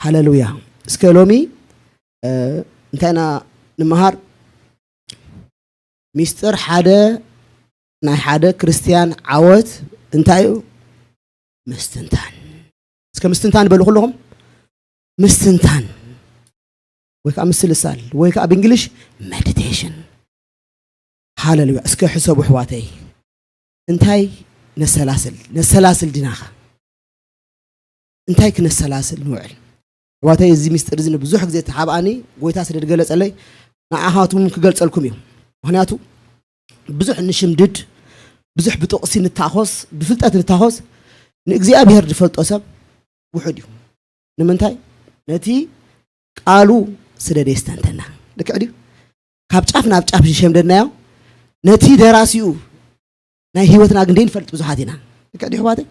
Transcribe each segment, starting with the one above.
ሃለሉያ። እስከ ሎሚ እንታይ ኢና ንምሃር? ሚስጥር ሓደ ናይ ሓደ ክርስትያን ዓወት እንታይ እዩ? ምስትንታን። እስከ ምስትንታን በሉ ኩለኹም። ምስትንታን ወይ ከዓ ምስልሳል ወይ ከዓ ብእንግሊሽ ሜዲቴሽን። ሃለሉያ። እስከ ሕሰቡ ኣሕዋተይ፣ እንታይ ነሰላስል? ነሰላስል ዲናኸ? እንታይ ክነሰላስል ንውዕል? ኣሕዋተይ፣ እዚ ሚስጥር እዚ ንብዙሕ ግዜ ተሓብኣኒ፣ ጎይታ ስለ ዝገለጸለይ ንዓኻትኩም ክገልጸልኩም እዩ። ምኽንያቱ ብዙሕ ንሽምድድ፣ ብዙሕ ብጥቕሲ ንታኾስ፣ ብፍልጠት ንታኾስ፣ ንእግዚኣብሔር ዝፈልጦ ሰብ ውሑድ እዩ። ንምንታይ? ነቲ ቃሉ ስለ ደየስተንተና። ልክዕ ድዩ? ካብ ጫፍ ናብ ጫፍ ዝሸምደድናዮ ነቲ ደራሲኡ ናይ ህይወትና ግን ደይንፈልጥ ብዙሓት ኢና። ልክዕ ድዩ ኣሕዋተይ?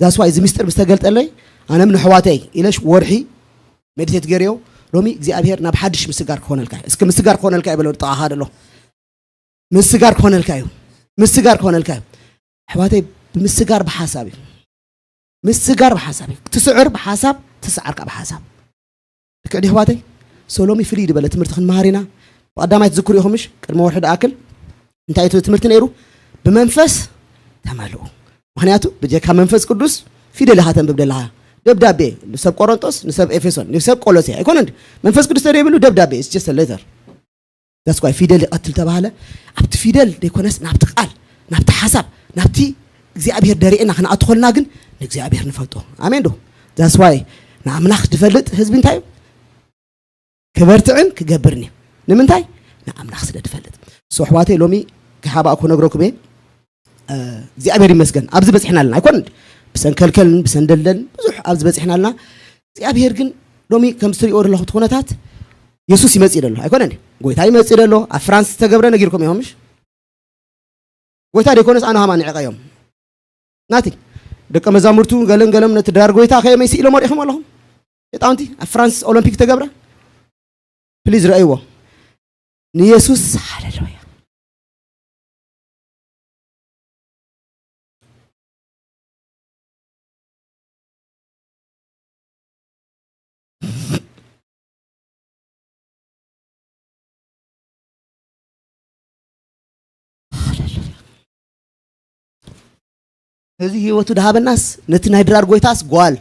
That's why እዚ ሚስጥር ምስ ተገልጠለይ ኣነም ንኣሕዋተይ ኢለሽ ወርሒ ሜዲቴት ገይረዮ። ሎሚ እግዚኣብሔር ናብ ሓድሽ ምስጋር ክኾነልካ እዩ። እስኪ ምስጋር ክኾነልካ እዩ በሎ ጥቓኻ ዘሎ። ምስጋር ክኾነልካ እዩ። ምስጋር ክኾነልካ እዩ። ኣሕዋተይ ብምስጋር ብሓሳብ እዩ። ምስጋር ብሓሳብ እዩ። ትስዕር ብሓሳብ፣ ትስዓር ከዓ ብሓሳብ። ልክዕ ድዩ ኣሕዋተይ? So ሎሚ ፍልይ ዝበለ ትምህርቲ ክንመሃር ኢና። ብቐዳማይ ትዝክሩ ኢኹም ምሽ? ቅድሚ ወርሒ ዝኣክል እንታይ እቲ ትምህርቲ ነይሩ? ብመንፈስ ተመልኡ። ምኽንያቱ ብጀካ መንፈስ ቅዱስ ፊደል ኢኻ ተንብብ ዘለኻ። ደብዳቤ ንሰብ ቆሮንጦስ፣ ንሰብ ኤፌሶን፣ ንሰብ ቆሎሴ ኣይኮነን። መንፈስ ቅዱስ ተደይብሉ ደብዳቤ፣ it's just a letter። That's why ፊደል ይቐትል ተባሃለ። ኣብቲ ፊደል ዘይኮነስ ናብቲ ቃል፣ ናብቲ ሓሳብ፣ ናብቲ እግዚኣብሔር ደሪእና ክንኣቱ ከለና ግን ንእግዚኣብሔር ንፈልጦ። ኣሜን ዶ? That's why ንኣምላኽ ዝፈልጥ ህዝቢ እንታይ እዩ? ክበርትዕን ክገብርን እዩ። ንምንታይ? ንኣምላኽ ስለ ዝፈልጥ። So ኣሕዋተይ ሎሚ ከሓባእ ክነግረኩም እየ። እ፣ እግዚኣብሔር ይመስገን ኣብዚ በፂሕና ኣለና። ኣይኮን ብሰንከልከልን ብሰንደልደልን ብዙሕ ኣብዚ በፂሕና ኣለና። እግዚኣብሔር ግን ሎሚ ከም ዝትሪእዎ ዘለኹም እቲ ኩነታት የሱስ ይመፅእ ደሎ ኣይኮነን። ጎይታ ይመፅእ ደሎ። ኣብ ፍራንስ ዝተገብረ ነጊርኩም ኢኹም ምሽ? ጎይታ ደይኮነስ ኣነ ሃማ ንዕቀዮም ናቲ ደቀ መዛሙርቱ ገለን ገለም ነቲ ድራር ጎይታ ከየመይ ስኢሎም ወሪኹም ኣለኹም። የጣውንቲ ኣብ ፍራንስ ኦሎምፒክ ተገብረ ፕሊዝ ረእይዎ። ንየሱስ ሃለሉያ። እዚ ህይወቱ ድሃበናስ ነቲ ናይ ድራር ጎይታስ ጓል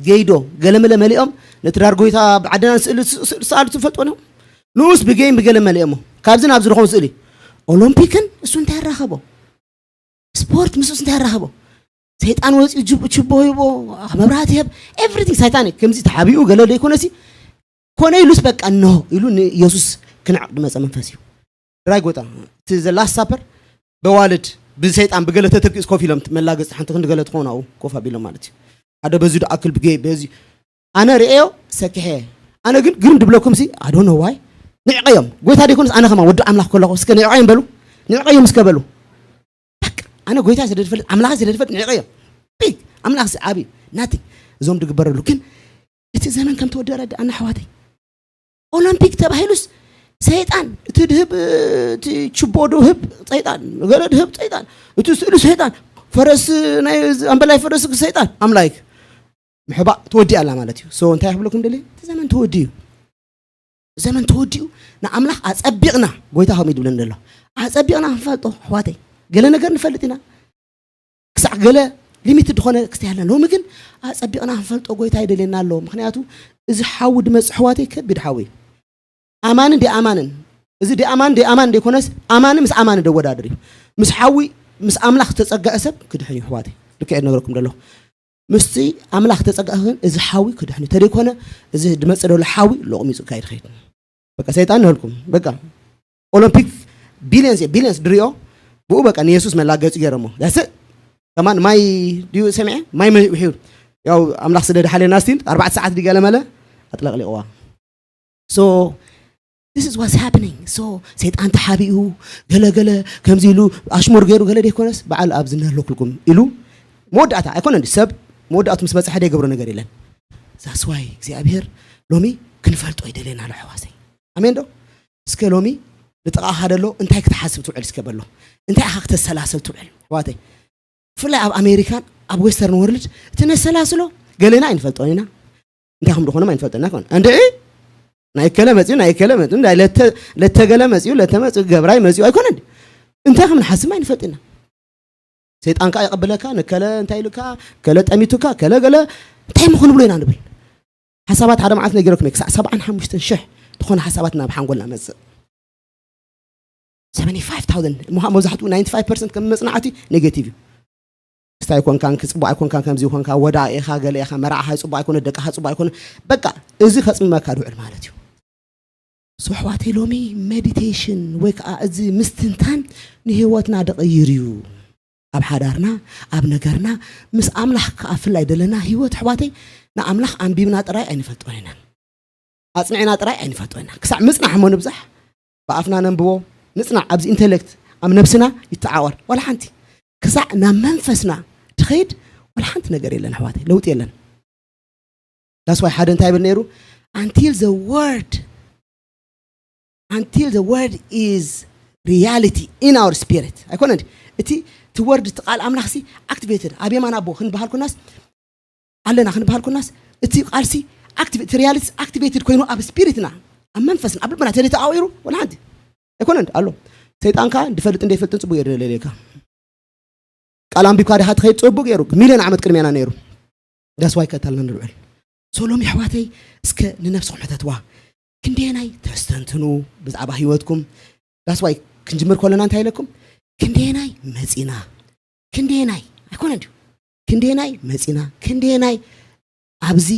ገይዶ ገለመለ መሊኦም ነቲ ድራር ጎይታ ብዓደና ስእሊ ስእሊ ሰኣሉ ትፈልጥዎ ነው። ንኡስ ብጌም ብገለ መሊኦሞ ካብዚ ናብ ዝረኸቡ ስእሊ ኦሎምፒክን እሱ እንታይ ያራኸቦ? ስፖርት ምስ እንታይ ያራኸቦ? ሰይጣን ወፂኡ ችቦ ሂቦ መብራህቲ ይህብ ኤቭሪቲንግ ሳይታኒክ ከምዚ ተሓቢኡ ገለ ዘይኮነሲ ኮነ ኢሉስ በቃ እንሆ ኢሉ ንኢየሱስ ክንዕቕ ዝመፀ መንፈስ እዩ። ድራይ ጎይታ እቲ ዘ ላስት ሳፐር በዋልድ ብሰይጣን ብገለ ተተኪኡስ ኮፍ ኢሎም መላገፂ ሓንቲ ክንዲ ገለ ትኾኑ ኣብኡ ኮፍ ኣቢሎም ማለት እዩ። ሓደ በዚ ድኣክል ብጌ በዚ ኣነ ርእዮ ሰኪሐ ኣነ ግን ግርም ድብለኩም ሲ ኣዶ ነዋይ ንዕቀዮም ጎይታ ደይኮንስ ኣነ ከማ ወዲ ኣምላኽ ከለኹ እስከ ንዕቀዮም በሉ። ንዕቀዮም እስከ በሉ። ኣነ ጎይታ ስለ ዝፈልጥ ኣምላኽ ስለ ዝፈልጥ ንዕቀዮም። ቢግ ኣምላኽ ዓብዩ ናቲ እዞም ድግበረሉ ግን እቲ ዘመን ከም ተወደረ ኣነ ኣሕዋተይ ኦሎምፒክ ተባሂሉስ ሰይጣን እቲ ድህብ እቲ ችቦ ድህብ ሰይጣን ገለ ድህብ ሰይጣን እቲ ስእሉ ሰይጣን ፈረስ ናይ ኣምበላይ ፈረስ ሰይጣን ኣምላይክ ምሕባእ ተወዲኣ ኣላ ማለት እዩ። So እንታይ ክብለኩም ደልየ እቲ ዘመን ተወዲኡ ዘመን ተወዲኡ ንኣምላኽ ኣጸቢቕና ጎይታ ከምኡ ይድብለኒ ዘሎ ኣጸቢቕና ክንፈልጦ ኣሕዋተይ ገለ ነገር ንፈልጥ ኢና ክሳዕ ገለ ሊሚት ዝኾነ ክስታይ ኣለና ሎሚ ግን ኣጸቢቕና ክንፈልጦ ጎይታ ይደልየና ኣሎ። ምክንያቱ እዚ ሓዊ ድመጽእ ኣሕዋተይ ከቢድ ሓዊ እዩ። ኣማንን ደኣማንን እዚ ደኣማን ደኣማን ደይኮነስ ኣማኒ ምስ ኣማኒ ደወዳድር እዩ። ምስ ሓዊ ምስ ኣምላኽ ዝተጸገዐ ሰብ ክድሕን እዩ ኣሕዋተይ። ልክዕ እነግረኩም ዘለኹ ምስቲ ኣምላኽ ተጸጋእኽን እዚ ሓዊ ክድሕን እዩ። ተደይኮነ እዚ ድመጽእ ዘሎ ሓዊ ሎቕሚጹ ካይድ ኸይድ በቃ ሰይጣን ንህልኩም በቃ ኦሎምፒክ ቢልየንስ ቢልየንስ ድሪኦ ብኡ በቃ ንየሱስ መላገፂ ገይሮሞ ዳስእ ከማን ማይ ድዩ ሰሚዐ ማይ ውሒዱ ያው ኣምላኽ ስለ ድሓለና ስቲል ኣርባዕተ ሰዓት ድገለመለ ኣጥለቕሊቕዋ so this is what's happening so ሰይጣን ተሓቢኡ ገለገለ ከምዚ ኢሉ ኣሽሙር ገይሩ ገለ ደይኮነስ በዓል ኣብዚ ነህለኩልኩም ኢሉ መወዳእታ ኣይኮነን ሰብ መወዳእቱ ምስ በፅሐ ደይገብሮ ነገር የለን ዛስዋይ እግዚኣብሔር ሎሚ ክንፈልጦ ይደልየና ኣሎ ኣሕዋሰይ ኣሜን ዶ እስከ ሎሚ ንጥቓኻ ደሎ እንታይ ክትሓስብ ትውዕል እስከ በሎ እንታይ ኢኻ ክተሰላስል ትውዕል ኣሕዋተይ ብፍላይ ኣብ ኣሜሪካን ኣብ ዌስተርን ወርልድ እቲ ነሰላስሎ ገለና ኣይንፈልጦን ኢና እንታይ ከም ዝኾኖም ኣይንፈልጥና ይኮን እንድዒ። ናይ ከለ መፅኡ ናይ ከለ መፅኡ ናይ ለተ- ለተገለ መፅኡ ለተመፅኡ ገብራይ መፅኡ ኣይኮነን። እንታይ ከም ንሓስብ ኣይንፈልጥና። ሰይጣን ከዓ ይቐብለካ። ንከለ እንታይ ኢሉካ? ከለ ጠሚቱካ ከለ ገለ እንታይ ምኾኑ ብሎ ኢና ንብል። ሓሳባት ሓደ መዓልቲ ነጊረኩም እየ፣ ክሳዕ ሰብዓን ሓሙሽተን ሽሕ ዝኾነ ሓሳባት ናብ ሓንጎልና መፅእ። ሰቨንቲ ፋይቭ ታውዘንድ፣ ምዃ- መብዛሕትኡ ናይንቲ ፋይቭ ፐርሰንት ከም መፅናዕቲ ኔጌቲቭ እዩ። ክስታይ ኣይኮንካን፣ ክፅቡቅ ኣይኮንካን፣ ከምዚ ይኮንካ፣ ወዳ ኢኻ፣ ገለ ኢኻ፣ መርዓኻ ይፅቡቅ ኣይኮነ፣ ደቅኻ ፅቡቅ ኣይኮነ። በቃ እዚ ከፅምመካ ድውዕል ማለት እዩ። ሶ ኣሕዋተይ፣ ሎሚ ሜዲቴሽን ወይ ከዓ እዚ ምስትንታን ንህይወትና ደቐይር እዩ። ኣብ ሓዳርና፣ ኣብ ነገርና፣ ምስ ኣምላኽ ከዓ ፍላይ ደለና ህይወት ኣሕዋተይ፣ ንኣምላኽ ኣንቢብና ጥራይ ኣይንፈልጦን ኢና፣ ኣፅኒዕና ጥራይ ኣይንፈልጦን ኢና። ክሳዕ ምፅናሕ እሞ ንብዛሕ ብኣፍና ነንብቦ፣ ንፅናዕ ኣብዚ ኢንቴሌክት ኣብ ነብስና ይተዓወር ዋላ ሓንቲ። ክሳዕ ናብ መንፈስና ትኸይድ ዋላ ሓንቲ ነገር የለን ኣሕዋተይ፣ ለውጢ የለን። That's why ሓደ እንታይ ይብል ነይሩ? Until the word until the word is reality in our spirit ኣይኮነ እንዲ እቲ እቲ ወርድ እቲ ቃል ኣምላኽ ሲ ኣክቲቬትድ ኣብ የማን ኣቦ ክንበሃል ኩናስ ኣለና ክንበሃል ኩናስ እቲ ቃል ሲ ኣክቲቬትድ ሪያሊቲ ኣክቲቬትድ ኮይኑ ኣብ ስፒሪትና ኣብ መንፈስና ኣብ ልብና ተደተኣዊሩ ወላ ሓንቲ ኣይኮነ እንዲ ኣሎ። ሰይጣን ከዓ እንድፈልጥ እንደይፈልጥን ፅቡቅ የደለለካ። ቃል ኣንቢብካ ዲኻ ትኸይድ? ጽቡቅ ገይሩ፣ ሚልዮን ዓመት ቅድሜና ነይሩ። That's why ይከተልና ንውዕል። So ሎሚ ኣሕዋተይ፣ እስከ ንነብስኹም ሕተትዋ። ክንደየናይ ተስተንትኑ ብዛዕባ ህይወትኩም? That's why ክንጅምር ከለና እንታይ ኢለኩም? ክንደየናይ መጺና? ክንደየናይ ኣይኮነ ድዩ? ክንደየናይ መጺና? ክንደየናይ ኣብዚ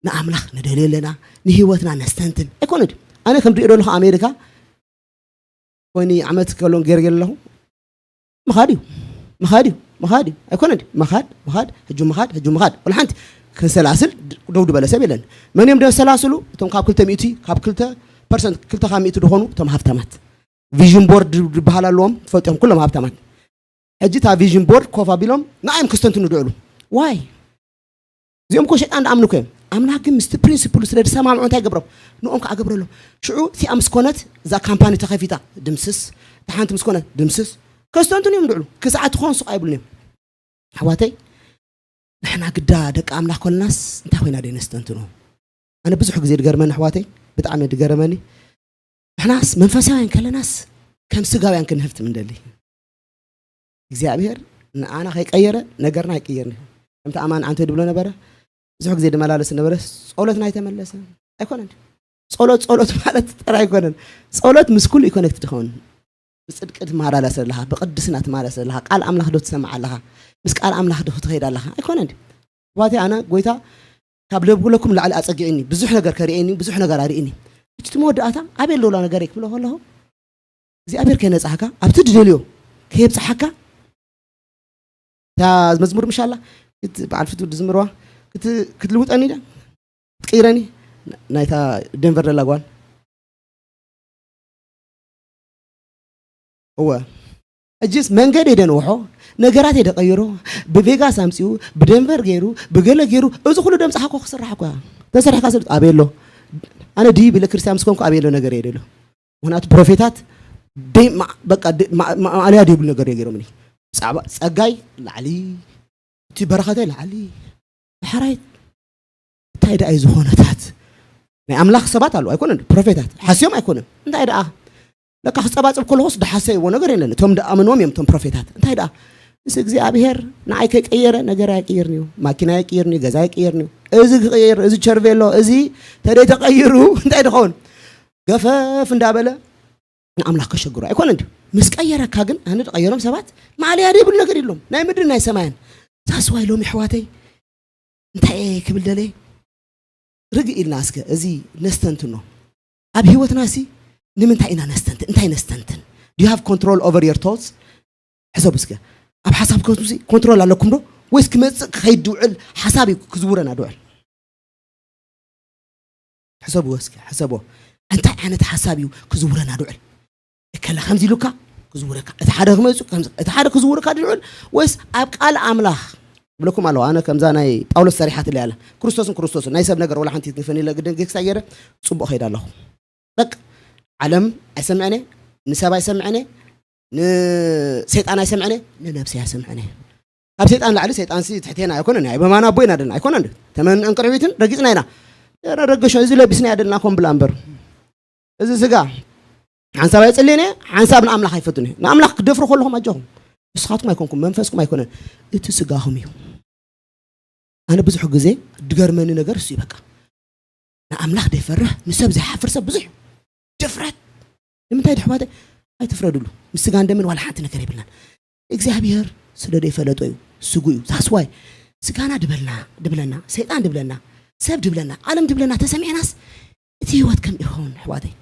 ንኣምላኽ ንደልዮ ኣለና? ንህይወትና ነስተንትን ኣይኮነ ድዩ? ኣነ ከም ድሪኦ ዘለኹ ኣሜሪካ ኮይኑ ዓመት ከሎን ገይረ ኣለኹ። ምኻድ እዩ፣ ምኻድ እዩ፣ ምኻድ እዩ። ኣይኮነን ድዩ? ምኻድ፣ ምኻድ፣ ሕጂ ምኻድ፣ ሕጂ ምኻድ። ወላ ሓንቲ ክንሰላስል ደው ዝበለ ሰብ የለን። መን እዮም ደሰላስሉ? እቶም ካብ ክልተ ሚእቲ፣ ካብ ክልተ ፐርሰንት፣ ክልተ ካብ ሚእቲ ዝኾኑ እቶም ሃብታማት። ቪዥን ቦርድ ዝበሃል ኣለዎም፣ ትፈልጡ እዮም፣ ኩሎም ሃብታማት። ሕጂ እታ ቪዥን ቦርድ ኮፍ ኣቢሎም ንኣዮም ክስተንትኑ ድዕሉ። ዋይ? እዚኦም እኮ ሸይጣን ድኣምኑ እኮ እዮም። ኣምላኽ ግን ምስቲ ፕሪንሲፕሉ ስለ ዝሰማምዑ እንታይ ይገብሮም? ንኦም ከዓ ገብረሎም። ሽዑ እቲኣ ምስ ኮነት እዛ ካምፓኒ ተኸፊታ ድምስስ፣ እታ ሓንቲ ምስ ኮነት ድምስስ። ከስተንትኑ እዮም ድዕሉ። ክሳዕ ትኾን ሱቕ ኣይብሉን እዮም። ኣሕዋተይ፣ ንሕና ግዳ ደቂ ኣምላኽ ኮልናስ እንታይ ኮይና ደይ ነስተንትኖ? ኣነ ብዙሕ ግዜ ድገርመኒ ኣሕዋተይ፣ ብጣዕሚ ድገረመኒ። ንሕናስ መንፈሳውያን ከለናስ ከም ስጋውያን ክንህፍትም እንደሊ። እግዚኣብሔር ንኣና ከይቀየረ ነገርና ኣይቅየርን እዩ። ከምቲ ኣማን ዓንተ ድብሎ ነበረ፣ ብዙሕ ግዜ ድመላለስ ነበረ፣ ጸሎትና ኣይተመለሰ ኣይኮነን። ጸሎት ጸሎት ማለት ጥራይ ኣይኮነን። ጸሎት ምስ ኩሉ እዩ ኮኔክትድ ዝኸውን። ብጽድቂ ትመሃራለስ ኣለኻ፣ ብቅድስና ትመሃራለስ ኣለኻ፣ ቃል ኣምላኽ ዶ ትሰምዕ ኣለኻ፣ ምስ ቃል ኣምላኽ ዶ ክትኸይድ ኣለኻ ኣይኮነን። ኣሕዋተይ ኣነ ጎይታ ካብ ለብለኩም ላዕሊ ኣጸጊዕኒ፣ ብዙሕ ነገር ከርእየኒ፣ ብዙሕ ነገር ኣርእኒ። እቲ መወዳእታ ኣበይ ኣሎ ነገር ክብሎ ከለኹ እግዚኣብሔር ከይነጻሕካ ኣብቲ ድደልዮ ከየብጽሓካ እታ መዝሙር ምሻላ በዓል ፍቱ ዝምርዋ ክትልውጠኒ ዳ ትቅይረኒ ናይታ ደንቨር ደላ ጓል እወ እጅስ መንገድ የደንውሖ ነገራት የደቀይሮ ብቬጋስ ኣምፅኡ ብደንቨር ገይሩ ብገለ ገይሩ እዚ ኩሉ ደምፃኻ እኮ ክስራሕ እኮ ተሰሪሕካ ስለ ኣበየሎ ኣነ ድይ ብለ ክርስቲያን ምስኮንኩ ኣበየሎ ነገር የደሎ ምክንያቱ ፕሮፌታት ደይ ማ- በቃ ደ- ማ- ማ- ማእለያ ደይብሉ ነገር እዮም ገይሮምኒ። ጻባ- ጸጋይ ላዕሊ፣ እቲ በረኸተይ ላዕሊ። ድሓራይ እንታይ ደኣ እዩ ዝኾነታት? ናይ ኣምላኽ ሰባት ኣለዉ ኣይኮነን? ፕሮፌታት ሓስዮም ኣይኮነን። እንታይ ደኣ ለካ ክጸባጽብ ከለኹስ ድሓሰይዎ ነገር የለን። እቶም ደኣመንዎም እዮም እቶም ፕሮፌታት። እንታይ ደኣ ምስ እግዚኣብሔር ንዓይ ከይቀየረ ነገር ኣይቅይርን እዩ። ማኪና ኣይቅይርን እዩ፣ ገዛ ኣይቅይርን እዩ። እዚ ክቕየር እዚ ቸርቬሎ እዚ ተደይ ተቐይሩ እንታይ ድኸውን? ገፈፍ እንዳበለ ንኣምላኽ ከሸግሮ ኣይኮነን ድዩ? ምስ ቀየረካ ግን ኣነ ዝቐየሮም ሰባት ማዕለያ ዘይብሉ ነገር የሎም። ናይ ምድሪ ናይ ሰማያን ሳስዋይ ሎሚ ኣሕዋተይ እንታይ እየ ክብል ደለየ ርግእ ኢልና እስከ እዚ ነስተንትኖ ኣብ ህይወትና ሲ ንምንታይ ኢና ነስተንትን እንታይ ነስተንትን do you have control over your thoughts ሕሰቡ እስከ ኣብ ሓሳብ ከቱሲ ኮንትሮል ኣለኩም ዶ ወይስ ክመፅእ ክኸይድ ድውዕል ሓሳብ እዩ ክዝውረና ድውዕል ሕሰብዎ እስኪ ሕሰብዎ እንታይ ዓይነት ሓሳብ እዩ ክዝውረና ድውዕል እከለ ከምዚ ኢሉካ ክዝውረካ እቲ ሓደ ክመፁ እቲ ሓደ ክዝውረካ ድውዕል ወይስ ኣብ ቃል ኣምላኽ ብለኩም ኣለዋ ኣነ ከምዛ ናይ ጳውሎስ ሰሪሓትለይ ኣላ ክርስቶስን ክርስቶስን ናይ ሰብ ነገር ወላ ሓንቲ ትንፈን ኢለ ግደን ጌክሳ ገይረ ፅቡቅ ከይድ ኣለኹ በቃ ዓለም ኣይሰምዐነ ንሰብ ኣይሰምዐነ ንሰይጣን ኣይሰምዐነ ንነብሰይ ኣይሰምዐነ ካብ ሰይጣን ላዕሊ ሰይጣንሲ ትሕቴና ኣይኮነን ኣይ በማና ኣቦ ኢና ደና ኣይኮነን ተመንዕን ቅርቢትን ረጊፅና ኢና ረገሾ እዚ ለቢስና ያደልና ኮን ብላ እምበር እዚ ስጋ ሓንሳብ ኣይጽልየን እየ፣ ሓንሳብ ንኣምላኽ ኣይፈቱን እየ። ንኣምላኽ ክደፍሮ ከለኹም ኣጆኹም፣ ንስኻትኩም ኣይኮንኩም፣ መንፈስኩም ኣይኮነን፣ እቲ ስጋኹም እዩ። ኣነ ብዙሕ ግዜ ድገርመኒ ነገር እሱ እዩ። በቃ ንኣምላኽ ዘይፈርህ፣ ንሰብ ዘይሓፍር ሰብ ብዙሕ ድፍረት። ንምንታይ ድሕዋተ ኣይትፍረድሉ። ምስ ስጋን ደምን ዋላ ሓንቲ ነገር የብልናን። እግዚኣብሔር ስለ ዘይፈለጦ እዩ፣ ስጉ እዩ። ዛስዋይ ስጋና ድበልና ድብለና፣ ሰይጣን ድብለና፣ ሰብ ድብለና፣ ዓለም ድብለና ተሰሚዕናስ እቲ ህይወት ከም ይኸውን ኣሕዋተይ።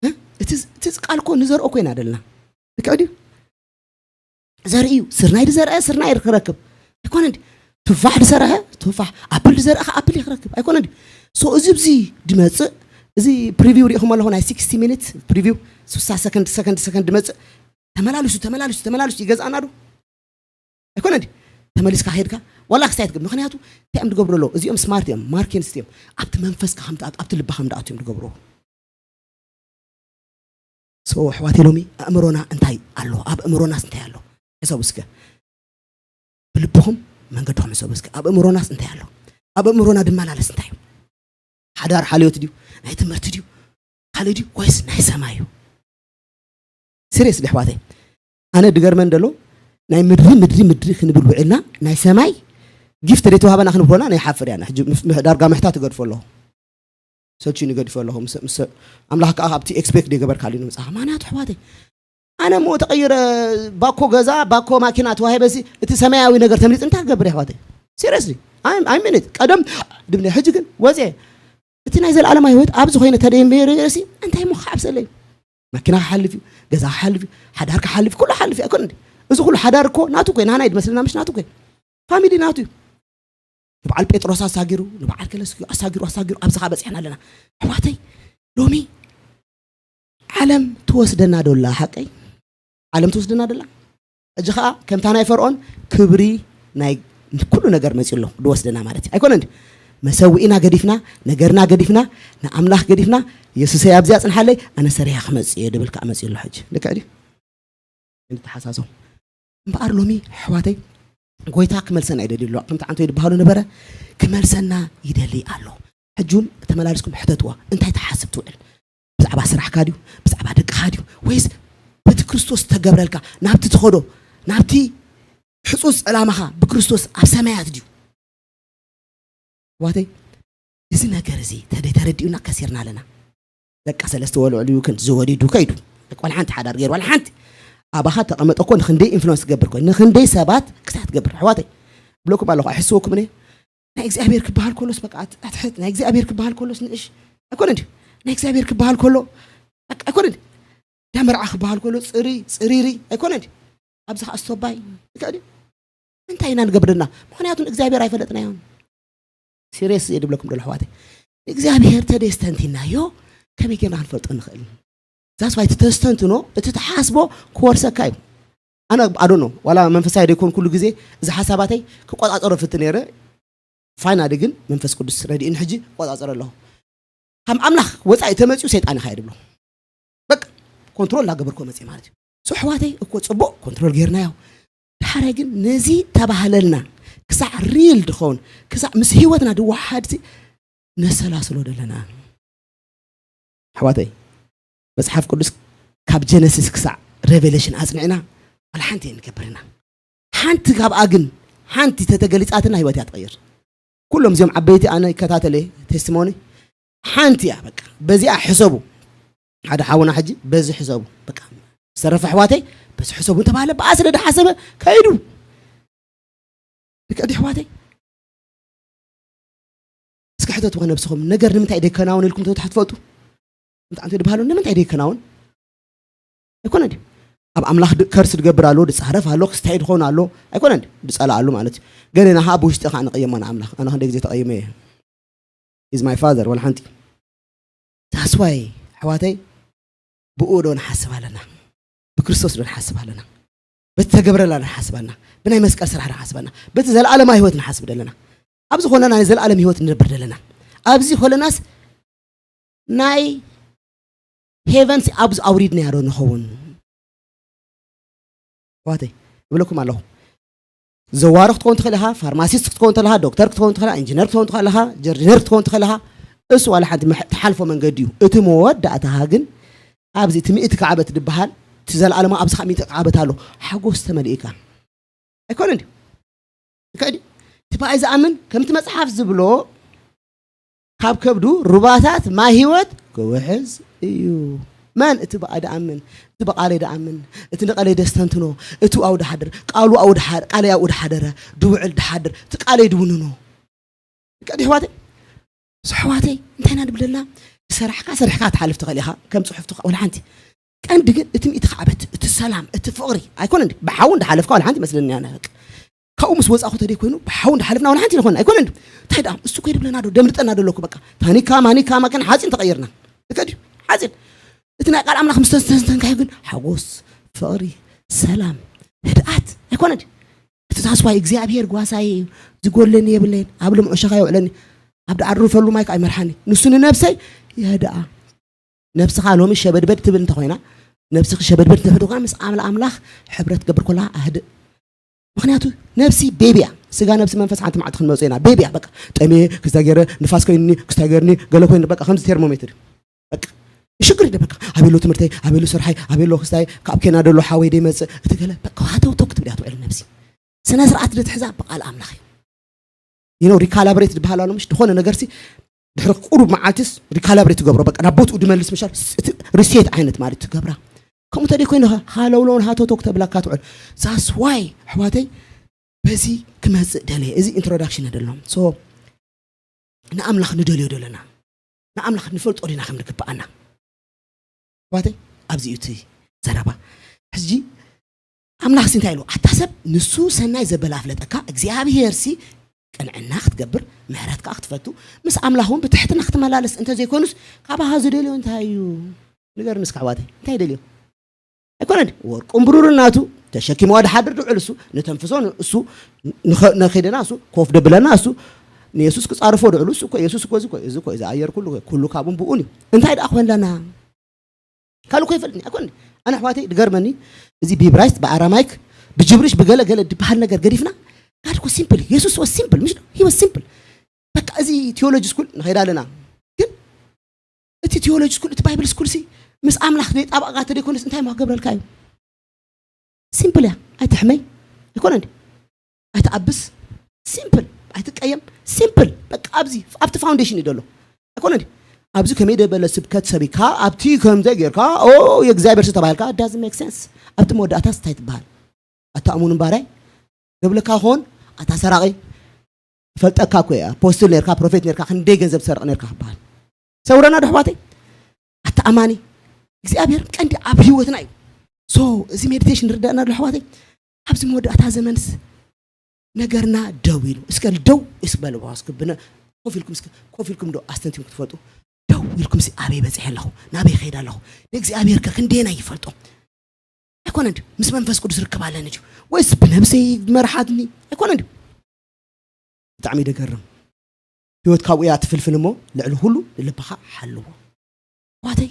እ? እቲ እቲ ቃል እኮ ንዘርኦ ኮይና ደልና ልክዕ ድዩ? ዘርኢ እዩ። ስርናይ ዝዘርአ ስርናይ ክረክብ ኣይኮነ እንዲ። ቱፋሕ ዝዘርአ ቱፋሕ፣ ኣፕል ዝዘርአ ከ ኣፕል ክረክብ ኣይኮነ እንዲ። ሶ እዚ ብዚ ድመጽእ፣ እዚ ፕሪቪው ሪኢኹም ኣለኹ፣ ናይ ሲክስቲ ሚኒት ፕሪቪው፣ ስሳ ሰከንድ ሰከንድ ሰከንድ ድመጽእ፣ ተመላልሱ ተመላልሱ ተመላልሱ ይገዝኣና ዶ ኣይኮነ እንዲ። ተመሊስካ ከድካ ዋላ ክስታይ ትገብር። ምክንያቱ እንታይ እዮም ዝገብሩ ኣለዉ? እዚኦም ስማርት እዮም፣ ማርኬንስት እዮም። ኣብቲ መንፈስካ ከም ትኣት-፣ ኣብቲ ልብኻ ከም ዝኣትዮም ዝገብሩ። ሶ ኣሕዋተይ፣ ሎሚ ኣእምሮና እንታይ ኣሎ? ኣብ ኣእምሮናስ እንታይ ኣሎ? ሕሰቡ እስከ። ብልብኹም መንገድኹም ሕሰቡ እስከ። ኣብ ኣእምሮናስ እንታይ ኣሎ? ኣብ ኣእምሮና ድመላለስ እንታይ እዩ? ሓዳር ሓልዮት ድዩ? ናይ ትምህርቲ ድዩ? ካልእ ድዩ? ወይስ ናይ ሰማይ እዩ? ሲሪየስ ኣሕዋተይ፣ ኣነ ድገርመን ደሎ፣ ናይ ምድሪ ምድሪ ምድሪ ክንብል ውዒልና፣ ናይ ሰማይ ጊፍት ዘይተዋህበና ክንብሎና ናይ ሓፍር ያና። ሕጂ ምፍ-፣ ምሕ-፣ ዳርጋ ምሕታ ትገድፎ ኣለኹ። ሰልችዩኒ ገዲፎ ኣለኹ። ምስ፣ ምስ ኣምላኽ ከኣ ኣብቲ ኤክስፔክት ዘይገበርካሉ እዩ ንምጻኻ። ምኽንያቱ ኣሕዋተይ፣ ኣነ እሞ ተቐይረ፣ ባኮ ገዛ፣ ባኮ ማኪና ተዋሂበሲ፣ እቲ ሰማያዊ ነገር ተምሊጡ እንታይ ክገብር ኣሕዋተይ? ሲሪየስሊ፣ ኣይ፣ ኣይ ሚን ኢት። ቀደም ድብኒ፣ ሕጂ ግን ወጽየ። እቲ ናይ ዘለኣለማዊ ህይወት ኣብዚ ኮይነ ተደይንበየርሲ እንታይ እሞ ክሓፍሰለይ? መኪና ክሓልፍ እዩ፣ ገዛ ክሓልፍ እዩ፣ ሓዳር ክሓልፍ እዩ፣ ኩሉ ክሓልፍ እዩ። ኣይኮነ እንዴ? እዚ ኩሉ ሓዳር እኮ ናቱ እኮ እዩ፣ ናህና እዩ ዝመስለና፣ ምሽ ናቱ እኮ እዩ። ፋሚሊ ናቱ እዩ። ንበዓል ጴጥሮስ ኣሳጊሩ፣ ንበዓል ከለስ ኣሳጊሩ፣ ኣሳጊሩ፣ ኣብዚ ኸዓ በጺሕና ኣለና። ኣሕዋተይ፣ ሎሚ ዓለም ትወስደና ዶ ኣላ? ሓቀይ? ዓለም ትወስደና ዶ ኣላ? ሕጂ ኸዓ ከምታ ናይ ፈርዖን ክብሪ ናይ ኩሉ ነገር መጺኡ ኣሎ፣ ድወስደና ማለት እዩ። ኣይኮነን ድዩ? መሰውኢና ገዲፍና፣ ነገርና ገዲፍና፣ ንኣምላኽ ገዲፍና፣ የሱሰይ ኣብዚ ኣጽንሓለይ፣ ኣነ ሰሪሐ ክመጽእ እየ ድብል ከኣ መጺኡ ኣሎ ሕጂ። ልክዕ ድዩ? ንተሓሳሶም። እምበኣር ሎሚ ኣሕዋተይ፣ ጎይታ ክመልሰና ይደሊ ኣሎ። ከምቲ ዓንቶ ይድበሃሉ ነበረ፣ ክመልሰና ይደሊ ኣሎ። ሕጂ እውን ተመላሊስኩም ሕተትዋ፣ እንታይ ትሓስብ ትውዕል? ብዛዕባ ስራሕካ ድዩ? ብዛዕባ ደቅኻ ድዩ? ወይስ በቲ ክርስቶስ ተገብረልካ ናብቲ ትኸዶ፣ ናብቲ ሕጹጽ ዕላማኻ ብክርስቶስ ኣብ ሰማያት ድዩ? ኣሕዋተይ፣ እዚ ነገር እዚ ተደይ ተረዲኡና ከሲርና ኣለና። ደቂ ሰለስተ ወልዑ ልዩ ክንዲ ዝወሊዱ ከይዱ። ደቂ ዋላ ሓንቲ ሓዳር ገይሩ ዋላ ሓንቲ ኣባኻ ተቐመጠ እኮ ንኽንደይ ኢንፍሉወንስ ትገብር እኮ፣ ንኽንደይ ሰባት ክሳብ ትገብር። ኣሕዋተይ፣ ብለኩም ኣለኹ፣ ኣይሕስወኩም እኔ። ናይ እግዚኣብሔር ክበሃል ከሎስ በቃ ኣት-፣ ኣትሕት፣ ናይ እግዚኣብሔር ክበሃል ከሎስ ንእሽ ኣይኮነ ድዩ? ናይ እግዚኣብሔር ክበሃል ከሎ በቃ ኣይኮነ ድዩ? ዳመርዓ ክበሃል ከሎ ጽሪ፣ ጽሪሪ ኣይኮነ ድዩ? ኣብዚ ኸዓ ስቶባይ ልክዕ ድዩ? እንታይ ኢና ንገብርና? ምኽንያቱ ንእግዚኣብሔር ኣይፈለጥናዮን። ሲሪየስ እየ ድብለኩም ደሎ ኣሕዋተይ። ንእግዚኣብሔር ተደስተንቲናዮ ከመይ ጌርና ክንፈልጦ ንኽእል? ዛስ ዋይ እቲ ተስተንትኖ፣ እቲ ትሓስቦ ክወርሰካ እዩ። ኣነ ኣዶኖ ዋላ መንፈሳዊ ደይኮን ኩሉ ግዜ እዚ ሓሳባተይ ክቆጻጸሮ ፍት ነይረ። ፋይናሊ ግን መንፈስ ቅዱስ ረድእኒ ሕጂ ቆጻጸሮ ኣለኹ። ካብ ኣምላኽ ወጻኢ ተመጺኡ ሰይጣን ኢኻ እየ ድብሎ። በቃ ኮንትሮል እናገበርኩ መጽእ ማለት እዩ። ሶ ኣሕዋተይ እኮ ጽቡቕ ኮንትሮል ጌርናዮ። ድሓራይ ግን ነዚ ተባህለልና ክሳዕ ሪል ድኸውን፣ ክሳዕ ምስ ህይወትና ድወሓድ ሲ ነሰላስሎ ደለና። ኣሕዋተይ፣ መጽሓፍ ቅዱስ ካብ ጀነሲስ ክሳዕ ሬቨሌሽን ኣጽኒዕና ዋላ ሓንቲ እየ ንገብር ኢና። ሓንቲ ካብኣ ግን፣ ሓንቲ ተተገሊጻትና ህይወት እያ ትቐይር። ኩሎም እዚኦም ዓበይቲ ኣነ ይከታተል እየ ቴስቲሞኒ። ሓንቲ እያ በቃ። በዚኣ ሕሰቡ። ሓደ ሓውና ሕጂ በዚ ሕሰቡ። በቃ ዝተረፈ ኣሕዋተይ በዚ ሕሰቡ እንተባህለ ብኣ ስለ ድሓሰበ ከይዱ። ልክዕ ድዩ ኣሕዋተይ? እስኪ ሕተትዋ ነብስኹም። ነገር ንምንታይ ደይከናውን ኢልኩም ተትሓ ትፈልጡ? እንተ ኣንተ ድበሃሉ ንምንታይ ደይከናውን? ኣይኮነን ድዩ? ኣብ ኣምላኽ ድ-፣ ከርስ ድገብር ኣሎ፣ ድጻረፍ ኣሎ፣ ክስታይ ድኾን ኣሎ። ኣይኮነን ድዩ? ድጸልእ ኣሎ ማለት እዩ። ገለ ናኻ ኣብ ውሽጢ ኸዓ ንቕየማ ንኣምላኽ። ኣነ ክንደይ ግዜ ተቐይመ እየ። He's my father፣ ወላ ሓንቲ። That's why፣ ኣሕዋተይ፣ ብኡ ዶ ንሓስብ ኣለና? ብክርስቶስ ዶ ንሓስብ ኣለና? በቲ ተገብረላ ንሓስብ ኣለና? ብናይ መስቀል ስራሕ ንሓስብ ኣለና? በቲ ዘለኣለማዊ ህይወት ንሓስብ ደለና? ኣብዚ ኾለና ናይ ዘለኣለም ህይወት ንነብር ደለና? ኣብዚ ኾለናስ ናይ ሄቨንስ ኣብዚ ኣውሪድናዮ ዶ ንኸውን? ኣሕዋተይ፣ እብለኩም ኣለኹ። ዘዋሪ ክትከውን ትኽእል ኢኻ፣ ፋርማሲስት ክትከውን ትኽእል ኢኻ፣ ዶክተር ክትከውን ትኽእል ኢኻ፣ ኢንጂነር ክትከውን ትኽእል ኢኻ፣ ጀርዲነር ክትከውን ትኽእል ኢኻ። እሱ ዋላ ሓንቲ መሕ- ትሓልፎ መንገዲ እዩ። እቲ መወዳእታኻ ግን ኣብዚ እቲ ሚእቲ ካዕበት ዝበሃል እቲ ዘለኣለማ ኣብዚ ከዓ ሚእቲ ካዕበት ኣሎ። ሓጎስ ተመሊእካ ኣይኮነ እንዲ ከዲ እቲ ብኣይ ዝኣምን ከምቲ መፅሓፍ ዝብሎ ካብ ከብዱ ሩባታት ማይ ህይወት ክውሕዝ እዩ። መን እቲ ብኣ ደኣምን እቲ ብቃለይ ደኣምን እቲ ንቃለይ ደስተንትኖ እቲ ኣብኡ ደሓድር ቃሉ ኣብኡ ደሓ- ቃለይ ኣብኡ ደሓደረ ድውዕል ደሓድር እቲ ቃለይ ድውንኖ ቀዲ ኣሕዋተይ ኣሕዋተይ እንታይ ኢና ንብለና ዝሰራሕካ ሰሪሕካ ትሓልፍ ትኽእል ኢኻ ከም ፅሑፍ ትኽ- ወላ ሓንቲ ቀንዲ ግን እቲ ሚእቲ ካዕበት እቲ ሰላም እቲ ፍቕሪ ኣይኮነ እንዲ ብሓዊ እንዳሓለፍካ ወላ ሓንቲ መስለኒ ኣነ በቃ ካብኡ ምስ ወፃእኩ ተደይ ኮይኑ ብሓዊ እንዳሓለፍና ወላ ሓንቲ ዝኾነ ኣይኮነ እንዲ እንታይ ደኣ እሱ ከይዱ ብለና ዶ ደምርጠና ደለኩ በቃ ታኒካ ማኒካ ማከን ሓፂን ተቐይርና እከዲ ሓፂን እቲ ናይ ቃል ኣምላኽ ምስ ተስተንተንካዮ ግን ሓጎስ ፍቕሪ ሰላም ህድኣት ኣይኮነ እንዲ እቲ ታስዋይ እግዚኣብሔር ጓሳይ እዩ ዝጎለኒ የብለይን ኣብ ልምዑ ሸኻ የውዕለኒ ኣብ ዳዕርፈሉ ማይ ከዓ ይመርሓኒ ንሱ ንነብሰይ የህድኣ ነብስኻ ሎሚ ሸበድበድ ትብል እንተኾይና ነብስኺ ሸበድበድ ትሕድኳ ምስ ኣምላ ኣምላኽ ሕብረት ገብር ኮላ ኣህድእ ምክንያቱ ነብሲ ቤብያ ስጋ ነብሲ መንፈስ ሓንቲ ማዕቲ ክንመፁ ኢና ቤብያ በቃ ጠሜ ክስታይ ገይረ ንፋስ ኮይኑኒ ክስታይ ገይርኒ ገለ ኮይኑ በቃ ከምዚ ቴርሞሜትር እዩ በቃ ሽግር ይደ በቃ ኣበሎ ትምህርተይ ኣበሎ ስርሓይ ኣበሎ ክስታይ ካብ ኬና ደሎ ሓወይ ደይመፅእ እቲ ገለ በቃ ሃተውተው ክትብል እያ ትውዕል ነብሲ ስነ ስርዓት ድትሕዛ ብቃል ኣምላኽ እዩ you know recalibrate ዝበሃል ኣሎ ምሽ ዝኾነ ነገርሲ ድሕሪ ቁሩብ መዓልትስ recalibrate ትገብሮ በቃ ናብ ቦትኡ ድመልስ ምሻል ሪሴት ዓይነት ማለት ትገብራ ከምኡ ተደይ ኮይንኻ ሃለውለውን ሃተቶ ክተብላካ ትውዕል that's why ኣሕዋተይ በዚ ክመፅእ ደለየ እዚ introduction ደሎም so ንኣምላኽ ንደልዮ ደለና ንኣምላኽ ንፈልጦ ዲና ከም ንግብኣና ኣሕዋተይ ኣብዚ እዩ እቲ ዘረባ ሕጂ ኣምላኽሲ እንታይ ኢሉ ኣታ ሰብ ንሱ ሰናይ ዘበለ ኣፍለጠካ እግዚኣብሄርሲ ቅንዕና ክትገብር ምሕረት ከዓ ክትፈቱ ምስ ኣምላኽ እውን ብትሕትና ክትመላለስ እንተዘይኮኑስ ካባኻ ዝደልዮ እንታይ እዩ ንገርኒ እስኪ ኣሕዋተይ እንታይ ደልዮ ኣይኮነን ወርቁን ብሩርን ናቱ ተሸኪምዋ ድሓድር ድውዕል እሱ ንተንፍሶ እሱ ንኸ- ንኸይደና እሱ ኮፍ ደብለና እሱ ንየሱስ ክጻርፎ ድውዕሉ እሱ እኮ የሱስ እኮ እዚ እኮ እዚ እኮ እዚ ኣየር ኩሉ ኩሉ ካብኡን ብኡን እዩ እንታይ ደኣ ኮለና ካልእ እኮ ይፈልጥኒ ኣይኮን ኣነ ኣሕዋተይ ድገርመኒ እዚ ብሂብራይስጥ ብኣራማይክ ብጅብሪሽ ብገለ ገለ ድበሃል ነገር ገዲፍና God was simple የሱስ was simple ምሽ he was simple በቃ እዚ ቴዎሎጂ ስኩል ንኸይድ ኣለና ግን እቲ ቴዎሎጂ ስኩል እቲ ባይብል ስኩል ሲ ምስ ኣምላኽ ዘይጣበቕካ ተደይኮነስ እንታይ ሞ ክገብረልካ እዩ ሲምፕል እያ ኣይትሕመይ ኣይኮነ እንዲ ኣይትኣብስ ሲምፕል ኣይትቀየም ሲምፕል በቃ ኣብዚ ኣብቲ ፋውንዴሽን እዩ ዘሎ ኣይኮነ እንዲ ኣብዚ ከመይ ደበለ ስብከት ሰቢካ ኣብቲ ከምዘይ ጌርካ ኦ የእግዚኣብሔር ዝተባሃልካ doesn't make sense ኣብቲ መወዳእታስ እንታይ ትበሃል ኣታ እሙን እምባራይ ደብለካ ኾን ኣታ ሰራቒ ፈልጠካ እኮ እያ ፖስትል ነርካ ፕሮፌት ነርካ ክንደይ ገንዘብ ትሰርቕ ነርካ ክበሃል ሰውረና ዶ ኣሕዋተይ ኣታ ኣማኒ እግዚኣብሔር ቀንዲ ኣብ ህይወትና እዩ so እዚ ሜዲቴሽን ንርዳእና ዶ ኣሕዋተይ ኣብዚ መወዳእታ ዘመንስ ነገርና ደው ኢሉ እስከ ደው እስበልዋ እስክብነ ኮፍ ኢልኩም እስከ ኮፍ ኢልኩም ዶ ኣስተንቲም ክትፈልጡ ደው ኢልኩም ሲ ኣበይ በፂሐ ኣለኹ ናበይ ከይድ ኣለኹ ንእግዚኣብሔር ከ ክንደየና ይፈልጦ ኣይኮነን ምስ መንፈስ ቅዱስ ርክብ ኣለኒ እዩ ወይስ ብነብሰይ መርሓትኒ ኣይኮነን እዩ ብጣዕሚ ደገርም ህይወት ካብኡ እያ ትፍልፍል እሞ ልዕሊ ኩሉ ንልብኻ ሓልዎ ዋተይ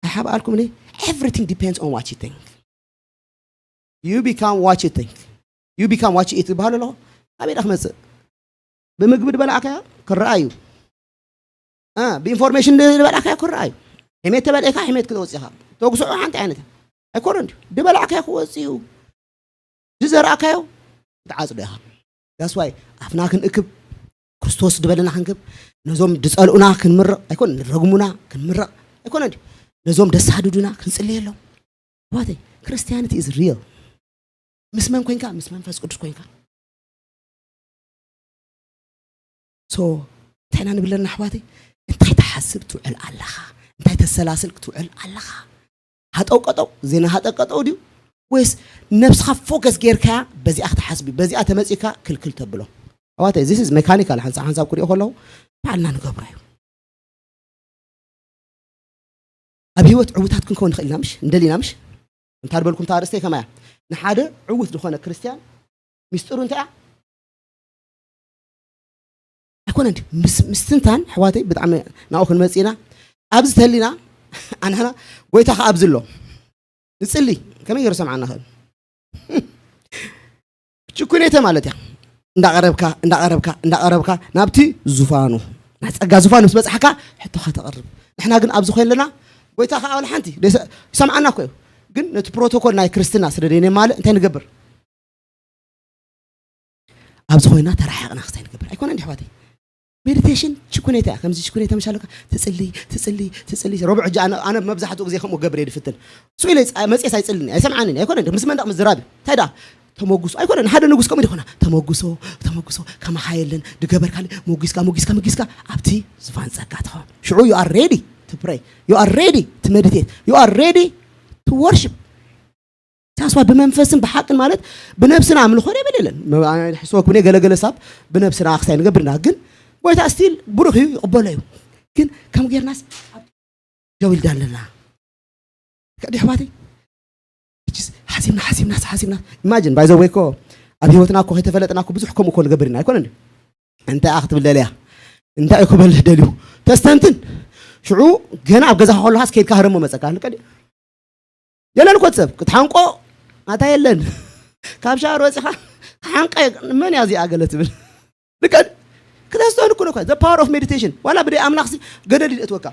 ኣይሓብኣልኩም ነ everything depends on what you think you become what you think you become what you eat ዝበሃል ኣለኹ ኣበይ ዳ ክመፅእ ብምግቢ ዝበላዕካዮ ክረኣ እዩ ብኢንፎርሜሽን ዝበላዕካዮ ክረኣ እዩ ሕሜት ተበልዒካ ሕሜት ክትወፅእ ኢኻ ተጉስዖ ሓንቲ ዓይነት ኣይኮነ እንዲ ዝበላዕካዮ ክወፅእ እዩ ዝዘራእካዮ ትዓፅዶ ኢኻ that's why ኣፍና ክንእክብ ክርስቶስ ዝበለና ክንክብ ነዞም ዝፀልኡና ክንምርቕ ኣይኮነ ንረግሙና ክንምርቕ ኣይኮነ እንዲ ነዞም ደሳድዱና ክንፅልየሎም ኣሕዋተይ Christianity is real ምስ መን ኮይንካ ምስ መንፈስ ቅዱስ ኮይንካ so እንታይ ኢና ንብል ኣለና ኣሕዋተይ እንታይ ትሓስብ ትውዕል ኣለኻ እንታይ ተሰላስል ክትውዕል ኣለኻ ሃጠው ቀጠው ዜና ሃጠው ቀጠው ድዩ ወይስ ነብስኻ ፎከስ ጌርካያ በዚኣ ክትሓስብ በዚኣ ተመፂካ ክልክል ተብሎ ኣሕዋተይ this is mechanical ሓንሳብ ሓንሳብ ክሪኦ ከለኹ ባዕልና ንገብሮ እዩ ኣብ ህይወት ዕውታት ክንከውን ንኽእል ኢና ምሽ እንደሊና ምሽ እንታ ዝበልኩም ታርእስተይ ከማያ ንሓደ ዕውት ዝኾነ ክርስትያን ሚስጥሩ እንታይ እያ ኣይኮነ እንዲ ምስ- ምስትንታን ኣሕዋተይ ብጣዕሚ ናብኡ ክንመፅእ ኢና ኣብዚ ተሊና ኣንሕና ጎይታ ከዓ ኣብዚ ኣሎ ንፅሊ ከመይ ገይሩ ሰምዓና ክእል ችኩኔተ ማለት እያ። እንዳቐረብካ እንዳቐረብካ እንዳቐረብካ ናብቲ ዙፋኑ፣ ናይ ጸጋ ዙፋኑ ምስ በጻሕካ ሕቶኻ ተቕርብ። ንሕና ግን ኣብዚ ኮይን ኣለና። ጎይታ ከኣ ወላ ሓንቲ ደይሰ- ይሰምዓና እኮ እዩ። ግን ነቲ ፕሮቶኮል ናይ ክርስትና ስለ ደይነማልእ እንታይ ንገብር? ኣብዚ ኮይና ተራሓቕና ክስታይ ንገብር ኣይኮነ እንዲ ኣሕዋተይ። ሜዲቴሽን ሽኩኔታ እያ። ከምዚ ሽኩኔታ ምሻለካ ትጽሊ ትጽሊ ትጽሊ ረብዑ ሕጂ ኣነ ኣነ መብዛሕትኡ ግዜ ከምኡ ገብር እየ ድፍትን። ስኡ ኢለ ይጽ- መጽየስ ኣይጽልን እየ፣ ኣይሰምዓንን እየ፣ ኣይኮነ እንዲ ምስ መንደቕ ምዝራብ እዩ። እንታይ ደኣ ተመጉሶ ኣይኮነን። ሓደ ንጉስ ከምኡ ይኾና ተመጉሶ ተመጉሶ ከማኻ የለን ድገበርካ ሞጊስካ ሞጊስካ ሞጊስካ ኣብቲ ዝፋን ጸጋ ትኸውን። ሽዑ you are ready to pray, you are ready to meditate, you are ready to worship. ታስዋ ብመንፈስን ብሓቅን ማለት ብነብስና ኣምልኾ ደብል የለን። ሕስወኩም ገለገለ ሳብ ብነብስና ክሳይ ንገብርና ግን ጎይታ ስቲል ብሩኽ እዩ ይቕበሎ እዩ። ግን ከም ጌርናስ ደው ኢልዳ ኣለና። ከዲ ኣሕዋተይ እችስ ሓሲብና ሓሲብና ሓሲብና ኢማጂን ባይ ዘ ወይ እኮ ኣብ ህይወትና እኮ ከይተፈለጥና እኮ ብዙሕ ከምኡ እኮ ንገብር ኢና ኣይኮነን። እንታይ ኣኽ ትብል ደልያ እንታይ እኮ በልህ ደልዩ ተስተንትን ሽዑ ገና ኣብ ገዛኻ ከለኻስ ከይድካ ህረሞ መፀካ ልቀዲ የለን እኮ ሰብ ክትሓንቆ ኣታ የለን ካብ ሻወር ወፂኻ ክሓንቀ መን እያ እዚኣ ገለ ትብል ልቀድ ክተስተንኩ ነው the power of meditation ዋላ ብደይ ኣምላኽ ገደል ይደእትወካ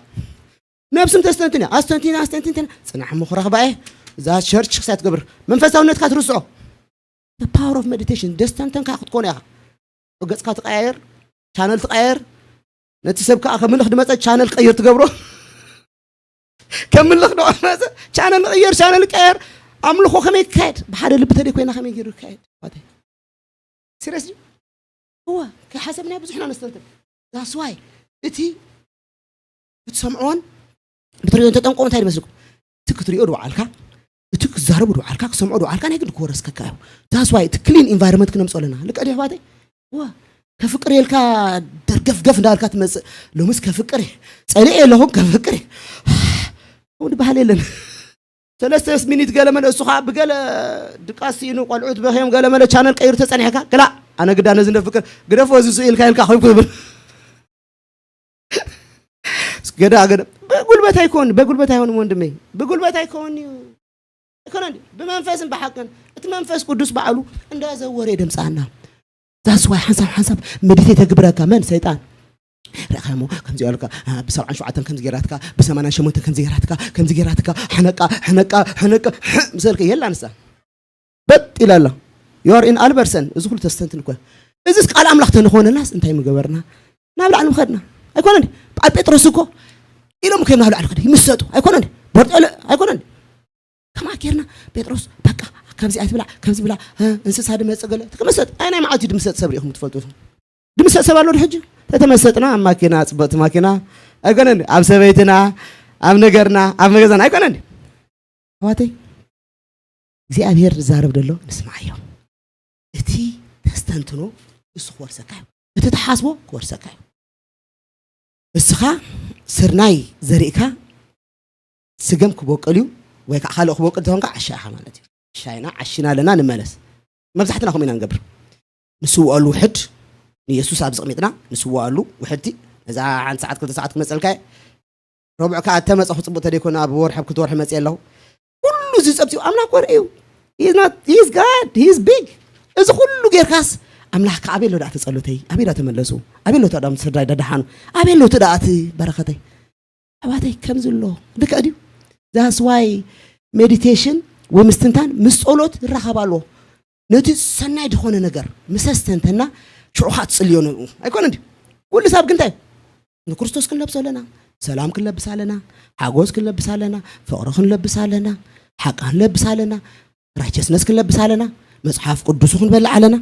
ነብስም ተስተንትን እያ ኣስተንቲና ኣስተንቲንትን ጽናሕ ምኽረኽባ እየ እዛ ቸርች ክሳይ ትገብር መንፈሳውነትካ ትርስዖ power of meditation ደስተንተንካ ክትኮነ ኢኻ ገጽካ ትቀያየር ቻነል ትቀያየር ነቲ ሰብ ከዓ ከምልኽ ድመፀ ቻነል ቀይር ትገብሮ ከምልኽ ዶ መፀ ቻነል ቀየር ቻነል ቀየር ኣምልኾ ከመይ ይካየድ ብሓደ ልቢ ተደይ ኮይና ከመይ ገይሩ ይካየድ serious እዋ ከይሓሰብና ብዙሕና ነስተንትን that's why እቲ ክትሰምዖን ብትሪኦን ተጠንቀቑ እንታይ ይመስልኩም እቲ ክትሪኦ ድውዓልካ እቲ ክዛረቡ ድውዓልካ ክሰምዖ ድውዓልካ ናይ ግዲ ክወረስከካ እዩ that's why እቲ clean environment ክነምፅኦ ኣለና ልቀ ዲ ኣሕዋተይ ዋ ከፍቅር የልካ ደርገፍገፍ እንዳልካ ትመፅእ ሎምስ ከፍቅር ጸሊእ የለኹም ከፍቅር ከምኡ ድበሃል የለን ሰለስተ ሚኒት ገለ መለ እሱ ከዓ ብገለ ድቃስ ስኢኑ ቆልዑት በኺዮም ገለ መለ ቻነል ቀይሩ ተፀኒሕካ ክላእ ኣነ ግዳ ነዚ ነፍቅር ግደፎ እዚ ስኢልካ ኢልካ ኮይንኩ ትብል ገዳ ገዳ በጉልበት ኣይኮን በጉልበት ኣይሆንም ወንድመይ ብጉልበት ኣይኮን እዩ ኣይኮነን ብመንፈስን ብሓቅን እቲ መንፈስ ቅዱስ ባዕሉ እንዳዘወረ የደምፃና that's why ሓንሳብ ሓንሳብ መዲቴት የግብረካ መን ሰይጣን ርኢኻሞ ከምዚ ያልካ ብሰብዓን ሸውዓተን ከምዚ ገይራትካ ብሰማንያን ሸሞንተን ከምዚ ገይራትካ ከምዚ ገይራትካ ሕነቃ ሕነቃ ሕነቃ ምሰልከ የላ ንሳ በጥ ኢላ ኣላ you are in ኣልበርሰን እዚ ኩሉ ተስተንትን እኮ እዚስ ቃል ኣምላኽ ተንኾነናስ እንታይ ምገበርና ናብ ላዕሊ ምኸድና ኣይኮነን ኣብ ጴጥሮስ እኮ ኢሎም ከይም ናብ ላዕሊ ክድ ይምሰጡ ኣይኮነን በርጦ ኣይኮነን ከማ ጌርና ጴጥሮስ በቃ ከምዚ ኣይትብላ ከምዚ ብላ እንስሳ ድመፀ ገለ ትመሰጥ ኣይ ናይ መዓልቲ ድምሰጥ ሰብ ሪኢኹም ትፈልጡ ኢኹም ድምሰጥ ሰብ ኣሎ ሕጂ ተተመሰጥና ኣብ ማኪና ፅብቕቲ ማኪና ኣይኮነን ኣብ ሰበይትና ኣብ ነገርና ኣብ መገዛና ኣይኮነን ኣሕዋተይ እግዚኣብሔር ዝዛረብ ደሎ ንስማዓዮ እቲ ተስተንትኖ እሱ ክወርሰካ እዩ እቲ ተሓስቦ ክወርሰካ እዩ እስኻ ስርናይ ዘሪእካ ስገም ክቦቅል እዩ ወይ ከዓ ካልእ ክቦቅል ተኾንካ ዓሻ ኢኻ ማለት እዩ። ዓሻ ኢና ዓሺና ኣለና ንመለስ። መብዛሕትና ከምኡ ኢና ንገብር። ንስውኣሉ ውሕድ ንየሱስ ኣብዚ ቅሚጥና ንስውኣሉ ውሕድቲ ነዛ ሓንቲ ሰዓት ክልተ ሰዓት ክመፀልካ እየ። ረቡዕ ከዓ እተመፀኹ ፅቡቅ ተደይኮነ ኣብ ወርሒ ኣብ ክልተ ወርሒ መፅየ ኣለኹ። ኩሉ እዚ ፀብፂቡ ኣምላኽ ወርሒ እዩ። He is not, he is God, he is big። እዚ ኩሉ ጌርካስ ኣምላኽ ከዓ ኣበይ ኣሎ ደኣ ተፀሎተይ ኣበይ ዳ ተመለሱ ኣበይ ኣሎ ተዳም ስድራይ ዳደሓኑ ኣበይ ኣሎ እቲ ደኣ እቲ በረኸተይ ኣሕዋተይ ከምዚ ኣሎ ልክዕ ድዩ that's why meditation ወይ ምስትንታን ምስ ጸሎት ይራኸብ ኣሎ ነቲ ሰናይ ዝኾነ ነገር ምስ ኣስተንተና ሽዑ ከዓ ትጽልዮ ንኡ ኣይኮነ ድዩ ኩሉ ሰብ ግንታይ ንክርስቶስ ክንለብሶ ኣለና ሰላም ክንለብስ ኣለና ሓጎስ ክንለብስ ኣለና ፍቕሪ ክንለብስ ኣለና ሓቂ ክንለብስ ኣለና righteousness ክንለብስ ኣለና መጽሓፍ ቅዱሱ ክንበልዕ ኣለና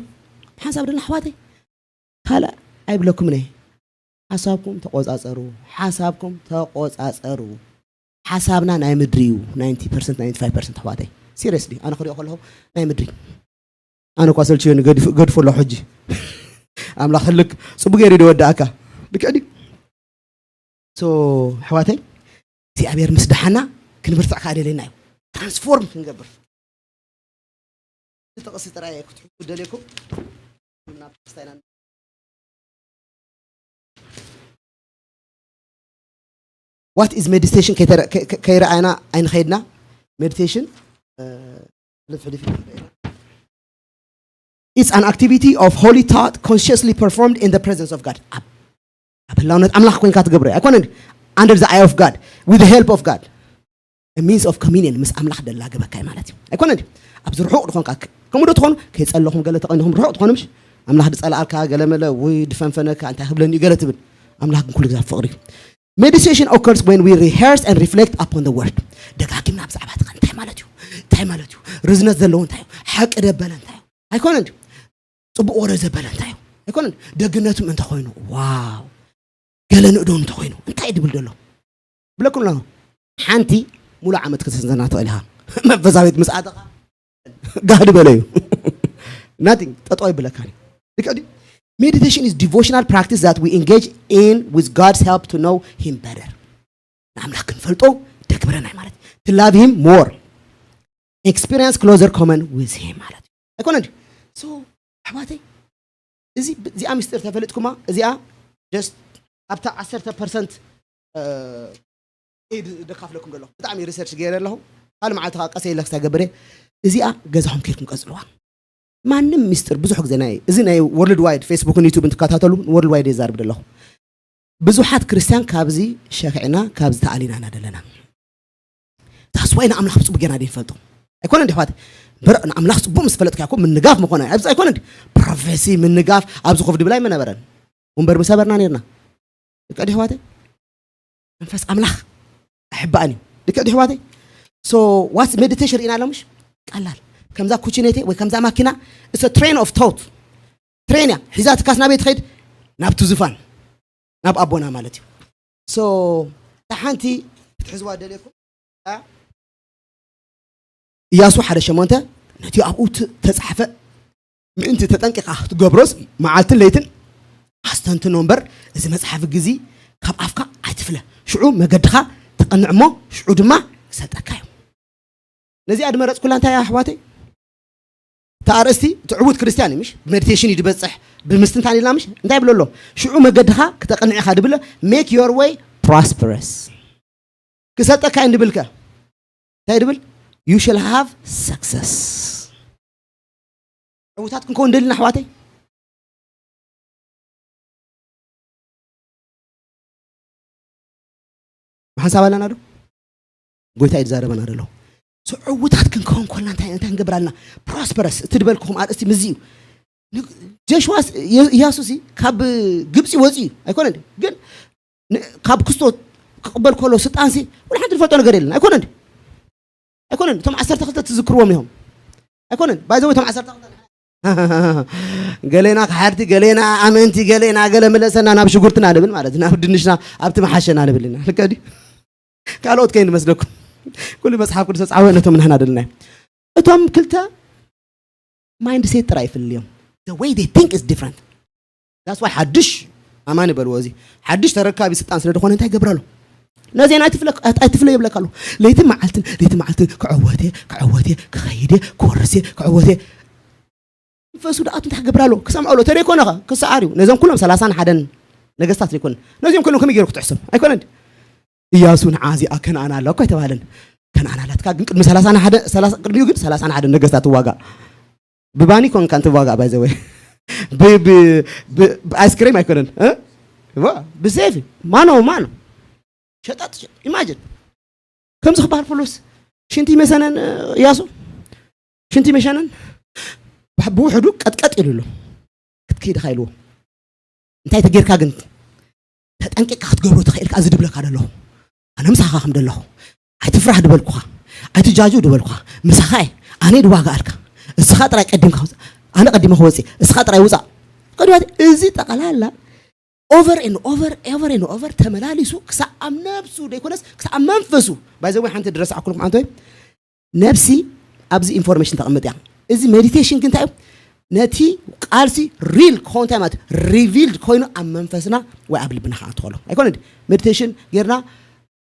ሓንሳብ ደና ኣሕዋተይ ካልእ ኣይብለኩምን እየ ሓሳብኩም ተቆጻጸሩ ሓሳብኩም ተቆጻጸሩ ሓሳብና ናይ ምድሪ እዩ ninety percent ninety-five percent ኣሕዋተይ seriously ኣነ ክሪኦ ከለኹ ናይ ምድሪ ኣነ እኳ ሰልችዮኒ ገድፉ ኣለኹ ሕጂ ኣምላኽ ህልክ ጽቡቅ ገይሩ ይወዳእካ ልክዕ ድዩ so ኣሕዋተይ እግዚኣብሔር ምስ ደሓና ክንብርትዕ ከዓ ደልየና እዩ transform ክንገብር ጥቕሲ ጥራይ ክትሕቱ ደልየኩም ናብ ክርስታይና what is meditation ከይረኣይና ኣይንኸይድና meditation ልፍልፍ It's an activity of holy thought consciously performed in the presence of God. ኣብ ኣብ ህላውነት ኣምላኽ ኮይንካ ትገብሮ ኣይኮነን። Under the eye of God, with the help of God, a means of communion, ምስ ኣምላኽ ደላገበካ እዩ ማለት እዩ ኣይኮነን። ኣብዚ ርሑቕ ዝኾንካ ከምኡ ዶ ትኾኑ? ከይጸለኹም ገለ ተቐኒኹም ርሑቕ ትኾኑ ምሽ? ኣምላኽ ድጸላኣልካ ገለ መለ ወይ ድፈንፈነካ እንታይ ክብለኒ እዩ ገለ ትብል። ኣምላኽ ግን ኩሉ ግዜ ኣብ ፍቕሪ እዩ። Meditation occurs when we rehearse and reflect upon the word. ደጋጊምና ብዛዕባ እቲ እንታይ ማለት እዩ እንታይ ማለት እዩ ርዝነት ዘለዎ እንታይ እዩ ሓቂ ደበለ እንታይ እዩ ኣይኮነን። ጽቡቕ ወረ ዘበለ እንታይ እዩ ኣይኮነን። ደግነቱ ምእንቲ ኮይኑ ዋው ገለ ንእዶ እንተኮይኑ እንታይ እዩ ድብል ዘሎ? ብለኩም ኣለኹ ሓንቲ ሙሉእ ዓመት ክትስንዘና ትኽእል ኢኻ። መንፈሳዊት ምስ ኣተኻ ጋህ ድበለ እዩ። Nothing ጠጠው ይብለካ እዩ። ልክዕ ድዩ? Meditation is devotional practice that we engage in with God's help to know Him better. ንኣምላኽ ክንፈልጦ ደግብረና እዩ ማለት እዩ። To love Him more, experience closer common with Him ማለት እዩ ኣይኮነ እንዲ? So ኣሕዋተይ እዚ እዚኣ ሚስጥር ተፈለጥኩማ እዚኣ just ኣብታ ዓሰርተ ፐርሰንት ኤድ ደካፍለኩም ዘለኹ ብጣዕሚ ሪሰርች ገይረ ኣለኹ። ካልእ መዓልቲ ከዓ ቀሰ ኢለ ክሳብ ገብር እየ። እዚኣ ገዛኹም ከይድኩም ቀፅልዋ። ማንም ሚስጥር ብዙሕ ግዜ ናይ እዚ ናይ ወርልድ ዋይድ ፌስቡክን ዩቱብን ትከታተሉ ወርልድ ዋይድ የዛርብ ዘለኹ። ብዙሓት ክርስትያን ካብዚ ሸኺዕና ካብዚ ተኣሊና ኢና ዘለና። That's why ንኣምላኽ ብፅቡቅ ጌርና ደይንፈልጦ ኣይኮነ እንዲ ኣሕዋት? በረ ንኣምላኽ ፅቡቅ ምስ ፈለጥካ እኮ ምንጋፍ ምኾነ ኣብዚ ኣይኮነ እንዲ ፕሮፌሲ ምንጋፍ ኣብዚ ኮፍ ድብል ኣይመነበረን። ወንበር ምሰበርና ነርና። ልክዕ ድዩ ኣሕዋተይ? መንፈስ ኣምላኽ ኣይሕባእን እዩ። ልክዕ ድዩ ኣሕዋተይ? So what's meditation ርኢና ኣሎ ምሽ? ቀላል ከምዛ ኩችኔቴ ወይ ከምዛ ማኪና it's a train of thought። ትሬን እያ ሒዛትካስ ናበይ ትኸይድ? ናብቲ ዙፋን ናብ ኣቦና ማለት እዩ። So እታ ሓንቲ ክትሕዝዋ ደልየኩም እያ። ኢያሱ ሓደ ሸሞንተ ነቲ ኣብኡ ት- ተጻሕፈ ምእንቲ ተጠንቂኻ ክትገብሮስ መዓልትን ለይትን ኣስተንትኖ እምበር እዚ መጽሓፍ ግዚ ካብ ኣፍካ ኣይትፍለ ሽዑ መገድኻ ተቐንዕ እሞ ሽዑ ድማ ክሰጠካ እዩ። ነዚኣ ድመረፅኩላ እንታይ እያ ኣሕዋተይ? እቲ ኣርእስቲ እቲ ዕዉት ክርስትያን እዩ ምሽ ብሜዲቴሽን እዩ ድበፅሕ ብምስትንታን ኢልና ምሽ እንታይ ይብሎ ኣሎ? ሽዑ መገድኻ ክተቕንዕ ኢኻ ድብሎ make your way prosperous ክሰጠካ እዩ ድብልከ እንታይ ድብል? You shall have success። ዕዉታት ክንከውን ደልና ኣሕዋተይ። ብሓንሳብ ኣለና ዶ? ጎይታ እዩ ዝዛረበና ዘሎ። So ዕዉታት ክንከውን ኮልና እንታይ እንታይ ክንገብር ኣለና? ፕሮስፐረስ እቲ ድበልኩኹም ኣርእስቲ ምዚ እዩ። ን- ጆሽዋ ስ- የ- ኢያሱ ሲ ካብ ግብፂ ወፂኡ እዩ ኣይኮነ እንዴ? ግን ን- ካብ ክስቶ ክቕበል ከሎ ስልጣን ሲ ወላ ሓንቲ ንፈልጦ ነገር የለን ኣይኮነ እንዴ? ኣይኮነን እቶም ዓሰርተ ክልተ ትዝክርዎም እዮም ኣይኮነን ባይዘው እቶም ዓሰርተ ክልተ ገሌና ክሓድቲ ገሌና ኣመንቲ ገሌና ገለ መለሰና ናብ ሽጉርትና ንብል ማለት ናብ ድንሽና ኣብቲ መሓሸና ንብል ኢና ልከ ድዩ ካልኦት ከይንመስለኩም ኩሉ መፅሓፍ ቅዱስ ተፃወ ነቶም ንሕና ደልና እቶም ክልተ ማይንድ ሴት ጥራይ ይፍልዮም the way they think is different that's why ሓድሽ ኣማን ይበልዎ እዚ ሓድሽ ተረካቢ ስልጣን ስለ ዝኾነ እንታይ ይገብር ኣሎ ነዚአን ኣይትፍለ ኣይትፍለ ይብለካ ኣሎ ለይትን መዓልትን ለይትን መዓልትን ክዕወት እየ ክዕወት እየ ክኸይድ እየ ክወርስ እየ ክዕወት እየ መንፈሱ ደኣቱ እንታይ ክገብር ኣሎ ክሰምዖ ኣሎ ተደይኮነ ኸ ክሰዓር እዩ ነዞም ኩሎም ሰላሳን ሓደን ነገስታት ዘይኮነ ነዚኦም ኩሎም ከመይ ገይሩ ክትሕስብ ኣይኮነን እያሱ ንዓ እዚኣ ከነኣን ኣላ እኮ ኣይተባህለን ከነኣን ኣላትካ ግን ቅድሚ ሰላሳን ሓደ ቅድሚኡ ግን ሰላሳን ሓደ ነገስታት ትዋጋእ ብባኒ ኮንካ እንትዋጋእ ባይዘወይ ብኣይስክሬም ኣይኮነን ብሴፍ ማኖ ማኖ ሸጣጥ ኢማጅን ከምዚ ክበሃል ፖሎስ ሽንቲ መሰነን እያሱ ሽንቲ መሸነን ብውሕዱ ቀጥቀጥ ኢሉ ኣሎ ክትከይድኻ ኢልዎ እንታይ ተጌርካ ግን ተጠንቂቕካ ክትገብሮ ተኽእልካ እዚ ድብለካ ደለኹ ኣነ ምሳኻ ከም ደለኹ ኣይትፍራህ ድበልኩኻ ኣይትጃጁ ድበልኩኻ ምሳኻ እየ ኣነ ድዋጋኣልካ እስኻ ጥራይ ቀዲምካ ኣነ ቀዲመ ክወፅእ እስኻ ጥራይ ውፃእ ቀዲባት እዚ ጠቐላላ over and over over and over ተመላሊሱ ክሳብ ኣብ ነብሱ ዘይኮነስ ክሳብ ኣብ መንፈሱ ባይዘወይ ሓንቲ ድረስዓኩልኩም ኣንቶይ ነብሲ ኣብዚ ኢንፎርሜሽን ተቐምጥ እያ እዚ ሜዲቴሽን ግን እንታይ እዩ ነቲ ቃልሲ ሪል ክኸውን እንታይ ማለት ሪቪልድ ኮይኑ ኣብ መንፈስና ወይ ኣብ ልብና ከዓ ትኸሎ ኣይኮነ ሜዲቴሽን ጌርና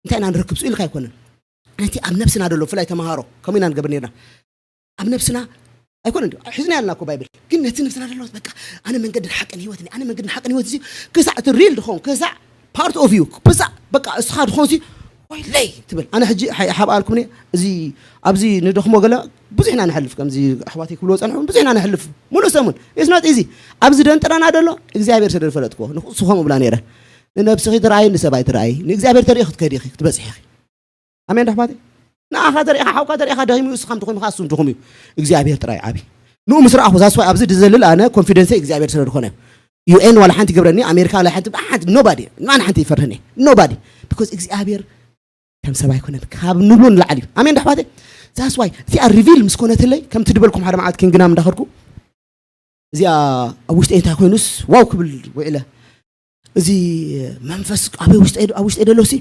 እንታይ ኢና ንረክብ ስኡ ኢልካ ኣይኮነን ነቲ ኣብ ነብስና ዘሎ ብፍላይ ተምሃሮ ከምኡ ኢና ንገብር ነርና ኣብ ነብስና ኣይኮነ ሒዝና ያልና እኮ ባይብል ግን ነቲ ነብስና ዘለዎት በቃ ኣነ መንገድን ሓቅን ህይወት ኣነ መንገድን ሓቅን ህይወት እዚ ክሳዕ እቲ ሪል ድኸውን ክሳዕ ፓርት ኦፍ ዩ ክሳዕ በቃ እስኻ ድኾን ሲ ወይለይ ትብል። ኣነ ሕጂ ሓብኣልኩም እዚ ኣብዚ ንደኽሞ ገለ ብዙሕ ኢና ንሕልፍ፣ ከምዚ ኣሕዋተይ ክብልዎ ጸንሑ ብዙሕ ኢና ንሕልፍ። ሙሉእ ሰሙን እስኖት እዚ ኣብዚ ደንጥረና ደሎ እግዚኣብሔር ስለ ዝፈለጥክዎ ንሱ ከምኡ ብላ ነይረ። ንነብስኺ ትረኣይ ንሰብኣይ ትረኣይ ንእግዚኣብሔር ተርኢ ክትከዲ ኢኺ ክትበፅሒ ኢኺ። ኣሜን ዶ ኣሕዋተይ? ንኣኻ ተሪእኻ ሓውካ ተሪእኻ ደኺሙ እዩ፣ እስኻ ድኹም ኢኻ፣ እሱ ድኹም እዩ። እግዚኣብሔር ጥራይ ዓቢ። ንኡ ምስ ረኣኹ ዛስዋይ ኣብዚ ድዘልል ኣነ ኮንፊደንሰይ እግዚኣብሔር ስለ ዝኾነ ዩኤን ዋላ ሓንቲ ይገብረኒ ኣሜሪካ ዋላ ሓንቲ ሓንቲ ኖባዲ ማን ሓንቲ ይፈርህኒ ኖባዲ። ቢኮዝ እግዚኣብሔር ከም ሰብ ኣይኮነን ካብ ንብሎ ንላዕሊ እዩ። ኣሜን ዶ ኣሕዋተይ? ዛስዋይ እዚኣ ሪቪል ምስ ኮነትለይ ከምቲ ድበልኩም ሓደ መዓልቲ ኪንግናም እንዳኸድኩ እዚኣ ኣብ ውሽጢ እንታይ ኮይኑስ ዋው ክብል ውዕለ። እዚ መንፈስ ኣብ ውሽጢ ኣብ ውሽጢ ደሎ ሲ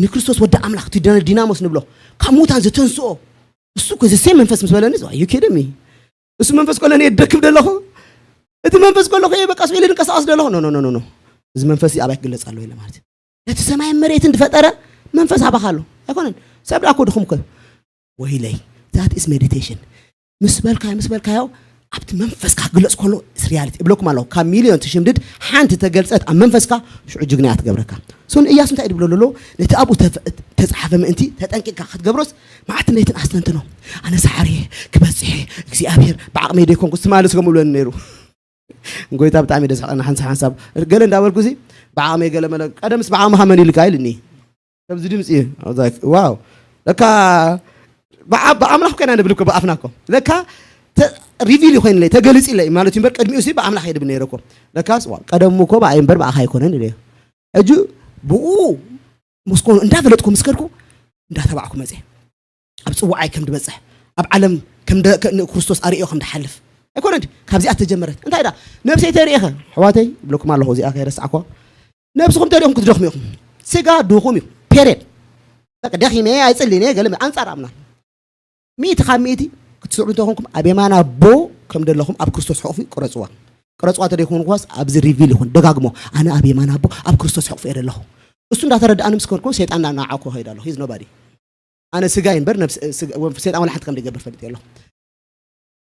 ንክርስቶስ ወዲ ኣምላኽ እቲ ዲናሞስ ንብሎ ካብ ሙታን ዘተንስኦ እሱ እኮ ዘሴ መንፈስ ምስ በለኒ ዩ ኪድሚ እሱ መንፈስ ከሎ እየ ደክም ደለኹ። እቲ መንፈስ ከሎ ከየ በቃ ስኢለ ድንቀሳቀስ ደለኹ። ኖ ኖ ኖ ኖ እዚ መንፈስ ኣባይ ክግለጽ ኣለዎ ኢለ ማለት እዩ። ነቲ ሰማይን መሬትን ዝፈጠረ መንፈስ ኣባኻ ኣሎ ኣይኮነን። ሰብ ዳኮ ድኹም እኮ ወይለይ that is meditation ምስ በልካዮ ምስ በልካዮ ኣብቲ መንፈስካ ክግለጽ ከሎ ሪያሊቲ እብለኩም ኣለኹ። ካብ ሚልዮን ትሽምድድ ሓንቲ ተገልጸት ኣብ መንፈስካ ሽዑ ጅግና እያ ትገብረካ። ሶ ንእያሱ እንታይ ድብሎ ኣሎ? ነቲ ኣብኡ ተፍ- ተጻሓፈ ምእንቲ ተጠንቂቅካ ክትገብሮስ መዓልትን ለይትን ኣስተንትኖ። ኣነ ሰዓሪ ክበጽሕ እግዚኣብሔር ብዓቕመይ ደይኮንኩ ትማሊ ስገም ብለኒ ነይሩ። ጎይታ ብጣዕሚ ደስሓቀና ሓንሳብ ሓንሳብ ገለ እንዳበልኩ ሲ ብዓቕመይ ገለ መለ ቀደምስ ብዓቕምኻ መን ኢልካ ኢልኒ። ከምዚ ድምፂ እዩ። I was like, ዋው ለካ ብዓ- ብኣምላኽ ኮይና ንብል እኮ ብኣፍና እኮ ለካ ተ- ሪቪል ኮይንለይ ተገሊፂለይ ማለት እዩ እምበር ቅድሚኡ ሲ ብኣምላኽ እየ ድብል ነይረ እኮ። ለካስ ዋ ቀደሙ እኮ ብኣይ እምበር ብኣኻ ኣይኮነን ኢለ ሕጂ ብኡ ምስ ኮኑ እንዳፈለጥኩ ምስ ከድኩ እንዳተባዕኩ መፀ ኣብ ፅዋዓይ ከም ድበፅሕ ኣብ ዓለም ከም ደ- ከ- ንክርስቶስ ኣርእዮ ከም ድሓልፍ ኣይኮነን ካብዚኣ ተጀመረት እንታይ ዳ ነብሰይ ተርእኸ ኣሕዋተይ ብለኩም ኣለኹ እዚኣ ከይረሳዕኳ ነብስኹም ተሪኹም ክትደኽሙ ኢኹም። ስጋ ድኹም እዩ። ፔሬድ። በቃ ደኺመ ኣይጽልን እየ ገለ ኣንጻር ኣምና ሚእቲ ካብ ሚእቲ ክትስዕሩ እንተኾንኩም ኣብ የማን ኣቦ ከም ደለኹም ኣብ ክርስቶስ ሕቑፊ ቅረጽዋ። ቅረጽዋ ተደይኮንኳስ ኣብዚ ሪቪል ይኹን ደጋግሞ ኣነ ኣብ የማን ኣቦ ኣብ ክርስቶስ ሕቑፊ እየ ደለኹ። እሱ እንዳተረዳእኒ ምስ ከድኩ ሰይጣን እናናዓኩ ከይድ ኣለኹ። ሂዝ ኖባዲ ኣነ ስጋ እምበር ነብስ- ስጋ- ወ- ሰይጣን ወላ ሓንቲ ከም ደይገብር ፈልጥ ኣለኹ።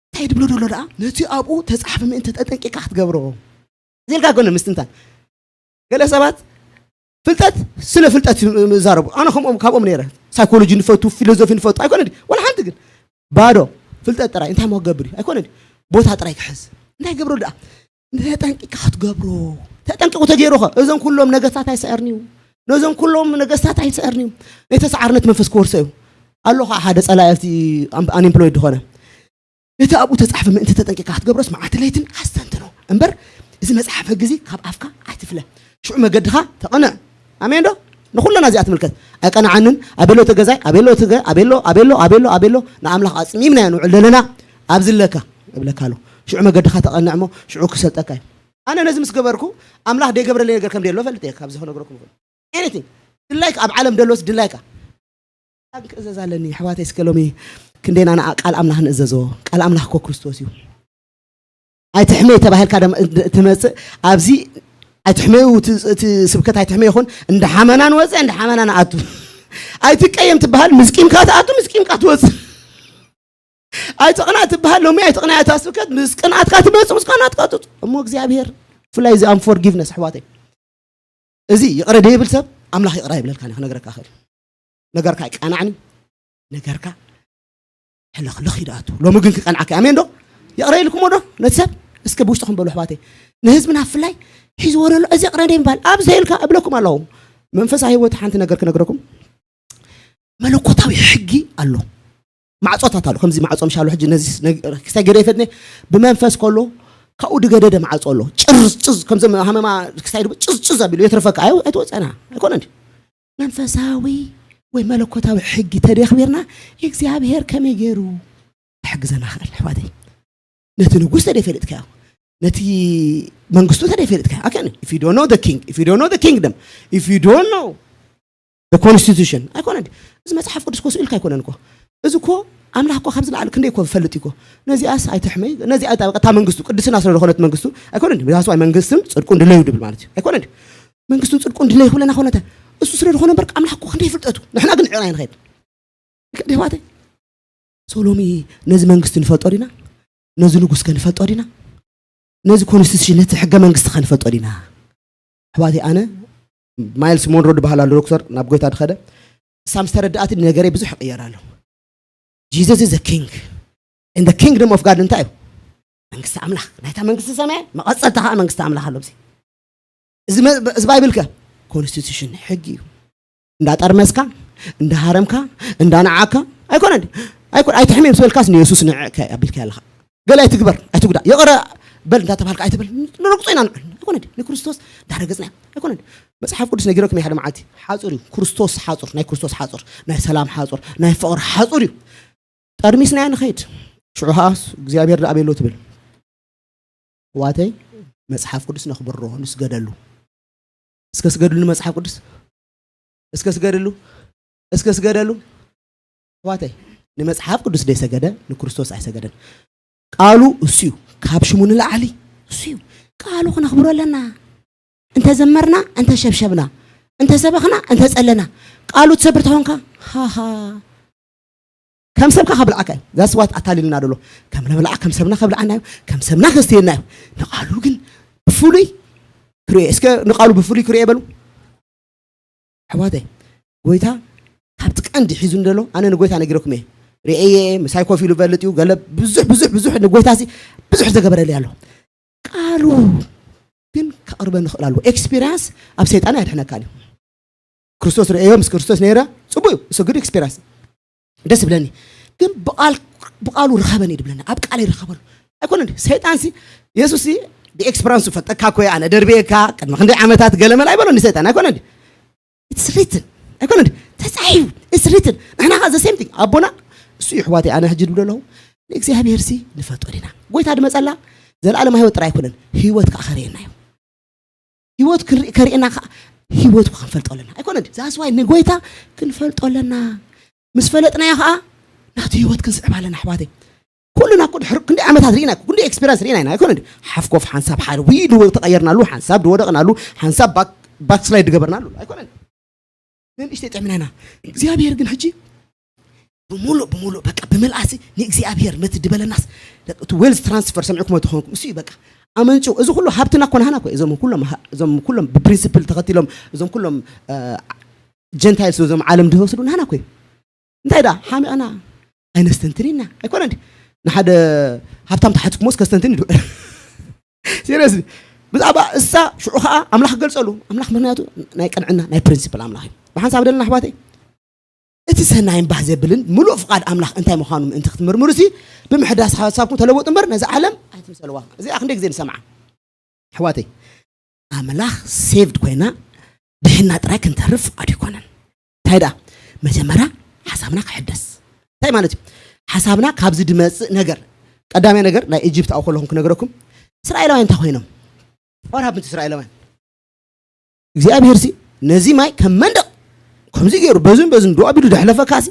እንታይ ድብሎ ደሎ ደኣ ነቲ ኣብኡ ተጻሕፈ ምእንቲ ተጠንቂካ ክትገብሮ። ዜልካ ጎነ ምስትንታን ገለ ሰባት ፍልጠት ስለ ፍልጠት ይዛረቡ። ኣነ ከምኦም ካብኦም ነይረ። ሳይኮሎጂ ንፈቱ፣ ፊሎዞፊ ንፈቱ ኣይኮነ ድዩ? ወላ ሓንቲ ግን ባዶ ፍልጠት ጥራይ እንታይ ሞ ገብር እዩ? ኣይኮነ ድዩ? ቦታ ጥራይ ክሕዝ እንታይ ገብሮ ደኣ? ተጠንቂካ ክትገብሮ። ተጠንቂቁ ተገይሩኸ እዞም ኩሎም ነገስታት ኣይስዕርን እዩ። ነዞም ኩሎም ነገስታት ኣይስዕርን እዩ። ናይ ተሰዓርነት መንፈስ ክወርሶ እዩ። ኣሎ ከዓ ሓደ ጸላኢ ኣብቲ ኣንኤምፕሎይድ ዝኾነ ነቲ ኣብኡ ተጻሕፈ ምእንቲ ተጠንቂካ ክትገብሮስ መዓልቲ ለይትን ኣስተንትኖ እምበር እዚ መጽሓፍ ሕጊ እዚ ካብ ኣፍካ ኣይትፍለ። ሽዑ መገድኻ ተቐንዕ። ኣሜን ዶ? ንኹለና እዚኣ ትምልከት። ኣይቀናዓንን ኣቤሎ ተገዛይ ኣቤሎ ትገ ኣቤሎ ኣቤሎ ኣቤሎ ኣቤሎ ንኣምላኽ ኣጽሚምናዮ ንውዕል ዘለና ኣብዚ ኣለካ እብለካ ኣሎ። ሽዑ መገድኻ ተቐንዕ እሞ ሽዑ ክሰልጠካ እዩ። ኣነ ነዚ ምስ ገበርኩ ኣምላኽ ደይገብረለይ ነገር ከም ደየሎ ፈልጥ እየ። ካብዚ ክነግረኩም ይኽእል ኤኒቲንግ ድላይካ ኣብ ዓለም ደሎስ ድላይካ ክእዘዝ ኣለኒ ኣሕዋተይ እስከ ሎሚ ክንደይና ንኣ ቃል ኣምላኽ ንእዘዞ። ቃል ኣምላኽ እኮ ክርስቶስ እዩ። ኣይትሕመይ ተባሂልካ ደም- ትመጽእ ኣብዚ ኣይትሕመዩ እቲ- እቲ ስብከት ኣይትሕመ ይኹን እንዳ ሓመና ንወፅእ እንዳ ሓመና ንኣቱ ኣይትቀየም ትበሃል ምስቂምካ ትኣቱ ምስቂምካ ትወፅእ ኣይትቕና ትበሃል ሎሚ ኣይትቕና እታ ስብከት ምስ ቅንኣትካ ትመፅእ ምስ ቅንኣትካ ትወፅእ እሞ እግዚኣብሔር ብፍላይ እዚ ኣንፎርጊቭነስ ኣሕዋተይ እዚ ይቕረ ደይብል ሰብ ኣምላኽ ይቕረ ይብለልካ ክነግረካ ክእል ነገርካ ኣይቃናዕኒ ነገርካ ሕልኽልኽ ይድኣቱ ሎሚ ግን ክቀንዓካ ኣሜን ዶ ይቕረ ኢልኩሞ ዶ ነቲ ሰብ እስከ ብውሽጥኹም በሉ ኣሕዋተይ ንህዝብና ብፍላይ ሒዝዎ ዘሎ እዚ ይቕረ ደይምባል ኣብ ዘየልካ እብለኩም ኣለኹ መንፈሳዊ ህይወት ሓንቲ ነገር ክነግረኩም መለኮታዊ ሕጊ ኣሎ ማዕጾታት ኣሎ ከምዚ ማዕጾ ምሻሉ ሕጂ ነዚ ክስታይ ገደ ይፈትነ ብመንፈስ ከሎ ካብኡ ድገደደ ማዕጾ ኣሎ ጭርጭዝ ከምዚ ሃመማ ክስታይ ድቡ ጭርጭዝ ኣቢሉ የትረፈካ ኣይ ኣይትወፀና ኣይኮነ እንዲ መንፈሳዊ ወይ መለኮታዊ ሕጊ ተደኽቢርና እግዚኣብሔር ከመይ ገይሩ ክሕግዘና ክእል ኣሕዋተይ ነቲ ንጉስ ተደይፈለጥካዮ ነቲ መንግስቱ ተደይፈለጥካዮ ኣከነ if you don't know the king if you don't know the kingdom if you don't know ኮንስቲቱሽን ኣይኮነን እዚ መፅሓፍ ቅዱስ ኮ ስኢልካ ኣይኮነን እኮ እዚ እኮ ኣምላኽ እኮ ካብ ዝለዓለ ክንደይ እኮ ዝፈልጥ እዩ እኮ ነዚኣስ ኣይትሕመይ ነዚኣ እታ መንግስቱ ቅድስና ስለ ዝኾነት መንግስቱ ኣይኮነን ዳስዋይ መንግስትን ፅድቁን ድለዩ ድብል ማለት እዩ ኣይኮነን መንግስትን ፅድቁን ድለዩ ክብለና ኮነተ እሱ ስለ ዝኾነ እምበር ኣምላኽ እኮ ክንደይ ፍልጠቱ ንሕና ግን ዕቕና ንኸይድ ደዋተይ ሶ ሎሚ ነዚ መንግስቲ ንፈልጦ ዲና ነዚ ንጉስ ከ ንፈልጦ ዲና ነዚ ኮንስቲቱሽን ነቲ ሕገ መንግስቲ ከ ንፈልጦ ዲና ኣሕዋተይ ኣነ ማይልስ ሞንሮ ዝበሃል ኣሎ ዶክተር ናብ ጎይታ ድኸደ ሳም ዝተረዳኣት ነገረይ ብዙሕ ይቕየር ኣሎ። Jesus is a king. In the kingdom of God እንታይ እዩ? መንግስቲ ኣምላኽ። ናይታ መንግስቲ ሰማይ መቐጸልታ ከዓ መንግስቲ ኣምላኽ ኣሎ። እዚ እዚ መ- እዚ ባይብል ከ ኮንስቲቱሽን፣ ሕጊ እዩ። እንዳጠርመስካ፣ እንዳሃረምካ፣ እንዳነዓካ ኣይኮነን። ኣይኮን ኣይትሕሜ ምስ በልካስ ንየሱስ ንዕከ ኣቢልካ ኣለኻ። ገለ ኣይትግበር ኣይትጉዳእ፣ ይቕረ በል እንዳተባልካ ኣይትበል። ንረግጾ ኢና ንዕል ኣይኮነ፣ ንክርስቶስ እንዳረገጽና ኣይኮነ። መጽሓፍ ቅዱስ ነጊረኩም ሓደ መዓልቲ ሓጹር እዩ። ክርስቶስ ሓጹር፣ ናይ ክርስቶስ ሓጹር፣ ናይ ሰላም ሓጹር፣ ናይ ፍቕሪ ሓጹር እዩ። ጠርሚስናዮ ንኸይድ። ሽዑ ኸዓ እግዚኣብሔር ደኣ ኣበይ ኣሎ ትብል? ኣሕዋተይ፣ መጽሓፍ ቅዱስ ነኽብሮ፣ ንስገደሉ። እስከ ስገድሉ ንመጽሓፍ ቅዱስ። እስከ ስገድሉ። እስከ ስገደሉ። ኣሕዋተይ፣ ንመጽሓፍ ቅዱስ ዘይሰገደ ንክርስቶስ ኣይሰገደን። ቃሉ እሱ እዩ። ካብ ሽሙ ንላዕሊ እሱ እዩ። ቃሉ ክነኽብሮ ኣለና። እንተ ዘመርና፣ እንተ ሸብሸብና፣ እንተ ሰበኽና፣ እንተ ጸለና፣ ቃሉ ትሰብር ተኾንካ፣ ሃሃ። ከም ሰብካ ከብልዓካ እዩ። That's what ኣታሊልና ደሎ። ከም ነብልዓ፣ ከም ሰብና ከብልዓና እዩ። ከም ሰብና ከስትየና እዩ። ንቃሉ ግን ብፍሉይ ክርኤ። እስከ ንቃሉ ብፍሉይ ክርኤ በሉ። ኣሕዋተይ፣ ጎይታ ካብቲ ቀንዲ ሒዙ እንደሎ፣ ኣነ ንጎይታ ነጊረኩም እየ። ርእየ፣ ምሳይ ኮፍ ኢሉ ይፈልጥ እዩ። ገለ ብዙሕ፣ ብዙሕ፣ ብዙሕ ንጎይታ ሲ ብዙሕ ዘገበረለይ ኣሎ። ቃሉ ግን ከቕርበ ንኽእል ኣለዎ። ኤክስፒሪያንስ ኣብ ሰይጣን ኣየድሕነካን እዩ። ክርስቶስ ርእዮ፣ ምስ ክርስቶስ ነይረ፣ ጽቡቅ እዩ። እሱ good ኤክስፒሪያንስ ደስ ይብለኒ። ግን ብቃል-፣ ብቃሉ ርኸበኒ ድብለኒ፣ ኣብ ቃለይ ርኸበሉ። ኣይኮነ እንዲ ሰይጣን ሲ፣ የሱስ ሲ ብኤክስፒሪያንስ ፈጠካ እኮ ኣነ ደርብየካ፣ ቅድሚ ክንደይ ዓመታት ገለመል ኣይበሎ እንዲ ሰይጣን፣ ኣይኮነ እንዲ? It's written። ኣይኮነ እንዲ? ተጻሒፉ። It's written። ንሕና ኸ the same thing። ኣቦና እሱ እዩ ኣሕዋተይ፣ ኣነ ሕጂ ድብሎ ኣለኹ። ንእግዚኣብሔር ሲ ንፈልጦ ዲና? ጎይታ ድመጸላ ዘለዓለማዊ ህይወት ጥራይ ኣይኮነን፣ ህይወት ከኣ ከርእየና እዩ። ህይወት ክንርኢ-፣ ከርእየና ከኣ ህይወቱ ክንፈልጦ ኣለና። ኣይኮነ እንዲ? That's why ንጎይታ ክንፈልጦ ኣለና። ምስ ፈለጥናዮ ከኣ ናቱ ህይወት ክንስዕብ ኣለና ኣሕዋተይ። ኩልና እኮ ድሕሪ ክንደይ ዓመታት ርኢና፣ ክንደይ ኤክስፒሪያንስ ርኢና ኢና። ኣይኮነ እንዲ? ሓፍ ኮፍ ሓንሳብ ሓደ፣ ውይ፣ ድወ-፣ ተቐየርናሉ፣ ሓንሳብ ድወደቕናሉ፣ ሓንሳብ ባክ-፣ ባክስላይድ ድገበርናሉ። ኣይኮነ እንዲ? ንእሽተይ ጥዕምና ኢና። እግዚኣብሔር ግን ሕጂ ብምሉእ፣ ብምሉእ በቃ ብምልኣሲ ንእግዚኣብሔር ነቲ ድበለናስ፣ እቲ ዌልዝ ትራንስፈር ሰሚዕኩሞ ተኾንኩም፣ እሱ እዩ በቃ ኣመንጭው። እዚ ኩሉ ሃብትና እኮ ናህና እኮ፣ እዞም ኩሎም ሃ-፣ እዞም ኩሎም ብፕሪንሲፕል ተኸቲሎም፣ እዞም ኩሎም፣ እ፣ ጀንታይልስ፣ እዞም ዓለም ድወስዱ ናህና እኮ እዩ። እንታይ ደኣ ሓሚቕና ኣይነስተንትን ኢና። ኣይኮነ እንዲ? ንሓደ ሃብታም ተሓትኩሞ እስከ ስተንትን ይዱ። ሲሪየስሊ። ብዛዕባ እሳ ሽዑ ኸኣ ኣምላኽ ገልጸሉ። ኣምላኽ ምኽንያቱ ናይ ቅንዕና፣ ናይ ፕሪንሲፕል ኣምላኽ እዩ። ብሓንሳብ ደለና ኣሕዋተይ። እቲ ሰናይን ባህ ዘብልን ምሉእ ፍቓድ ኣምላኽ እንታይ ምዃኑ ምእንቲ ክትምርምሩ ሲ፣ ብምሕዳስ ሓሳብኩም ተለወጡ እምበር ነዛ ዓለም ኣይትምሰልዋ። እዚኣ ክንደይ ግዜ ንሰምዓ? ኣሕዋተይ፣ ኣምላኽ ሴቭድ ኮይና ድሒና ጥራይ ክንተርፍ ፍቓዱ ኣይኮነን። እንታይ ደኣ? መጀመርያ ሓሳብና ክሕደስ። እንታይ ማለት እዩ? ሓሳብና ካብዚ ድመጽእ ነገር፣ ቀዳማይ ነገር ናይ ኢጅፕት ኣብኡ ከለኹም ክነግረኩም፣ እስራኤላውያን እንታይ ኮይኖም? What happened to እስራኤላውያን? እግዚኣብሔር ሲ ነዚ ማይ ከም መንደቕ ከምዚ ገይሩ በዙን በዙን ዶ ኣቢሉ ደሕለፈካ ሲ፣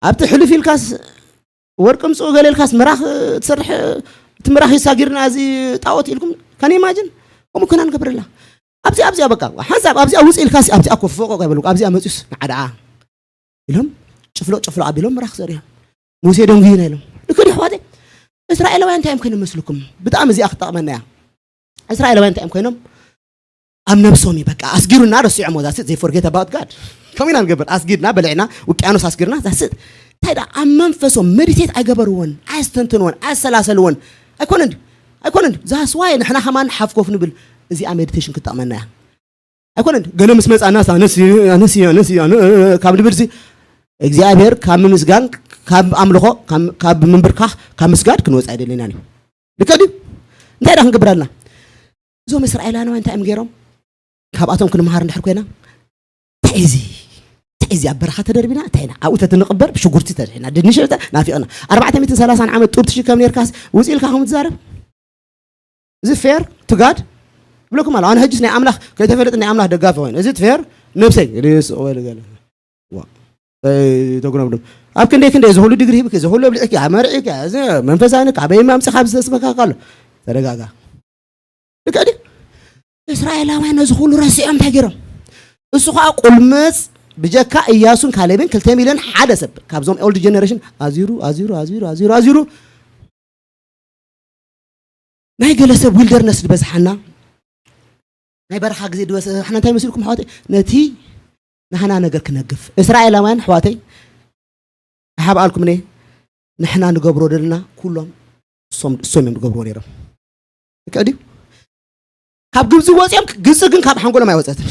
ኣብቲ ሕልፍ ኢልካስ ወርቂ ምጽኡ ገለ ኢልካስ ምራኽ ትሰርሕ፣ እቲ ምራኽ ይሳጊርና እዚ ጣዖት ኢልኩም፣ ካን ኢማጅን? ከምኡ ኮይና ንገብረላ። ኣብዚኣ፣ ኣብዚኣ በቃ ሓንሳብ ኣብዚኣ ውጽእ ኢልካስ ኣብዚኣ ኮፍ ፎቆቅ ኣይበሉ፣ ኣብዚኣ መጽዩስ ንዓድዓ ኢሎም ጭፍሎ ጭፍሎ ኣቢሎም ምራኽ ዘርዮም። ሙሴ ደንጉዩና ኢሎም። ልክድ ኣሕዋተይ፣ እስራኤላውያን እንታይ እዮም ኮይኖም መስልኩም? ብጣዕሚ እዚኣ ክትጠቕመና እያ። እስራኤላውያን እንታይ እዮም ኮይኖም? ኣብ ነብሶም እዩ በቃ ኣስጊሩና ረሲዖሞ። ዛስት ዘይ ፎርጌት ኣባውት ጋድ። ከምኡ ኢና ንገብር። ኣስጊድና በልዕና ውቅያኖስ ኣስጊርና ዛስት። እንታይ ደኣ ኣብ መንፈሶም መዲቴት ኣይገበርዎን፣ ኣየስተንትንዎን፣ ኣየሰላሰልዎን። ኣይኮነ እንዲ? ኣይኮነ እንዲ? ዛስዋይ ንሕና ከማን ሓፍ ኮፍ ንብል። እዚኣ ሜዲቴሽን ክትጠቕመና እያ። ኣይኮነ እንዲ? ገለ ምስ መጻና ኣነስ ኣነስ ኣነስ ኣነ ካብ ንብል ሲ እግዚኣብሔር ካብ ምምስጋን፣ ካብ ኣምልኾ፣ ካብ፣ ካብ ምንብርካኽ፣ ካብ ምስጋድ ክንወጽእ ኣይደለናን እዩ። ልክዕ ድዩ? እንታይ ደኣ ክንገብር ኣለና? እዞም እስራኤላውያን እንታይ እዮም ገይሮም? ካብኣቶም ክንመሃር እንድሕር ኮይና፣ እንታይ እዚ? እንታይ እዚ ኣብ በረኻ ተደርቢና? እንታይ ኢና? ኣብኡ ተትንቕበር ብሽጉርቲ ተድሒና፣ ድንሽ ናፊቕና። ኣርባዕተ ሚእትን ሰላሳን ዓመት ጡብ ትሽከም ነርካስ ውጽእ ኢልካ ከምኡ ትዛረብ? እዚ ፌር ቱ ጋድ? ብለኩም ኣሎ። ኣነ ሕጅስ ናይ ኣምላኽ ከይተፈለጥ ናይ ኣምላኽ ደጋፊ ኮይነ። እዚ ፌር ነብሰይ ሪስ ወይ ልገለ። ዋ። ተጉረምርም። ኣብ ክንደይ ክንደይ ዝኹሉ ዲግሪ ሂብኪ፣ ዝኹሉ ኣብልዕኪ፣ ኣመርዒኪ፣ እዚ መንፈሳዊ ነክ ኣበይ ማምጽእ ካብ ዘስበካ ኣሎ። ተረጋጋ። ልክዕ ድዩ? እስራኤላውያን ነዚ ኩሉ ረሲዖም እንታይ ገይሮም? እሱ ኸዓ ቁልምጽ ብጀካ እያሱን ካሌብን ክልተ ሚልዮን ሓደ ሰብ ካብዞም ኦልድ ጀነሬሽን ኣዚሩ፣ ኣዚሩ፣ ኣዚሩ፣ ኣዚሩ፣ ኣዚሩ ናይ ገለ ሰብ ዊልደርነስ ዝበዝሓና፣ ናይ በረኻ ግዜ ዝበዝሓና እንታይ መሲልኩም ኣሕዋተይ? ነቲ ንሕና ነገር ክነግፍ። እስራኤላውያን ኣሕዋተይ፣ ይሓብኣልኩም እኔ፣ ንሕና ንገብሮ ዘለና ኩሎም እሶም እሶም እዮም ዝገብርዎ ነይሮም። ልክዕ ድዩ? ካብ ግብፂ ወፂኦም፣ ግብፂ ግን ካብ ሓንጎሎም ኣይወፀትን።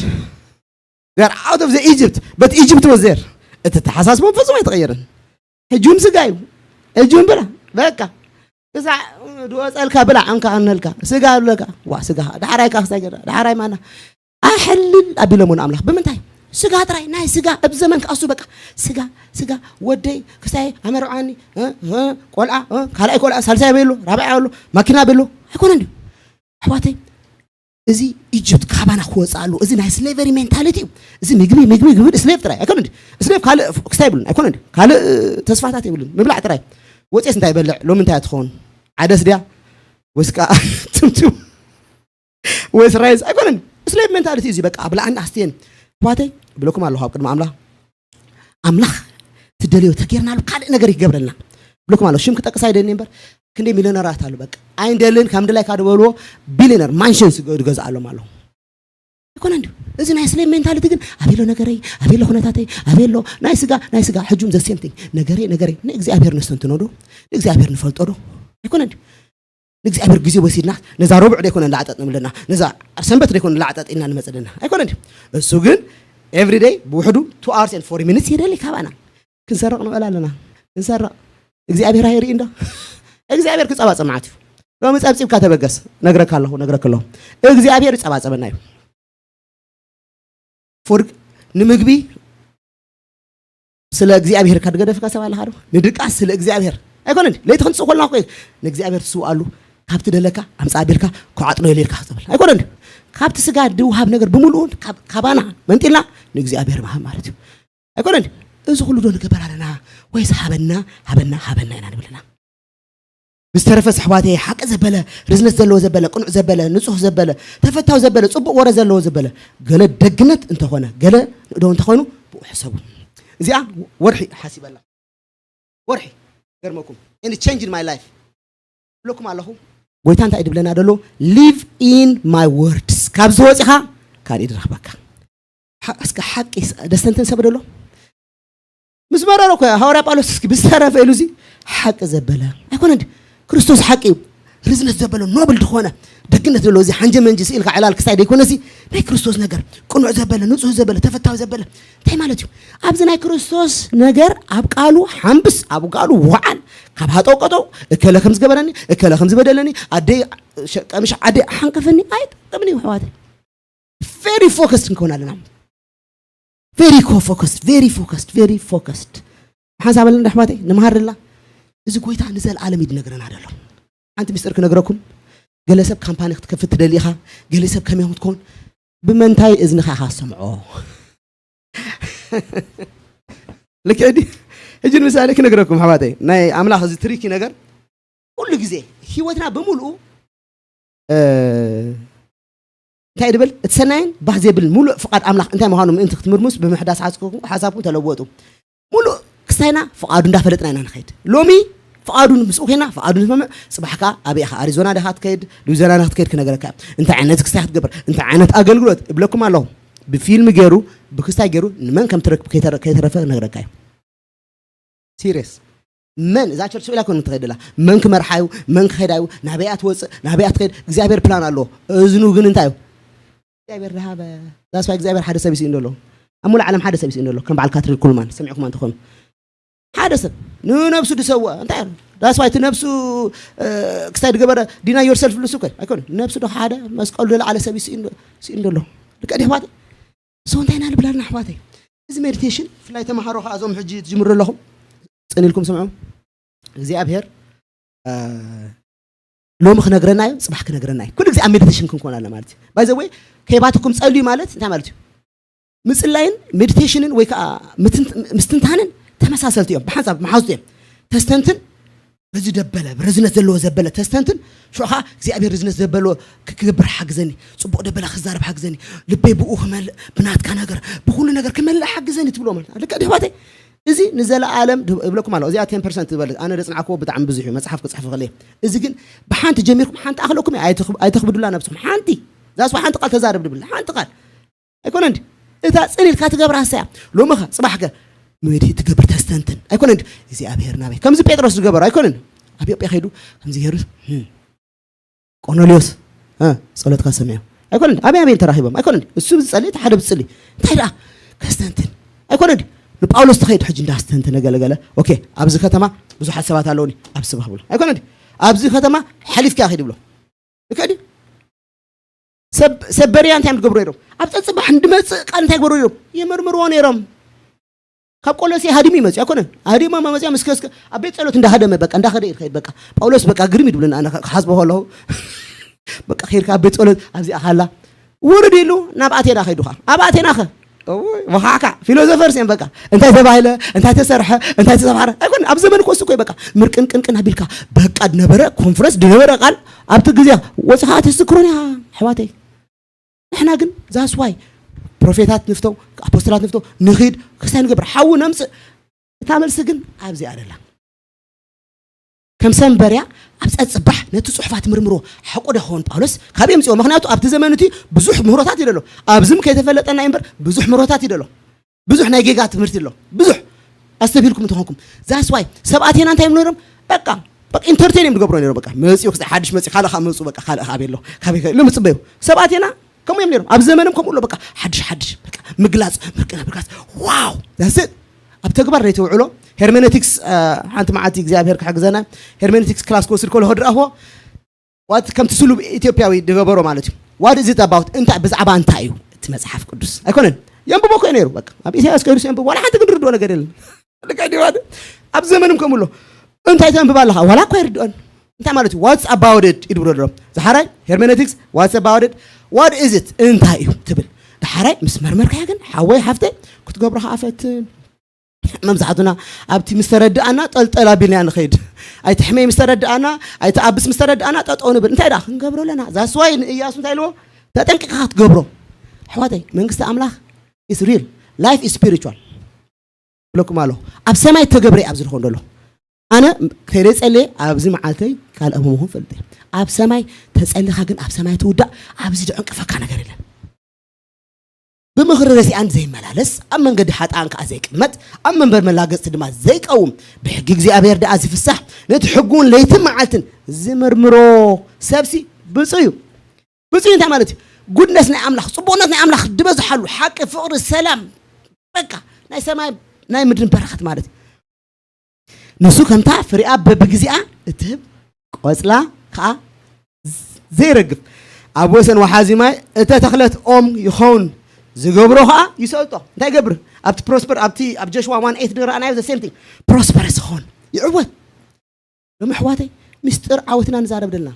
They are out of the Egypt, but Egypt was there. እቲ ተሓሳስቦም ፈጹም ኣይተቐየረን። ሕጂ እውን ስጋ እዩ። ሕጂ እውን ብላ፣ በቃ፣ ክሳዕ ድወፀልካ ብላ፣ ዕንካ ኣነልካ፣ ስጋ ኣለካ። ዋ፣ ስጋ፣ ዳሕራይ ካ ክሳይ ገዳ፣ ዳሕራይ ማና። ኣሕልል ኣቢሎሞ ንኣምላኽ። ብምንታይ? ስጋ ጥራይ፣ ናይ ስጋ፣ ኣብ ዘመን ክኣሱ በቃ፣ ስጋ፣ ስጋ፣ ወደይ፣ ክሳይ፣ ኣመርዓኒ፣ እ፣ እ፣ ቆልዓ፣ እ፣ ካልኣይ ቆልዓ፣ ሳልሳይ ኣበይ ኣሎ፣ ራብዓይ ኣሎ፣ ማኪና ኣበይ ኣሎ፣ ኣይኮነን ድዩ? ኣሕዋተይ፣ እዚ ኢጅፕት ካባና ክወፅእ ኣለዎ። እዚ ናይ ስሌቨሪ ሜንታሊቲ እዩ። እዚ ምግቢ፣ ምግቢ፣ ምግቢ፣ ስሌቭ ጥራይ ኣይኮነን ድዩ? ስሌቭ ካልእ ክስታይ የብሉን፣ ኣይኮነን ድዩ? ካልእ ተስፋታት የብሉን፣ ምብላዕ ጥራይ። ወፅስ እንታይ ይበልዕ? ሎሚ እንታይ ትኸውን? ዓደስ ድያ? ወይስ ከዓ ትምትም? ወይስ ራይስ? ኣይኮነን። ስሌቭ ሜንታሊቲ እዩ እዚ። በቃ፣ ብላዕን ኣስትየን። ኣሕዋተይ፣ እብለኩም ኣለኹ ኣብ ቅድሚ ኣምላኽ፣ ኣምላኽ ትደልዮ ተጌርናሉ ካልእ ነገር ይገብረልና። እብለኩም ኣለኹ፣ ሽም ክጠቅስ ኣይደልን እምበር፣ ክንደይ ሚልዮነራት ኣሉ። በቃ፣ ኣይንደልን፣ ካብ ምድላይ ካብ ዝበልዎ ቢልዮነር ማንሽንስ ዝገዝኣሎም ኣለዉ። ኣይኮነን ድዩ? እዚ ናይ ስሌቭ ሜንታሊቲ ግን፣ ኣበይ ኣሎ ነገረይ? ኣበይ ኣሎ ኩነታተይ? ኣበይ ኣሎ ናይ ስጋ፣ ናይ ስጋ? ሕጂ እውን ዘ ሴም ቲንግ። ነገረይ፣ ነገረይ። ንእግዚኣብሔር ነስተንትኖ ዶ? ንእግዚኣብሔር ንፈልጦ ዶ? ኣይኮነን ድዩ? ንእግዚኣብሔር ግዜ ወሲድና፣ ነዛ ረቡዕ ዶ ኣይኮነን ላዕጠጥ ንብለና? ነዛ ሰንበት ዶ ኣይኮነን ላዕጠጥ ኢልና ንመጽእ ዘለና? ኣይኮነን ድዩ? እሱ ግን ኤቭሪ ደይ ብውሕዱ ቱ ኣወርስ ኤንድ ፎርቲ ሚኒትስ ይደሊ ካባና። ክንሰርቕ ንኽእል ኣለና። ክንሰርቕ። እግዚኣብሔር ኣይርኢ እንዶ? እግዚኣብሔር ክጸባጸብ መዓት እዩ። ሎሚ ጸብጺብካ ተበገስ። ነግረካ ኣለኹ፣ ነግረክ ኣለኹ። እግዚኣብሔር ይጸባጸበና እዩ። ፎር-፣ ንምግቢ ስለ እግዚኣብሔር ካብ ዝገደፍካ ሰብ ኣለኻ ዶ? ንድቃስ ስለ እግዚኣብሔር። ኣይኮነን። ለይቲ ክንጽእ ከለና እኮ ንእግዚኣብሔር ትስውኣሉ፣ ካብቲ ደለካ ኣምጽእ ኣቢልካ ክዓጥሎ ኢለ ኢልካ ክትብል። ኣይኮነን። ካብቲ ስጋ ድውሃብ ነገር ብምሉኡ ካብ-፣ ካባና መንጢልና ንእግዚኣብሔር ምሃብ ማለት እዩ። ኣይኮነን። እዚ ኩሉ ዶ ንገበር ኣለና? ወይስ ሃበና፣ ሃበና፣ ሃበና ኢና ንብልና? ብዝተረፈ ኣሕዋተይ፣ ሓቂ ዘበለ፣ ርዝነት ዘለዎ ዘበለ፣ ቅኑዕ ዘበለ፣ ንጹህ ዘበለ፣ ተፈታዊ ዘበለ፣ ጽቡቕ ወረ ዘለዎ ዘበለ፣ ገለ ደግነት እንተኾነ፣ ገለ ንእዶ እንተኾይኑ፣ ብኡ ሕሰቡ። እዚኣ ወርሒ ሓሲበላ። ወርሒ፣ ገርመኩም። And it changed my life። እብለኩም ኣለኹ። ጎይታ እንታይ ድብለና ደሎ? Live in my words። ካብዚ ወጺኻ ካልእ ድረኽበካ። ሓ-፣ እስከ ሓቂ ስ-፣ ደስተንትን ሰብ ደሎ? ምስ መረረ እኮ ሃዋርያ ጳውሎስ እስኪ ብዝተረፈ ኢሉ እዚ ሓቂ ዘበለ። ኣይኮነን ድዩ? ክርስቶስ ሓቂ እዩ። ርዝነት ዘበለ ኖብል ዝኾነ ደግነት ዘለዎ እዚ ሓንጀ መንጂ ስኢልካ ዕላል ክሳይ ደይኮነ እዚ ናይ ክርስቶስ ነገር ቅኑዕ ዘበለ፣ ንጹህ ዘበለ፣ ተፈታዊ ዘበለ እንታይ ማለት እዩ? ኣብዚ ናይ ክርስቶስ ነገር ኣብ ቃሉ ሓምብስ፣ ኣብ ቃሉ ወዓል፣ ካብ ሃጠው ቀጠው፣ እከለ ከም ዝገበረኒ፣ እከለ ከም ዝበደለኒ፣ ኣደይ ሸ-፣ ቀምሽ ዓደይ ሓንቀፈኒ ኣይጠቅምን እዩ ኣሕዋተይ። ቨሪ ፎከስድ ክንከውን ኣለና። ቨሪ ኮ-፣ ፎከስድ፣ ቨሪ ፎከስድ፣ ቨሪ ፎከስድ። ሓንሳብ ኣለና ኣሕዋተይ፣ ንምሃር ደላ። እዚ ጎይታ ንዘለኣለም እዩ ዝነግረና ደሎ። ሓንቲ ምስጢር ክነግረኩም። ገለ ሰብ ካምፓኒ ክትከፍት ትደሊ ኢኻ፣ ገለ ሰብ ከመይ ክትኮን፣ ብመንታይ እዝንኻ ኢኻ ትሰምዖ? ልክዕ ድዩ? ሕጂ ንምሳሌ ክነግረኩም ኣሕዋተይ፣ ናይ ኣምላኽ እዚ ትሪኪ ነገር፣ ኩሉ ግዜ ህይወትና ብምሉኡ፣ እ፣ እንታይ ድብል? እቲ ሰናይን ባህ ዘብል ምሉእ ፍቓድ ኣምላኽ እንታይ ምዃኑ ምእንቲ ክትምርምስ ብምሕዳስ ሓሳብኩም፣ ሓሳብኩም ተለወጡ። ምሉእ ክስታይና ፍቓዱ እንዳፈለጥና ኢና ንኸይድ። ሎሚ ፍቓዱ ምስኡ ኮይና፣ ፍቓዱ ንስምዕ፣ ጽባሕ ከኣ ኣበይ ኢኻ? ኣሪዞና ዲኻ ትከይድ? ሉዊዚያና ዲኻ ትከይድ? ክነግረካ እየ። እንታይ ዓይነት ክስታይ ክትገብር? እንታይ ዓይነት ኣገልግሎት? እብለኩም ኣለኹ። ብፊልም ገይሩ፣ ብክስታይ ገይሩ፣ ንመን ከም ትረክብ ከይተረ-፣ ከይተረፈ ክነግረካ እዩ። ሲሪየስ። መን እዛ ቸርች ስቕ ኢላ ኮን ትኸይድ ደላ? መን ክመርሓ እዩ? መን ክኸይዳ እዩ? ናበይ እያ ትወፅእ? ናበይ እያ ትኸይድ? እግዚኣብሔር ፕላን ኣለዎ። እዝኑ ግን እንታይ እዩ? እግዚኣብሔር ዝሃበ። ዛስ ዋይ እግዚኣብሔር ሓደ ሰብ ይስእን ደሎ። ኣብ ሙሉእ ዓለም ሓደ ሰብ ይስእን ደሎ። ከም በዓል ካትሪን ኩልማን ሰሚዕኩም እንተኾኑ። ሓደ ሰብ ንነብሱ ድሰውእ እንታይ እዩ? ዛስ ዋይ እቲ ነብሱ፣ እ፣ ክስታይ ድገበረ ዲና ዮርሰልፍ ልሱ እኮ ኣይኮነ። ነብሱ ዶ ሓደ መስቀሉ ደለ ዓለ ሰብ ይስእን ዶ-፣ ይስእን ደሎ። ልቀ ዲሕዋት። So እንታይ ኢና ንብል ኣለና ኣሕዋተይ? እዚ ሜዲቴሽን ብፍላይ ተምሃሮ ከኣ እዞም ሕጂ ትጅምሩ ኣለኹም ጽን ኢልኩም ስምዑ። እግዚኣብሔር፣ እ፣ ሎሚ ክነግረና እዩ፣ ጽባሕ ክነግረና እዩ። ኩሉ ግዜ ኣብ ሜዲቴሽን ክንኮን ኣለና ማለት እዩ። By the way፣ ከይባትኩም ጸልዩ ማለት እንታይ ማለት እዩ? ምጽላይን ሜዲቴሽንን ወይ ከኣ ምትንት-፣ ምስትንታንን ተመሳሰልቲ እዮም፣ ብሓንሳብ መሓዙት እዮም። ተስተንትን በዚ ደበለ፣ ርዝነት ዘለዎ ዘበለ ተስተንትን፣ ሽዑ ኸዓ እግዚኣብሔር ርዝነት ዘበሎ ክገብር ሓግዘኒ፣ ጽቡቕ ደበለ ክዛረብ ሓግዘኒ፣ ልበይ ብኡ ክመልእ፣ ብናትካ ነገር፣ ብኹሉ ነገር ክመልእ ሓግዘኒ ትብሎ ማለት። ልክዕ ድዩ ኣሕዋተይ? እዚ ንዘለኣለም ድ-፣ እብለኩም ኣለኹ። እዚኣ ቴን ፐርሰንት ዝበለት፣ ኣነ ዘጽናዕክዎ ብጣዕሚ ብዙሕ እዩ፣ መጽሓፍ ክጽሕፍ ክእል እየ። እዚ ግን ብሓንቲ ጀሚርኩም ሓንቲ ኣኽለኩም እያ፣ ኣይትኽ-፣ ኣይተኽብዱላ ነብስኹም። ሓንቲ፣ that's why ሓንቲ ቃል ተዛረብ ድብል፣ ሓንቲ ቃል። ኣይኮነን ድዩ? እታ ጽን ኢልካ ትገብራ እሳ እያ። ሎሚ ኸ ጽባሕ ከ መድሂ ትገብር ተስተንትን ኣይኮነን? እግዚኣብሔር ናበይ ከምዚ ጴጥሮስ ዝገበሩ ኣይኮነን? ኣብ ኢትዮጵያ ከይዱ ከምዚ ገይሩ ቆርኔሌዎስ ጸሎትካ ሰሚዑ ኣይኮነ? ኣበይ ኣበይ ተራኺቦም ኣይኮነ? እሱ ብዝጸሊ እቲ ሓደ ብዝጽሊ እንታይ ደኣ ከስተንትን ኣይኮነ? ንጳውሎስ ተኸይድ ሕጂ እንዳስተንተነ ገለገለ። ኦኬ፣ ኣብዚ ከተማ ብዙሓት ሰባት ኣለውኒ፣ ኣብ ስበኽ ብሎ ኣይኮነ? ኣብዚ ከተማ ሓሊፍካ ኺድ ብሎ። እከዲ ሰብ ሰብ በርያ እንታይ እዮም ዝገብሩ ነይሮም? ኣብ ጸጽባሕ እንድመጽእ ቃል እንታይ ይገብሩ ነይሮም? ይምርምርዎ ነይሮም። ካብ ቆሎሴ ሃዲሙ ይመጽእ ኣይኮነ? ሃዲሙ መመጽያ ምስ ከስከ ኣብ ቤት ጸሎት እንዳሃደመ በቃ እንዳኸደ ይኸይድ። በቃ ጳውሎስ በቃ ግርም ይድብልን ኣነ ክሓስቦ ከለኹ በቃ ኸይድካ ኣብ ቤት ጸሎት ኣብዚኣ ካላ ውርድ ኢሉ ናብ ኣቴና ከይዱ ኸዓ ኣብ ኣቴና ኸ እውይ፣ ወኻዕካ ፊሎዞፈርስ እዮም በቃ። እንታይ ተባሂለ፣ እንታይ ተሰርሐ፣ እንታይ ተሰፋሕረ ኣይኮነ። ኣብ ዘመን ኮስ እኮ በቃ ምርቅንቅንቅን ኣቢልካ በቃ ድነበረ ኮንፈረንስ ድነበረ ቃል ኣብቲ ግዜ ወፅኻ ተስክሮን ኢኻ ኣሕዋተይ። ንሕና ግን ዛስዋይ ፕሮፌታት ንፍተው፣ ኣፖስትላት ንፍተው፣ ንኺድ ክስታይ ንገብር ሓዊ ነምፅእ። እታ መልሲ ግን ኣብዚ ኣለላ። ከም ሰንበርያ ኣብ ጸጽባሕ ነቲ ጽሑፋት ምርምሮ ሓቁ ዶ ኸውን ጳውሎስ ካብ የምጽኦ? ምኽንያቱ ኣብቲ ዘመን እቲ ብዙሕ ምህሮታት ይደሎ። ኣብዝም ከይተፈለጠና እምበር ብዙሕ ምህሮታት ይደሎ። ብዙሕ ናይ ጌጋ ትምህርቲ ኣሎ። ብዙሕ ኣስተብሂልኩም እንተኾንኩም ዛስዋይ ሰብኣቴና እንታይ እዮም ነይሮም? በቃ በቃ ኢንተርቴን እዮም ዝገብሮ ነይሮም። በቃ መጽኡ ክስታይ ሓድሽ መጽኡ ካልእ ካብ መጽኡ በቃ ካልእ ካብ የሎ ካበይ ከ ኢሎም ይጽበዩ። ሰብኣቴና ከምኡ እዮም ነይሮም። ኣብ ዘመንም ከምኡ ኣሎ። በቃ ሓድሽ ሓድሽ በቃ ምግላጽ ምርቅና ምግላጽ ዋው that's it። ኣብ ተግባር ዘይተውዕሎ ሄርሜኔቲክስ ሓንቲ መዓልቲ እግዚኣብሔር ክሕግዘና ሄርሜኔቲክስ ክላስ ክወስድ ከሎ ከድረኣኽዎ ዋት ከምቲ ስሉብ ኢትዮጵያዊ ዝገበሮ ማለት እዩ። ዋት ኢዝ ኢት ኣባውት እንታይ ብዛዕባ እንታይ እዩ እቲ መጽሓፍ ቅዱስ ኣይኮነን። የንብቦ እኮ እዩ ነይሩ። በቃ ኣብ ኢሳያስ ከይዱስ የንብብ ዋላ ሓንቲ ግን ርድኦ ነገር የለን። ልክዕ ድዩ? ኣብ ዘመንም ከምኡ ኣሎ። እንታይ ተንብብ ኣለኻ ዋላ እኳ ይርድኦን እንታይ ማለት እዩ ዋትስ ኣባውት ኢት ይድብሎ ኣሎ። ዝሓራይ ሄርሜኔቲክስ ዋትስ ኣባውት ኢት ዋት ኢዝ ኢት እንታይ እዩ ትብል። ድሓራይ ምስ መርመርካያ ግን ሓወይ ሓፍተይ ክትገብሮ ከዓ ፈትን። መብዛሕቱና ኣብቲ ምስ ተረድኣና ጠልጠል ኣቢልናያ ንኸይድ። ኣይትሕመይ ምስ ተረድኣና ኣይትኣብስ ምስ ተረድኣና ጠጠው ንብል። እንታይ ደኣ ክንገብሮ ኣለና? ዛስዋይ ንእያሱ እንታይ ኢልዎ? ተጠንቂቕካ ክትገብሮ። ኣሕዋተይ መንግስቲ ኣምላኽ is real life is spiritual ብለኩም ኣሎ። ኣብ ሰማይ ተገብረ ኣብዚ ዝኾን ዘሎ ኣነ ከይደ ጸልየ ኣብዚ መዓልተይ ካልእ ህሙኹም ፈልጠ ኣብ ሰማይ ተጸልኻ ግን ኣብ ሰማይ ትውዳእ ኣብዚ ዝዕንቅፈካ ነገር የለን። ብምኽሪ ረሲኣን ዘይመላለስ ኣብ መንገዲ ሓጥኣን ከኣ ዘይቅመጥ ኣብ መንበር መላገጽቲ ድማ ዘይቀውም ብሕጊ እግዚኣብሔር ደኣ ዝፍሳሕ ነቲ ሕጉውን ለይትን መዓልትን ዝምርምሮ ሰብሲ ብፁ እዩ። ብፁ እንታይ ማለት እዩ? ጉድነስ ናይ ኣምላኽ ጽቡቕነት ናይ ኣምላኽ ዝበዝሓሉ ሓቂ ፍቕሪ ሰላም በቃ ናይ ሰማይ ናይ ምድርን በረኸት ማለት እዩ። ንሱ ከምታ ፍሪኣ በብግዜኣ እትህብ ቆጽላ ከኣ ዘይረግፍ ኣብ ወሰን ወሓዚ ማይ እተተኽለት ኦም ይኸውን ዝገብሮ ከኣ ይሰልጦ። እንታይ ይገብር? ኣብቲ ፕሮስፐር ኣብቲ ኣብ ጆሽዋ ዋን ኤይት ንረኣናዮ ዘ ሴም ቲንግ ፕሮስፐረስ ይኸውን ይዕወት። ሎም ኣሕዋተይ ምስጢር ዓወትና ንዛረብ ደልና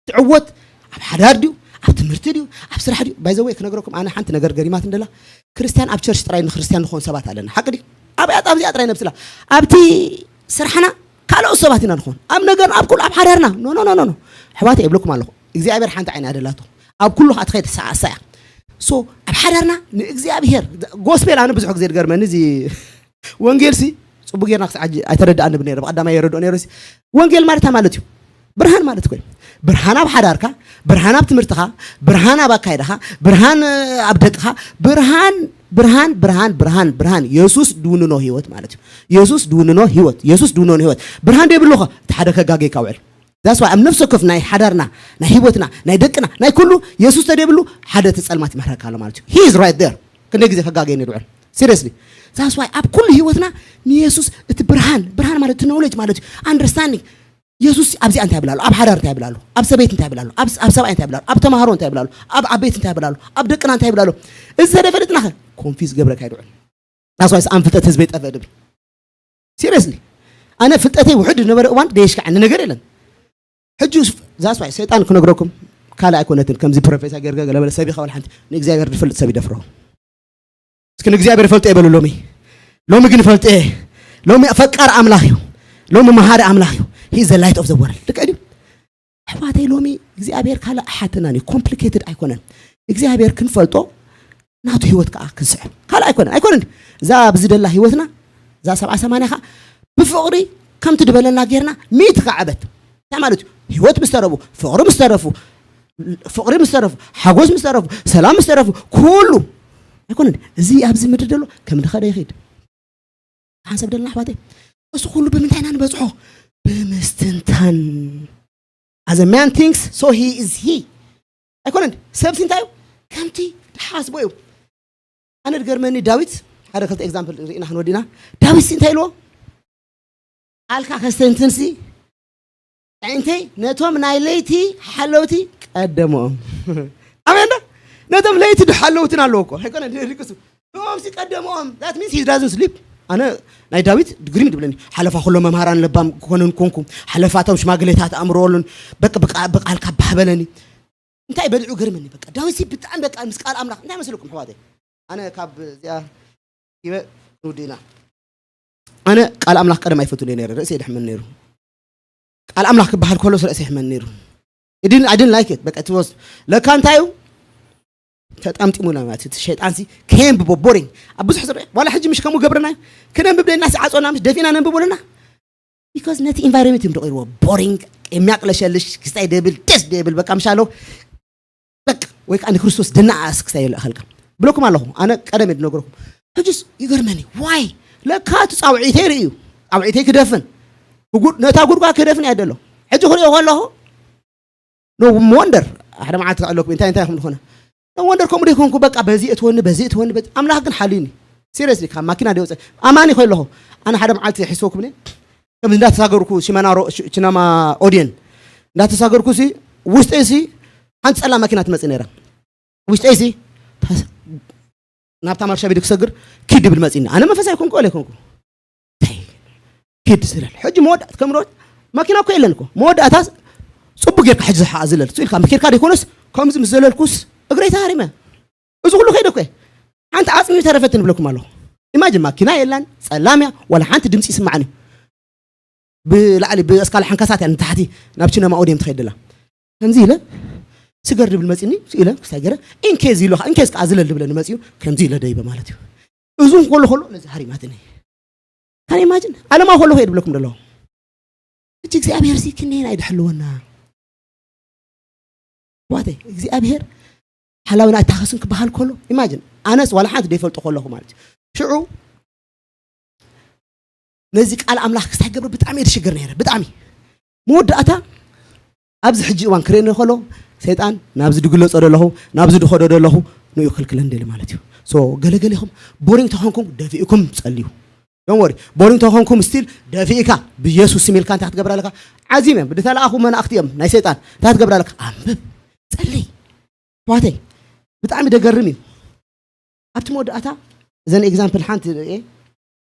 ትዕወት ኣብ ሓዳር ድዩ ኣብ ትምህርቲ ድዩ ኣብ ስራሕ ድዩ ባይዘወይ ክነግረኩም ኣነ ሓንቲ ነገር ገሪማት እንደላ ክርስቲያን ኣብ ቸርች ጥራይ ንክርስቲያን ንኾን ሰባት ኣለና ሓቂ ድዩ ኣብያ ኣብዚኣ ጥራይ ነብስላ ኣብቲ ስራሕና ካልኦት ሰባት ኢና ንኾን ኣብ ነገር ኣብ ኩሉ ኣብ ሓዳርና ኖ ኖ ኖ ኖ ኣሕዋተይ የብለኩም ኣለኹ እግዚኣብሔር ሓንቲ ዓይና ኣደላቶ ኣብ ኩሉ ከዓ ትኸይድ ሰዓሳ እያ ሶ ኣብ ሓዳርና ንእግዚኣብሔር ጎስፔል ኣነ ብዙሕ ግዜ ዝገርመኒ እዚ ወንጌል ሲ ጽቡቅ ጌርና ክሳዕ ሕጂ ኣይተረዳኣን ንብል ነረ ብቀዳማይ የረድኦ ነረ ሲ ወንጌል ማለት እንታይ ማለት እዩ ብርሃን ማለት እኮ እዩ ብርሃን ኣብ ሓዳርካ ብርሃን ኣብ ትምህርትኻ ብርሃን ኣብ ኣካይዳኻ ብርሃን ኣብ ደቅኻ ብርሃን ብርሃን ብርሃን ብርሃን ብርሃን የሱስ ድውንኖ ህይወት ማለት እዩ የሱስ ድውንኖ ህይወት የሱስ ድውንኖ ህይወት ብርሃን ደይብሉ ኸ እቲ ሓደ ከጋገይካ ውዕል that's why ኣብ ነፍሲ ወከፍ ናይ ሓዳርና ናይ ህይወትና ናይ ደቅና ናይ ኩሉ የሱስ ተደይብሉ ሓደ እቲ ጸልማት ይምህረካ ኣሎ ማለት እዩ he is right there ክንደይ ግዜ ከጋገየኒ ድውዕል seriously that's why ኣብ ኩሉ ህይወትና ንየሱስ እቲ ብርሃን ብርሃን ማለት እቲ knowledge ማለት እዩ understanding የሱስ ኣብዚኣ እንታይ ይብል ኣሎ ኣብ ሓዳር እንታይ ይብል ኣሎ ኣብ ሰበይቲ እንታይ ይብል ኣሎ ኣብ ሰብኣይ እንታይ ይብል ኣሎ ኣብ ተማሃሮ እንታይ ይብል ኣሎ ኣብ ዓበይቲ እንታይ ይብል ኣሎ ኣብ ደቅና እንታይ ይብል ኣሎ እዚ ተደፈለጥና ኮንፊዝ ገብረካ ይድውዕል that's why ኣንፍጠት ህዝበይ ጠፍእ ድብል seriously ኣነ ፍልጠተይ ውሕድ ዝነበረ እዋን ደየሽካዓኒ ነገር የለን ሕጂ that's why ሰይጣን ክነግረኩም ካልእ ኣይኮነትን ከምዚ ፕሮፌሰር ገርገ ገለበለ ሰብ ይኸበል ሓንቲ ንእግዚኣብሔር ዝፈልጥ ሰብ ይደፍሮ እስኪ ንእግዚኣብሔር ፈልጦ ይበሉ ሎሚ ሎሚ ግን ፈልጦ ሎሚ ፈቃር ኣምላኽ እዩ ሎሚ መሃሪ ኣምላኽ እዩ he is the light of the world ልክዕ ድዩ ኣሕዋተይ ሎሚ እግዚኣብሔር ካልእ ኣሓተናን እዩ complicated ኣይኮነን እግዚኣብሔር ክንፈልጦ ናቱ ህይወት ከዓ ክንስዕብ ካልእ ኣይኮነን ኣይኮነን እዛ ኣብዚ ደላ ህይወትና እዛ ሰብዓ ሰማንያ ከዓ ብፍቕሪ ከምቲ ድበለና ጌርና ሚእቲ ከዓበት እንታይ ማለት እዩ ህይወት ምስ ተረፉ ፍቕሪ ምስ ተረፉ ፍቕሪ ምስ ተረፉ ሓጎስ ምስ ተረፉ ሰላም ምስ ተረፉ ኩሉ ኣይኮነን። እዚ ኣብዚ ምድሪ ዘሎ ከም ድኸደ ይኸይድ። ሓንሰብ ደለና ኣሕዋተይ፣ እዚ ኩሉ ብምንታይ ኢና ንበፅሖ? ብምስትንታን። As a man thinks, so he is he። ኣይኮነን። ሰብሲ እንታይ እዩ? ከምቲ ዝሓስቦ እዩ። ኣነ ዝገርመኒ ዳዊት፣ ሓደ ክልተ ኤግዛምፕል ርኢና ክንወዲና። ዳዊት እንታይ ኢልዎ? ኣልካ ከስተንትንሲ፣ ኣዒንተይ ነቶም ናይ ለይቲ ሓለውቲ ቀደሞኦም። ኣሜን ዶ? ነቶም ለይቲ ሓለውትን ኣለዎ እኮ። ኣይኮነ ድሪቅሱ። ንኦምሲ ቀደሞኦም። That means he doesn't sleep። ኣነ ናይ ዳዊት ግሪም ድብለኒ። ሓለፋ ኩሎም መምሃራን ለባም ክኾነን ኮንኩ። ሓለፋቶም ሽማግሌታት ኣእምሮ ሉን። በቃ፣ በቃ፣ በቃ ኣልካ ባህ በለኒ። እንታይ በሊዑ ገርመኒ። በቃ ዳዊት ሲ ብጣዕሚ በቃ ምስ ቃል ኣምላኽ እንታይ መስለኩም ኣሕዋተይ? ኣነ ካብ እዚኣ ይበ ንውዲና። ኣነ ቃል ኣምላኽ ቀደም ኣይፈቱን ነይረ፣ ርእሰይ ድሕመን ነይሩ። ቃል ኣምላኽ ክበሃል ከሎ ርእሰይ ይሕመን ነይሩ። I didn't, I didn't like it። በቃ ትወስ ለካ እንታይ እዩ? ተጣምጢሙና ማለት እዩ። እቲ ሸይጣን ሲ ከየንብቦ ቦሪንግ። ኣብ ብዙሕ ዝርአ ዋላ ሕጂ ምሽ ከምኡ ገብረና እዩ። ክነንብብ ደና ሲዓጾና ምሽ ደፊና ነንብቦ ኣለና። Because ነቲ ኢንቫይሮንመንት እዮም ደቂርዎ። ቦሪንግ፣ የሚያቅለሸልሽ፣ ክስታይ ደብል፣ ደስ ደብል፣ በቃ ምሻሎ። በቃ ወይ ከዓ ንክርስቶስ ደናኣስ ክስታይ ይልእኸልካ። ብለኩም ኣለኹ። ኣነ ቀደም እየ ዝነግረኩም። ሕጅስ ይገርመኒ። ዋይ? ለካ እቲ ጻውዒተይ ርእዩ። ጻውዒተይ ክደፍን። ጉድ-፣ ነታ ጉድጓድ ክደፍን እያ ደሎ። ሕጂ ክርእዮ ከለኹ፣ ኖ ወንደር። ሓደ መዓልቲ ክኣለኩም፣ እንታይ፣ እንታይ ከም ዝኾነ። ኖ ወንደር ከምኡ ደይኮንኩ፣ በቃ በዚ እትወኒ፣ በዚ እትወኒ፣ በዚ-፣ ኣምላኽ ግን ሓልዩኒ። ሲሪየስሊ፣ ካብ ማኪና ደይወፀ። ኣማኒ ኮይለኹ። ኣነ ሓደ መዓልቲ ሒዝኩምኒ። ከም እንዳተሳገርኩ፣ ሽመና ሮ-፣ ሽ-፣ ሽነማ ኦድየን። እንዳተሳገርኩ ሲ፣ ውሽጠይ ሲ፣ ሓንቲ ጸላም ማኪና ትመጽእ ነይራ። ውሽጠይ ሲ፣ ታስ-፣ ናብታ ማርሻ ቤት ክሰግር፣ ኪድ ድብል መጺኒ። ኣነ መንፈሳዊ ኮንኩ፣ ወላ ኣይኮንኩ። እንታይ? ኪድ ዝለል። ሕጂ መወዳእት ከም ሮት፣ ማኪና እኮ የለን እኮ። መወዳእታ ጽቡቅ ጌርካ ሕጂ ዝሓ-፣ ዝለል። እሱ ኢልካ፣ መኪርካ ደይኮነስ፣ ከምዚ ምስ ዘለልኩስ፣ እግረይ ተሃሪመ። እዚ ኩሉ ከይደ እኮ። ሓንቲ ዓጽሚ ተረፈትን እብለኩም ኣለኹ። ኢማጅን ማኪና የላን፣ ጸላም እያ፣ ዋላ ሓንቲ ድምጺ ይስማዕን እዩ። ብላዕሊ ብኣስካላ ሓንካሳት እያ ንታሕቲ ናብ ቺነማ ኦድየም ትኸይድ ደላ። ከምዚ ኢለ ስገር ድብል መጺኒ፣ ኢለ ክስታይ ገረ፣ ኢንኬዝ ኢሉ ኸዓ፣ ኢንኬዝ ከኣ ዝለል ድብለኒ መጺኡ፣ ከምዚ ኢለ ደይበ ማለት እዩ። እዙ ከሎ ከሎ ነዚ ሃሪማትኒ። ካን ኢማጅን? ኣለማ ከሎ ከይድ ብለኩም ደለኹ። እጅ እግዚኣብሔር ሲ ክንደየናይ ድሕልወና? ኣሕዋተይ፣ እግዚኣብሔር ሓላዊና ኣይታኸስን ክበሃል ከሎ፣ ኢማጅን፣ ኣነስ ዋላ ሓንቲ ደይፈልጦ ከለኹ ማለት እዩ። ሽዑ ነዚ ቃል ኣምላኽ ክስታይ ገብር ብጣዕሚ እየ ዝሽገር ነይረ፣ ብጣዕሚ። መወዳእታ ኣብዚ ሕጂ እዋን ክርእየኒ ከሎ፣ ሰይጣን ናብዚ ድግለጾ ደለኹ፣ ናብዚ ድኸዶ ደለኹ፣ ንኡ ክልክለን ደሊ ማለት እዩ። ሶ፣ ገለገሊኹም ቦሪንግ ተኾንኩም ደፊእኩም ጸልዩ። ዶንት ወሪ። ቦሪንግ ተኾንኩም ስቲል ደፊእካ ብየሱስ ስም ኢልካ እንታይ ክትገብር ኣለካ? ዓዚም እዮም። ብድተለኣኹ መላእኽቲ እዮም ናይ ሰይጣን። እንታይ ክትገብር ኣለካ? ኣንብብ። ጸልይ። ኣሕዋተይ፣ ብጣዕሚ ደገርም እዩ። ኣብቲ መወዳእታ እዘን ኤግዛምፕል ሓንቲ ርእየ።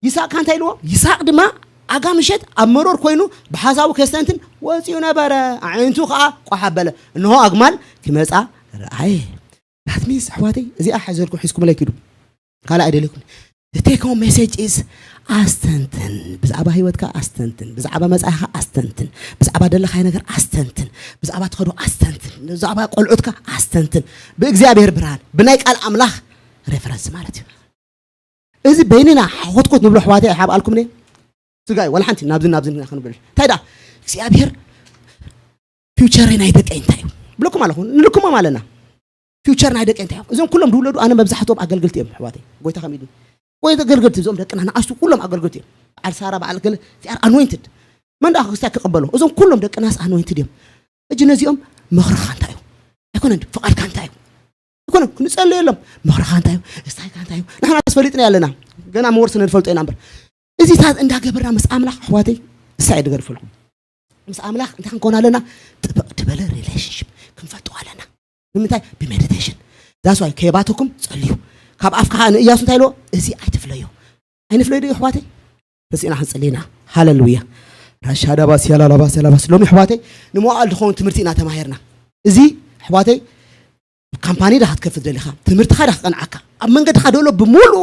ይስሐቅ እንታይ ኢልዎ? ይስሐቅ ድማ ኣጋ ምሸት ኣብ መሮር ኮይኑ ብሓሳቡ ከስተንትን ወፂኡ ነበረ። ኣዒንቱ ከዓ ቋሕ ኣበለ። እንሆ ኣግማል ክመፃ ረኣየ። That means ኣሕዋተይ፣ እዚኣ ሓዘልኩም ሒዝኩምለይ ኪዱ። ካልእ ኣይደለይኩን። The take home message is ኣስተንትን። ብዛዕባ ህይወትካ ኣስተንትን። ብዛዕባ መጻኢኻ ኣስተንትን። ብዛዕባ ደለኻዮ ነገር ኣስተንትን። ብዛዕባ ትኸዶ ኣስተንትን። ብዛዕባ ቆልዑትካ ኣስተንትን። ብእግዚኣብሔር ብርሃን፣ ብናይ ቃል ኣምላኽ ሬፈረንስ ማለት እዩ። እዚ በይንና ሓኾትኮት ንብሎ ኣሕዋተይ ኣይሓብኣልኩምኒ። ስጋይ፣ ዋላ ሓንቲ ናብዚ ናብዚ ኢና ክንብል። እንታይ ደኣ እግዚኣብሔር ፊውቸረይ ናይ ደቀይ እንታይ እዩ? ብለኩም ኣለኹ፣ ንልክሞም ኣለና። ፊውቸር ናይ ደቀይ እንታይ እዮም? እዞም ኩሎም ዝውለዱ ኣነ መብዛሕትኦም ኣገልግልቲ እዮም ኣሕዋተይ። ጎይታ ከሚዱ። ጎይታ ኣገልግልቲ፣ እዞም ደቅና ንኣሽቱ ኩሎም ኣገልግልቲ እዮም። በዓል ሳራ፣ በዓል ገለ፣ they are anointed። መን ደኣ ክርስቲያን ክቕበሎ? እዞም ኩሎም ደቅናስ ኣኖይንትድ እዮም። እጂ ነዚኦም ምኽርኻ እንታይ እዩ? ኣይኮነን፣ ፍቓድካ እንታይ እዩ? ኣይኮነን፣ ክንጸልየሎም። ምኽርኻ እንታይ እዩ? ስታይልካ እንታይ እዩ? ንሕና ፈሊጥና ኣለና። ገና መወርሲ ንፈልጦ ኢና እምበር። እዚታት እንዳገበርና ምስ ኣምላኽ ኣሕዋተይ፣ እሳ እየ ድገርፈልኩም። ምስ ኣምላኽ እንታይ ክንከውን ኣለና? ጥብቕ ዝበለ ሪሌሽንሽፕ ክንፈልጦ ኣለና። ብምንታይ? ብሜዲቴሽን። That's why ከየባተኩም ጸልዩ። ካብ ኣፍካ ንእያሱ እንታይ ኢልዎ? እዚ ኣይትፍለዮ። ኣይንፍለዮ ዶ ኣሕዋተይ? ተሲእና ክንጸልይ ኢና። ሃለሉያ። ራሻዳባስ ያላላባስ ያላባስ። ሎሚ ኣሕዋተይ፣ ንመዋዕል ዝኸውን ትምህርቲ ኢና ተማሂርና። እዚ ኣሕዋተይ፣ ካምፓኒ ዳ ክትከፍት ደሊኻ፣ ትምህርትኻ ዳ ክቀንዓካ፣ ኣብ መንገድኻ ደሎ ብምሉኡ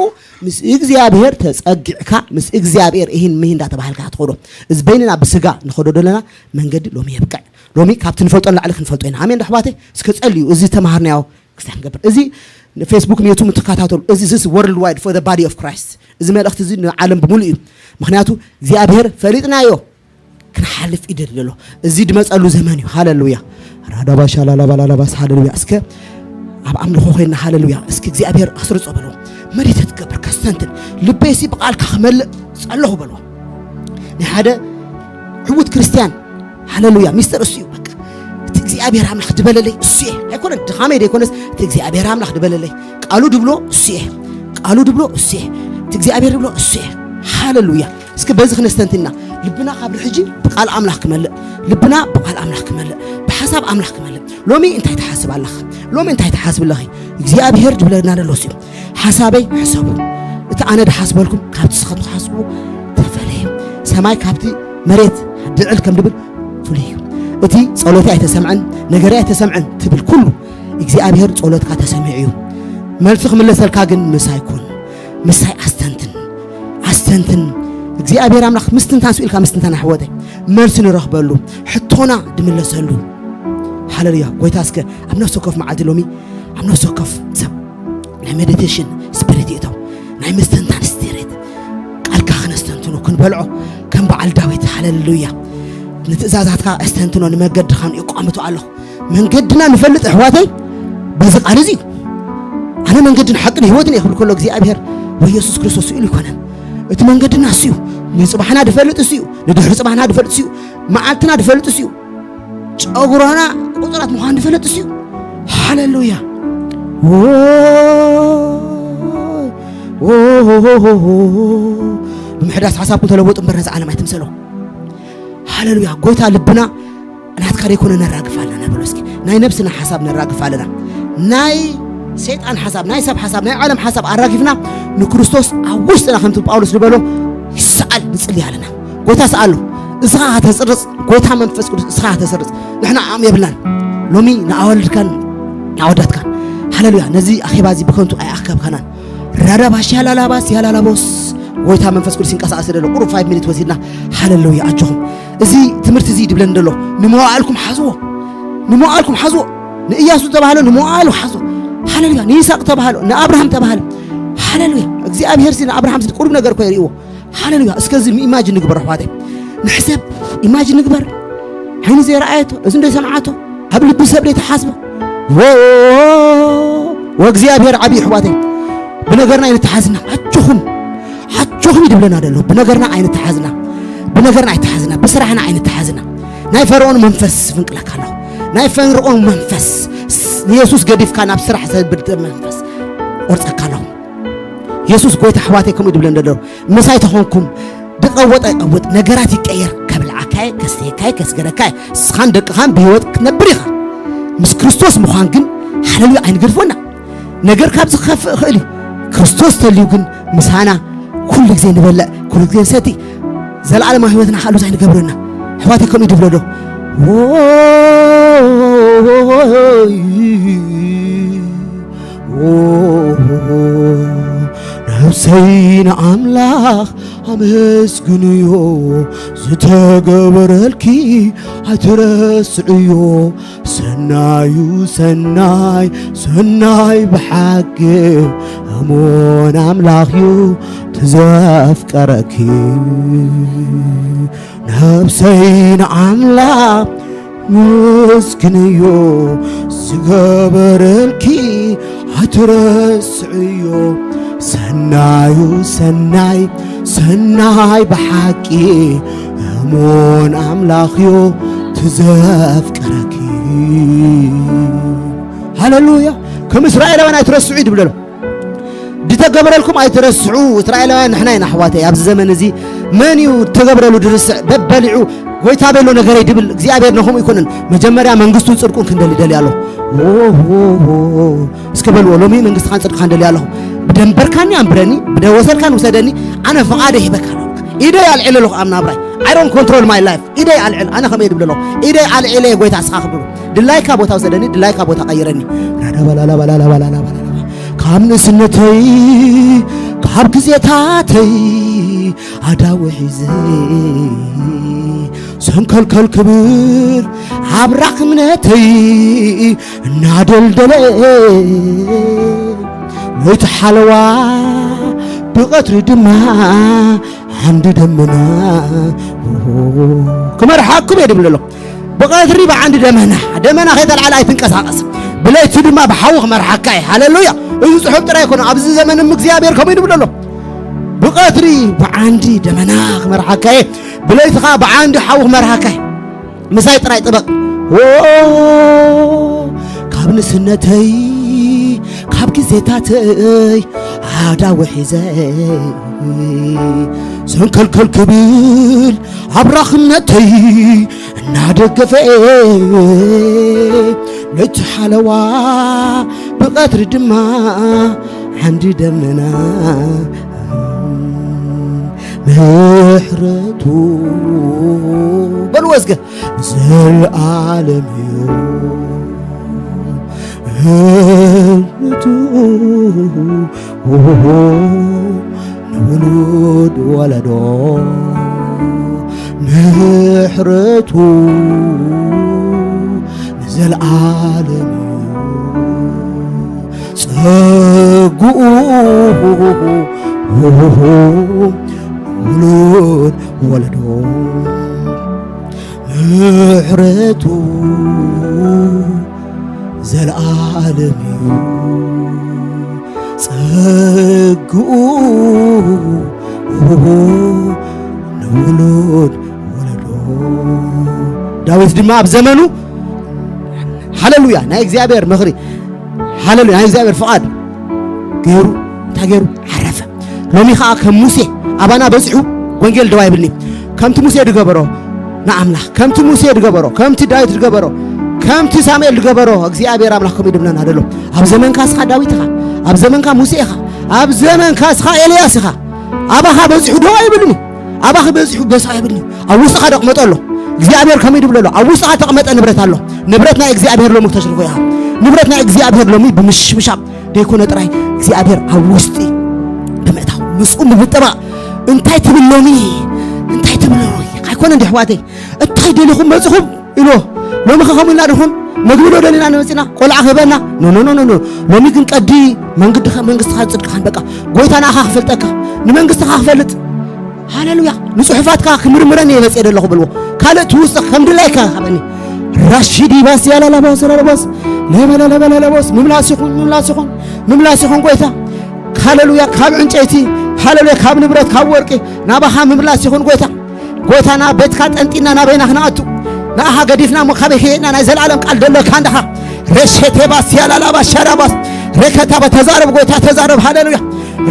ምስ እግዚኣብሔር ተጸጊዕካ፣ ምስ እግዚኣብሔር እሂን ምሂን እንዳተባሃልካ ክትኸዶ። እዚ በይንና ብስጋ ንኸዶ ደለና መንገዲ ሎሚ የብቅዕ። ሎሚ ካብቲ ንፈልጦ ንላዕሊ ክንፈልጦ ኢና። ኣሜን ዶ ኣሕዋተይ? እስከ ጸልዩ፣ እዚ ተማሃርናዮ ክስታይ ክንገብር። እዚ ንፌስቡክ ንዩቱብ ትከታተሉ፣ እዚ፣ this worldwide for the body of Christ። እዚ መልእኽቲ እዚ ንዓለም ብምሉእ እዩ። ምኽንያቱ እግዚኣብሔር ፈሊጥናዮ ክንሓልፍ ይደሊ ኣሎ። እዚ ድመጸሉ ዘመን እዩ። ሃለሉያ። ራዳባሻ ላላባላላባስ፣ ሃለሉያ። እስከ ኣብ ኣምልኾ ኮይንና፣ ሃለሉያ። እስኪ እግዚኣብሔር ኣስርጾ በሎ። መዲተት ትገብር ከስተንትን ልበይሲ ብቓልካ ክመልእ ጸለኹ በልዎ። ናይ ሓደ ዕዉት ክርስትያን ሃለሉያ ሚስጥር እሱ እዩ። በቃ እቲ እግዚኣብሔር ኣምላኽ ድበለለይ እሱ እየ። ኣይኮነን ድኻመይ ደይኮነስ እቲ እግዚኣብሔር ኣምላኽ ድበለለይ፣ ቃሉ ድብሎ እሱ እየ። ቃሉ ድብሎ እሱ እየ። እቲ እግዚኣብሔር ድብሎ እሱ እየ። ሃለሉያ። እስኪ በዚ ክነስተንትና ልብና ካብ ሕጂ ብቃል ኣምላኽ ክመልእ፣ ልብና ብቃል ኣምላኽ ክመልእ፣ ብሓሳብ ኣምላኽ ክመልእ። ሎሚ እንታይ ትሓስብ ኣለኻ? ሎሚ እንታይ ትሓስብ ኣለኺ? እግዚኣብሔር ድብለና ዘሎ እሱ እዩ። ሓሳበይ ሕሰቡ፣ እቲ ኣነ ድሓስበልኩም ካብቲ ስኻትኩም ትሓስቡ ተፈለየ። ሰማይ ካብቲ መሬት ድዕል ከም ድብል ፍሉይ እዩ። እቲ ጸሎተይ ኣይተሰምዐን፣ ነገረይ ኣይተሰምዐን ትብል ኩሉ እግዚኣብሔር ጸሎትካ ተሰሚዑ እዩ። መልሲ ክምለሰልካ ግን ምሳይ ኩን፣ ምሳይ ኣስተንትን፣ ኣስተንትን። እግዚኣብሔር ኣምላኽ ምስትንታን ስኢልካ ምስትንታን ኣሕወተይ መልሲ ንረኽበሉ፣ ሕቶና ድምለሰሉ። ሃለሉያ። ጎይታ እስከ ኣብ ነፍሲ ወከፍ መዓልቲ ሎሚ ኣብ ነፍሲ ወከፍ ሰብ ናይ ሜዲቴሽን ስፒሪት ይእተው፣ ናይ ምስትንታን ስፒሪት ቃልካ ክነስተንትኖ ክንበልዖ ከም በዓል ዳዊት። ሃለሉያ። ንትእዛዛትካ ኣስተንትኖ፣ ንመገድኻን ይቋምቶ ኣለኹ። መንገድና ንፈልጥ ኣሕዋተይ በዚ ቃል እዚ እዩ። ኣነ መንገድን ሓቅን ህይወትን እየ ክብል ከሎ እግዚኣብሔር ወይ የሱስ ክርስቶስ ስኢሉ ይኮነን። እቲ መንገድና እሱ እዩ። ንጽባሕና ድፈልጥ እሱ እዩ። ንድሕሪ ጽባሕና ድፈልጥ እሱ እዩ። መዓልትና ድፈልጥ እሱ እዩ። ጨጉራና ቁጽራት ምዃን ድፈልጥ እሱ እዩ። ሃሌሉያ። ብምሕዳስ ሓሳብኩም ተለወጡ እምበር ነዚ ዓለም ኣይትምሰሎ። ሃሌሉያ። ጎይታ ልብና ናትካ ደይኮነ ነራግፍ ኣለና በሎ እስኪ። ናይ ነብስና ሓሳብ ነራግፍ ኣለና። ናይ ሰይጣን ሓሳብ፣ ናይ ሰብ ሓሳብ፣ ናይ ዓለም ሓሳብ ኣራጊፍና ንክርስቶስ ኣብ ውሽጥና ከምቲ ጳውሎስ ዝበሎ ይሰኣል ንጽሊ ኣለና። ጎይታ ሰኣሎ። እስኻ ከተስርጽ፣ ጎይታ መንፈስ ቅዱስ እስኻ ከተስርጽ። ንሕና ዓቕሚ የብልናን። ሎሚ ንኣዋልድካን ንኣወዳትካን። ሃሌሉያ። ነዚ ኣኼባ እዚ ብከንቱ ኣይኣከብካናን። ራዳባሽ ያላላባስ ያላላቦስ። ጎይታ መንፈስ ቅዱስ ይንቀሳቐስ ዘሎ። ቁሩብ ፋይቭ ሚኒት ወሲድና። ሃሌሉያ። ኣጆኹም። እዚ ትምህርቲ እዚ ድብለን ዘሎ። ንመዋዕልኩም ሓዝዎ። ንመዋዕልኩም ሓዝዎ። ንኢያሱ ተባህሎ ንመዋዕሉ ሓዝዎ። ሃሌሉያ። ንይስሐቅ ተባህሎ፣ ንኣብርሃም ተባህሎ። ሃሌሉያ። እግዚኣብሔር ሲ ንኣብርሃም ሲ ቁሩብ ነገር እኮ የርእዎ። ሃሌሉያ። እስከ እዚ ኢማጅን ንግበር ኣሕዋተይ። ንሕሰብ፣ ኢማጅን ንግበር። ዓይኒ ዘይረኣየቶ፣ እዝኒ ዘይሰምዓቶ፣ ኣብ ልቢ ሰብ ዘይተሓስቦ። ወ-፣ ወእግዚኣብሔር ዓብዪ ኣሕዋተይ። ብነገርና ኣይንተሓዝና። ኣጆኹም፣ ኣጆኹም እዩ ድብለና ዘሎ። ብነገርና ኣይንተሓዝና። ብነገርና ኣይተሓዝና። ብስራሕና ኣይንተሓዝና። ናይ ፈርዖን መንፈስ ፍንቅለካ ኣለኹ። ናይ ፈርዖን መንፈስ፣ ስ-፣ ንየሱስ ገዲፍካ ናብ ስራሕ ዘብል መንፈስ ቆርጸካ ኣለኹ። የሱስ ጎይታ ኣሕዋተይ ከምኡ ድብለን ዘሎ። ምሳይ ተኾንኩም ድቐወጠ ይቐውጥ፣ ነገራት ይቀየር፣ ከብልዓካየ፣ ከስተየካየ፣ ከስገረካየ፣ እስኻን ደቅኻን ብህይወት ክትነብር ኢኻ። ምስ ክርስቶስ ምዃን ግን ሃለሉያ ኣይንገድፎና። ነገር ካብዚ ክኸፍእ ይኽእል እዩ። ክርስቶስ ተልዩ ግን ምሳና ኩሉ ግዜ ንበልዕ፣ ኩሉ ግዜ ንሰቲ፣ ዘለዓለማዊ ህይወትና ካልኦት ኣይንገብረና። ኣሕዋተይ ከምኡ ድብሎ ዶ? ነብሰይ ንኣምላኽ ኣመስግንዮ፣ ዝተገበረልኪ ኣይትረስዕዮ። ሰናዩ ሰናይ፣ ሰናይ ብሓቂ፣ እሙን ኣምላኽዩ ትዘፍቀረኪ። ነብሰይ ንኣምላኽ መስግንዮ፣ ዝገበረልኪ ኣይትረስዕዮ። ሰናዩ ሰናይ፣ ሰናይ ብሓቂ፣ እሙን ኣምላኽዮ ትዘፍቀረኪ። ሃሌሉያ። ከም እስራኤላውያን ኣይትረስዑ ድብለሎም። ድተገበረልኩም ኣይትረስዑ። እስራኤላውያን ንሕና ኢና ኣሕዋተይ። ኣብዚ ዘመን እዚ መን እዩ ተገብረሉ ድርስዕ? በበሊዑ ጎይታ ቤሎ ነገረይ ድብል እግዚኣብሔር ነኹም ይኮንን። መጀመርያ መንግስቱን ጽድቁን ክንደሊ ደልያ ኣለኹ። ዎ፣ ዎ፣ ዎ። እስከ በልዎ፣ ሎሚ መንግስትኻን ጽድቅኻን ደልያ ኣለኹ። ብደንበርካኒ ኣንብረኒ፣ ብደወሰልካን ውሰደኒ፣ ኣነ ፍቓደ ይህበካ ኣለኹ። ኢደይ ኣልዒለ ኣለኹ ኣብ ናብራይ። I don't control my life። ኢደይ ኣልዕል፣ ኣነ ከመይ ድብል ኣለኹ። ኢደይ ኣልዒለ ጎይታ እስኻ ክብሉ። ድላይካ ቦታ ውሰደኒ፣ ድላይካ ቦታ ቀይረኒ። ራዳባላላባላላባላላባላላ። ካብ ንእስነተይ፣ ካብ ግዜታተይ ኣዳዊ ሒዘ፣ ሰንከልከል ክብል ኣብራኽ እምነተይ እናደልደለ፣ ለይቲ ሓለዋ ብቐትሪ ድማ ዓንዲ ደመና ክመርሓኩም እየ ድብል ኣሎ። ብቐትሪ ብዓንዲ ደመና፣ ደመና ከይተልዓለ ኣይትንቀሳቐስ። ብለይቲ ድማ ብሓዊ ክመርሓካ እየ። ሃሌሉያ። እዚ ጽሑፍ ጥራይ ኣይኮነ፣ ኣብዚ ዘመን እም እግዚኣብሔር ከምኡ ይብል ኣሎ። ብቐትሪ ብዓንዲ ደመና ክመርሓካ እየ፣ ብለይቲ ኸዓ ብዓንዲ ሓዊ ክመርሓካ እየ። ምሳይ ጥራይ ጥበቕ። ዎ፣ ካብ ንስነተይ፣ ካብ ግዜታተይ ኣዳዊ ሒዘ፣ ሰንከልከል ክብል ኣብራኽነተይ እናደገፈ፣ ነቲ ሓለዋ ብቐትሪ ድማ ዓንዲ ደመና ምሕረቱ በልዎ እስከ። ዘለዓለም እዩ ምሕረቱ ንውሉድ ወለዶ ምሕረቱ ንዘለዓለም እዩ ጸግኡ ንውሉድ ወለዶ ምሕረቱ ዘለዓለም እዩ ጸግኡ ንውሉድ ወለዶ። ዳዊት ድማ ኣብ ዘመኑ ሃሌሉያ ናይ እግዚኣብሔር ምኽሪ ሃሌሉያ ናይ እግዚኣብሔር ፍቓድ ገይሩ እንታይ ገይሩ ዓረፈ። ሎሚ ኸዓ ከም ሙሴ ኣባና በጺሑ ወንጌል ደው ኣይብልኒ። ከምቲ ሙሴ ዝገበሮ ንኣምላኽ ከምቲ ሙሴ ዝገበሮ ከምቲ ዳዊት ዝገበሮ ከምቲ ሳሙኤል ዝገበሮ እግዚኣብሔር ኣምላኽ ከምኡ ይድብለና ደሎ። ኣብ ዘመንካ እስኻ ዳዊት ኢኻ፣ ኣብ ዘመንካ ሙሴ ኢኻ፣ ኣብ ዘመንካ እስኻ ኤልያስ ኢኻ። ኣባኻ በጺሑ ደው ኣይብልኒ። ኣባኺ በጺሑ በሳ ይብልኒ። ኣብ ውስጥኻ ደቕመጠ ኣሎ እግዚኣብሔር ከምኡ ይድብለ ኣሎ። ኣብ ውስጥኻ ተቕመጠ ንብረት ኣሎ። ንብረት ናይ እግዚኣብሔር ሎሚ ክተሽርፎ ኢኻ። ንብረት ናይ እግዚኣብሔር ሎሚ ብምሽምሻም ደይኮነ ጥራይ እግዚኣብሔር ኣብ ውስጢ ብምእታው ምስኡ ብምጥባቕ እንታይ ትብል ሎሚ እንታይ ትብል ሎሚ ኣይኮነ እንዲ ኣሕዋተይ እንታይ ደሊኹም መጽኹም ኢሎ ሎሚ ከ ከምኡ ኢልና ድኹን መግቢ ዶ ደሊና ንመጺና ቆልዓ ክህበና ኖ ኖ ኖ ኖ ሎሚ ግን ቀዲ መንግድኻ መንግስትኻ ጽድቅኻን በቃ ጎይታ ንኣኻ ክፈልጠካ ንመንግስትኻ ክፈልጥ ሃሌሉያ ንጽሑፋትካ ክምርምረኒ እየ መጽእ ዘለኹ በልዎ ካልእ ትውስኽ ከም ድላይካ ሃበኒ ራሺዲ ባስ ያላላባስ ላላባስ ለበለለበለለቦስ ምምላስ ይኹን ምምላስ ይኹን ምምላስ ይኹን ጎይታ ሃሌሉያ ካብ ዕንጨይቲ ሃሌሉያ ካብ ንብረት ካብ ወርቂ ናባኻ ምምላስ ይኹን ጎይታ ጎይታና ቤትካ ጠንጢና ናበይና ክነኣቱ ንኣኻ ገዲፍና እሞ ካበይ ከየድና ናይ ዘለኣለም ቃል ደለካ እንድኻ ሬሸቴባስ ያላላባስ ሸራባስ ሬከታባ ተዛረብ ጎይታ ተዛረብ ሃሌሉያ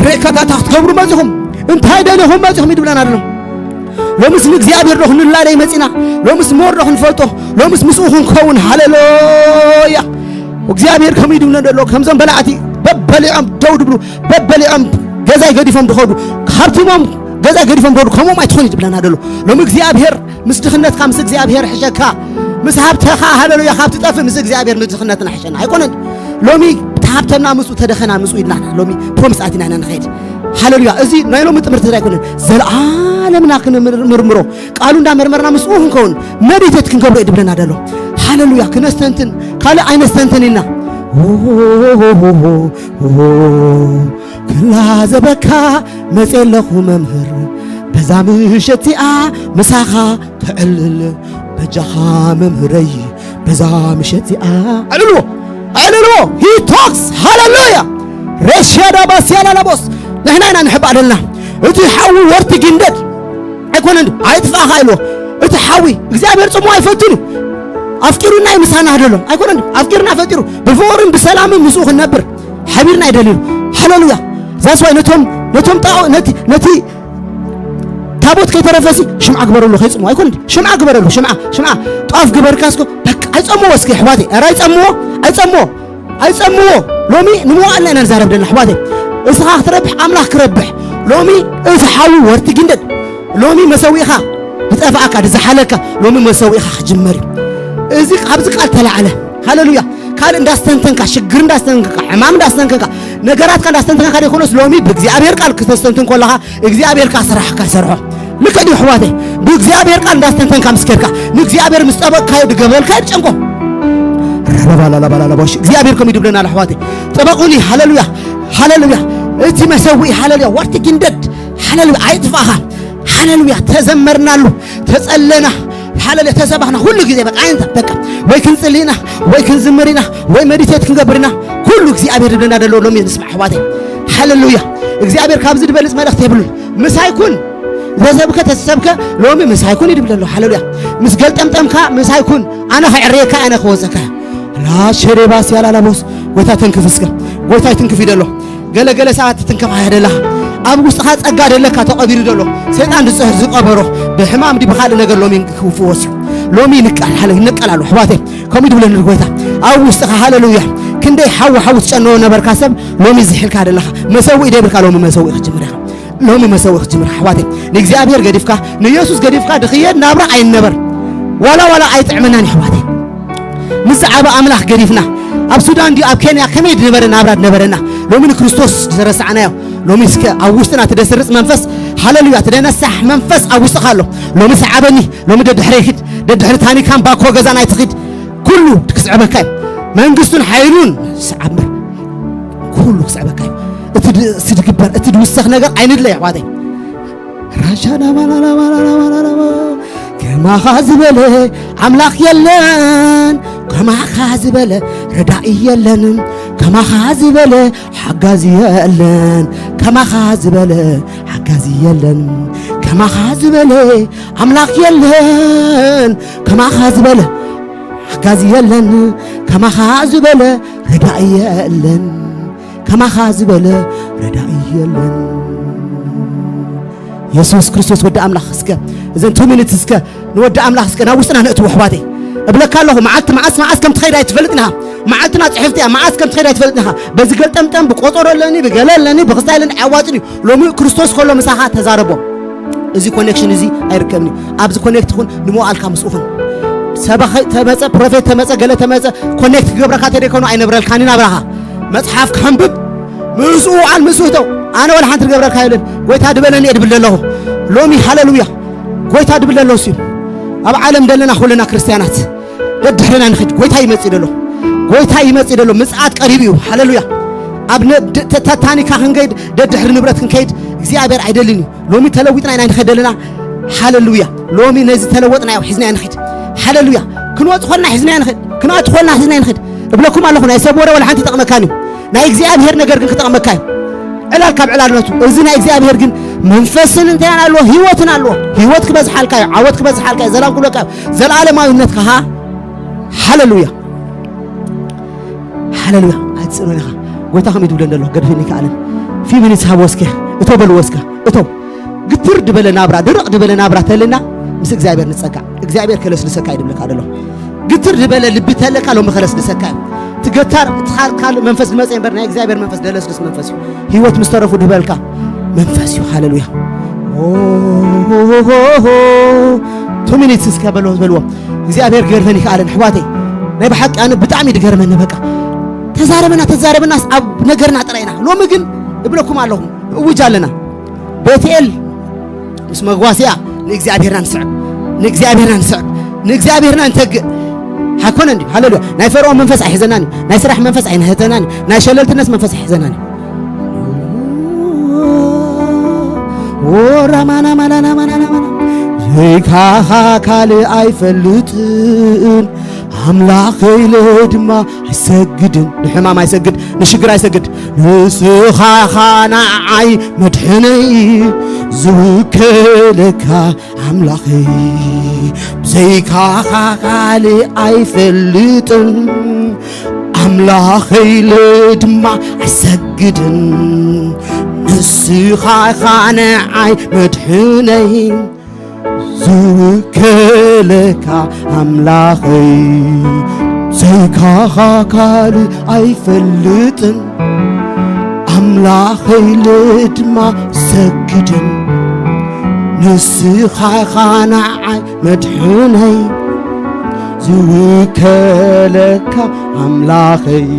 ሬከታታ ክትገብሩ መጺኹም እንታይ ደሊኹም መጺኹም ይድብለና ኣሎ ሎምስ ንእግዚኣብሔር ዶ ክንላለይ መጺና ሎምስ ሞር ዶ ክንፈልጦ ሎምስ ምስኡ ክንከውን ሃሌሉያ እግዚኣብሔር ከምኡ ይድብለና ዘሎ ከምዞም በላዕቲ በበሊዖም ደው ድብሉ በበሊዖም ገዛይ ገዲፎም ድኸዱ ሃብቲሞም ገዛይ ገዲፎም ድኸዱ ከምኦም ኣይትኾኑ ይድብለና ዘሎ ሎም እግዚኣብሔር ምስ ድኽነትካ ምስ እግዚኣብሔር ሕሸካ ምስ ሃብተኻ ሃለሉያ ካብ ትጠፍእ ምስ እግዚኣብሔር ምስ ድኽነትና ሕሸና ኣይኮነን ሎሚ ተሃብተና ምስኡ ተደኸና ምስኡ ኢድናና ሎሚ ፕሮምስ ኣቲና ኢና ንኸይድ ሃለሉያ እዚ ናይ ሎሚ ትምህርቲ ኣይኮነን ዘለዓለምና ክንምርምሮ ቃሉ እንዳመርመርና ምስኡ ክንከውን መዲተት ክንገብሮ እዩ ድብለና ደሎ ሃለሉያ ክነስተንትን ካልእ ኣይነስተንትን ኢና ክላዘበካ መፅእ ኣለኹ መምህር በዛ ምሸት እዚኣ ምሳኻ ክዕልል በጃኻ መምህረይ በዛ ምሸት እዚኣ ዕልልዎ ዕልልዎ he talks ሃለሉያ ሬሽያዳ ባስያላ ላቦስ ንሕና ኢና ንሕባእ ዘለና እቲ ሓዊ ወርቲ ግንደድ ኣይኮነን ኣይጥፋእኻ ኢልዎ እቲ ሓዊ እግዚኣብሔር ጽሙ ኣይፈቱን እዩ ኣፍቂሩና እዩ ምሳና ደሎ ኣይኮነን ኣፍቂርና ፈጢሩ ብፍቕርን ብሰላምን ምስኡ ክንነብር ሓቢርና ይደልዩ ሃለሉያ ዛስዋይ ነቶም ነቶም ጣዖ ነቲ ነቲ ታቦት ከይተረፈሲ ሽምዓ ግበረሉ ከይጽምዎ ኣይኮነ ሽምዓ ግበረሉ ሽምዓ ሽምዓ ጧፍ ግበርካ እስኮ በቃ ኣይጸምዎ እስኪ ኣሕዋተይ ኧረ ኣይጸምዎ ኣይጸምዎ ኣይጸምዎ ሎሚ ንምዋኣልና ኢና ንዛረብ ዘለና ኣሕዋተይ እስኻ ክትረብሕ ኣምላኽ ክረብሕ ሎሚ እዚ ሓዊ ወርቲ ግንደድ ሎሚ መሰዊእኻ ዝጠፍኣካ ዝሓለካ ሎሚ መሰዊእኻ ክጅመር እዩ እዚ ኣብዚ ቃል ተላዕለ ሃለሉያ ካልእ እንዳስተንተንካ ሽግር እንዳስተንተንካ ሕማም እንዳስተንተንካ ነገራትካ እንዳስተንተንካ ዘይኮነስ ሎሚ ብእግዚኣብሔር ቃል ክተስተንትን ከለኻ እግዚኣብሔር ካ ስራሕካ ይሰርሖ ልክዕ ድዩ ኣሕዋተይ ብእግዚኣብሔር ቃል እንዳስተንተንካ ምስ ከድካ ንእግዚኣብሔር ምስ ጠበቕካዮ ድገበልካ ይጨንቆ ረባባላባላባሽ እግዚኣብሔር ከም ይድብለና ኣሕዋተይ ጥበቑኒ ሃለሉያ ሃለሉያ እቲ መሰዊኢ ሃለሉያ ወርቲ ግንደድ ሃለሉያ ኣይጥፋኻ ሃለሉያ ተዘመርናሉ ተጸለና ሃለሉያ። ተሰባኽና ኩሉ ግዜ በቃ ኣይንታ በቃ ወይ ክንጽሊ ኢና ወይ ክንዝምር ኢና ወይ መዲቴት ክንገብር ኢና። ኩሉ እግዚኣብሔር ዝብለና ዘሎ ሎሚ ንስማዕ ኣሕዋተይ። ሃለሉያ። እግዚኣብሔር ካብዚ ዝበልጽ መልእኽቲ የብሉን። ምሳይ ኩን ዘሰብከ ተሰብከ ሎሚ ምሳይ ኩን ይድብል ኣሎ። ሃለሉያ። ምስ ገልጠምጠምካ ምሳይ ኩን ኣነ ከዕርየካ ኣነ ክወፀካ። ላሸሬባስ ያላላቦስ ጎይታ ተንክፍ እስከ ጎይታ ይትንክፍ ይደሎ። ገለገለ ሰዓት ትትንከፍ ኣያ ደለኻ ኣብ ውስጥኻ ጸጋ ደለካ ተቐቢሩ ደሎ ሰይጣን ዝጽህር ዝቀበሮ ብሕማም ዲ ብኻልእ ነገር ሎሚ ክፍወስ እዩ። ሎሚ ይንቀል ሃለ ይንቀል ኣሎ ኣሕዋተይ። ከምኡ ይድብለኒ ጎይታ ኣብ ውስጥኻ ሃለሉያ። ክንደይ ሓዊ ሓዊ ትጨነዎ ነበርካ ሰብ ሎሚ ዝሕልካ ደለኻ መሰውኢ ደብርካ ሎሚ መሰውኢ ክትጅምር ኢኻ። ሎሚ መሰውኢ ክትጅምር ኣሕዋተይ። ንእግዚኣብሔር ገዲፍካ ንኢየሱስ ገዲፍካ ድኽየድ ናብራ ኣይንነበር። ዋላ ዋላ ኣይጥዕመናን ኣሕዋተይ። ምስ ዝዓበ ኣምላኽ ገዲፍና ኣብ ሱዳን ድዩ ኣብ ኬንያ ከመይ ድነበረ ናብራ ድነበረና። ሎሚ ንክርስቶስ ዝተረሳዕናዮ ሎሚ እስከ ኣብ ውሽጥና ትደስርጽ መንፈስ ሃለሉያ ትደነሳሕ መንፈስ ኣብ ውሽጥኻ ኣሎ። ሎሚ ሰዓበኒ ሎሚ ደድሕረይ ሂድ ደድሕሪ ታኒካን ባኮ ገዛን ኣይትኺድ። ኩሉ ክስዕበካ እዩ። መንግስቱን ሓይሉን ስዓብ እምበር ኩሉ ክስዕበካ እዩ። እቲ ድ- እቲ ድግበር እቲ ድውሰኽ ነገር ኣይንድለ ኣሕዋተይ። ራሻዳባላላባላላባላባ ከማኻ ዝበለ ኣምላኽ የለን፣ ከማኻ ዝበለ ረዳኢ የለን፣ ከማኻ ዝበለ ሓጋዚ የለን፣ ከማኻ ዝበለ ሓጋዚ የለን፣ ከማኻ ዝበለ ኣምላኽ የለን፣ ከማኻ ዝበለ ሓጋዚ የለን፣ ከማኻ ዝበለ ረዳኢ የለን፣ ከማኻ ዝበለ ረዳኢ የለን። የሱስ ክርስቶስ ወዲ ኣምላኽ እስከ እዘን ቱ ሚኒትስ እስከ ንወዲ ኣምላኽ እስከ ናብ ውሽጥና ነእትዎ ኣሕዋተይ። እብለካ ኣለኹ መዓልቲ መዓስ መዓስ ከም ትኸይድ ኣይትፈልጥን ኢኻ። መዓልትና ጽሕፍቲ እያ መዓስ ከም ትኸይድ ኣይትፈልጥን ኢኻ። በዚ ገልጠምጠም ብቆጸሮ ኣለኒ ብገለ ኣለኒ ብኽስታይ ኣለኒ ኣያዋጽን እዩ። ሎሚ ክርስቶስ ከሎ ምሳኻ ተዛረቦ። እዚ ኮኔክሽን እዚ ኣይርከብን እዩ። ኣብዚ ኮኔክት ኩን ንመዋእልካ ምስኡ ኩን። ሰባኺ ተመጸ ፕሮፌት ተመጸ ገለ ተመጸ ኮኔክት ክገብረካ ተደይኮኑ ኣይነብረልካን ናብራኻ። መጽሓፍ ክሓንብብ ምስኡ ውዓል ምስኡ እተው። ኣነ ወላ ሓንቲ ዝገብረልካ የለን። ጎይታ ድበለኒ እየ ድብል ዘለኹ። ሎሚ ሃለሉያ ጎይታ ድብል ዘሎ እሱ እዩ። ኣብ ዓለም ዘለና ኩልና ክርስትያናት ደድሕርና ንኽድ ጎይታ ይመጽእ ደሎ። ጎይታ ይመጽእ ደሎ። ምጽኣት ቀሪቡ እዩ። ሃለሉያ። ኣብ ነ- ደ- ተ- ተታኒካ ክንከይድ ደድሕሪ ንብረት ክንከይድ እግዚኣብሔር ኣይደልን እዩ። ሎሚ ተለዊጥና ኢና ንኸድ ዘለና። ሃለሉያ። ሎሚ ነዚ ተለወጥናዮ ሒዝናዮ ንኽድ። ሃለሉያ። ክንወጽእ ኾልና ሒዝናዮ ንኽድ። ክንኣቱ ኾልና ሒዝናዮ ንኽድ። እብለኩም ኣለኹ ናይ ሰብ ወረ ወላ ሓንቲ ይጠቕመካን እዩ። ናይ እግዚኣብሔር ነገር ግን ክጠቕመካ እዩ። ዕላል ካብ ዕላልነቱ እዚ ናይ እግዚኣብሔር ግን መንፈስን እንታይ ኣለዎ ህይወትን ኣለዎ። ህይወት ክበዝሓልካ እዩ። ዓወት ክበዝሓልካ እዩ። ዘላም ክብለካ እዩ። ዘላለማዊነት ከሃ ሃለሉያ። ሃለሉያ። ኣይትስእኖን ኢኻ። ጎይታ ከም ይድብለ እንደሎ ገድፍኒ ከኣለን ፊ ሚኒትስ ሃቦ እስከ እቶ በልዎ እስከ እቶ ግትር ድበለ ናብራ ድርቕ ድበለ ናብራ ተልና ምስ እግዚኣብሔር ንጸጋዕ እግዚኣብሔር ከለስልሰካ ይድብለካ ደሎ። ግትር ዝበለ ልቢ ተለካ ሎሚ ከለስልሰካ እዩ። ትገታር ትኻልካል መንፈስ ዝመጸ እምበር ናይ እግዚኣብሔር መንፈስ ደለስልስ መንፈስ እዩ። ህይወት ምስ ተረፉ ድበልካ መንፈስ እዩ። ሃለሉያ። ቱ ሚኒትስ እስከ በሎ በልዎ። እግዚኣብሔር ገርመን ይከኣለን ኣሕዋተይ። ናይ ብሓቂ ኣነ ብጣዕሚ ድገርመኒ በቃ። ተዛረበና ተዛረበናስ ኣብ ነገርና ጥራይና። ሎሚ ግን እብለኩም ኣለኹም እውጅ ኣለና። ቤትኤል ምስ መጓስያ ንእግዚኣብሔርና ንስዕብ፣ ንእግዚኣብሔርና ንስዕብ፣ ንእግዚኣብሔርና ንተግእ። ኣይኮነን ድዩ? ሃሌሉያ። ናይ ፈርዖን መንፈስ ኣይሕዘናን እዩ። ናይ ስራሕ መንፈስ ኣይንሕዘናን እዩ። ናይ ሸለልትነት መንፈስ ኣይሕዘናን እዩ። ወራማና ማናና ማናና ማና ዘይካኻ ካልእ ኣይፈልጥን ኣምላኸይ ኢለ ድማ ኣይሰግድን። ንሕማም ኣይሰግድ፣ ንሽግር ኣይሰግድ። ንስኻ ኻና ዓይ መድሕነይ ዝውከለካ ኣምላኸይ ብዘይካኻ ካልእ ኣይፈልጥን ኣምላኸይ ኢለ ድማ ኣይሰግድን። ንስኻ ኻና ዓይ መድሕነይ ዝውከለካ ኣምላኸይ ዘይካኻ ካልእ ኣይፈልጥን ኣምላኸይ ኢለ ድማ ሰግድን። ንስኻ ኢኻ ንዓይ መድሕነይ ዝውከለካ ኣምላኸይ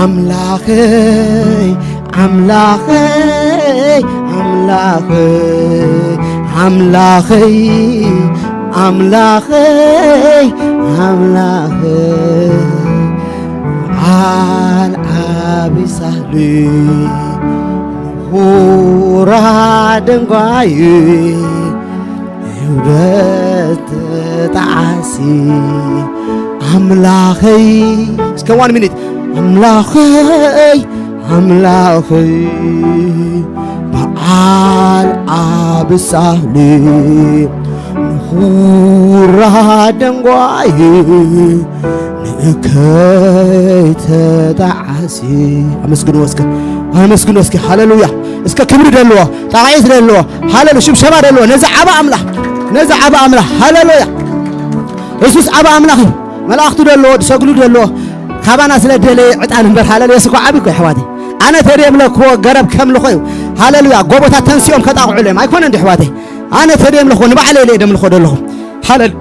ኣምላኸይ ኣምላኸይ ኣምላኸይ ኣምላኸይ ኣምላኸይ ኣምላኸይ ኣምላኸይ ዓል ዓቢ ሳህሊ ምሁራ ደንጓዩ በተጣዓሲ ኣምላኸይ እስከ one minute ኣምላኸይ ኣምላኸይ በዓል ዓብሳሊ ንኹራ ደንጓይ ንእከይ ተጣዓሲ ኣመስግንዎ እስከ ኣመስግንዎ እስከ ሃሌሉያ እስከ ክብሪ ደልዎ ጣቕዒት ደልዎ ሃሌሉ ሽብሸባ ደልዎ ነዚ ዓባ ኣምላኽ ነዚ ዓባ ኣምላኽ ሃሌሉያ እሱስ ዓባ ኣምላኽ እዩ መላእኽቱ ደልዎ ዝሰግዱ ደልዎ ካባና ስለ ደለየ ዕጣን እምበር ሃሌሉያ እሱ ዓቢ እኮ ኣሕዋተይ ኣነ ተደየምለክዎ ገረብ ከምልኾ እዩ ሃሌሉያ ጎቦታት ተንሲኦም ከጣቕዑ እዮም ኣይኮነን ዲ ኣሕዋተይ ኣነ ተደየምለኽዎ ንባዕለይ ኢለ ደምልኾ ደለኹ ሃሌሉ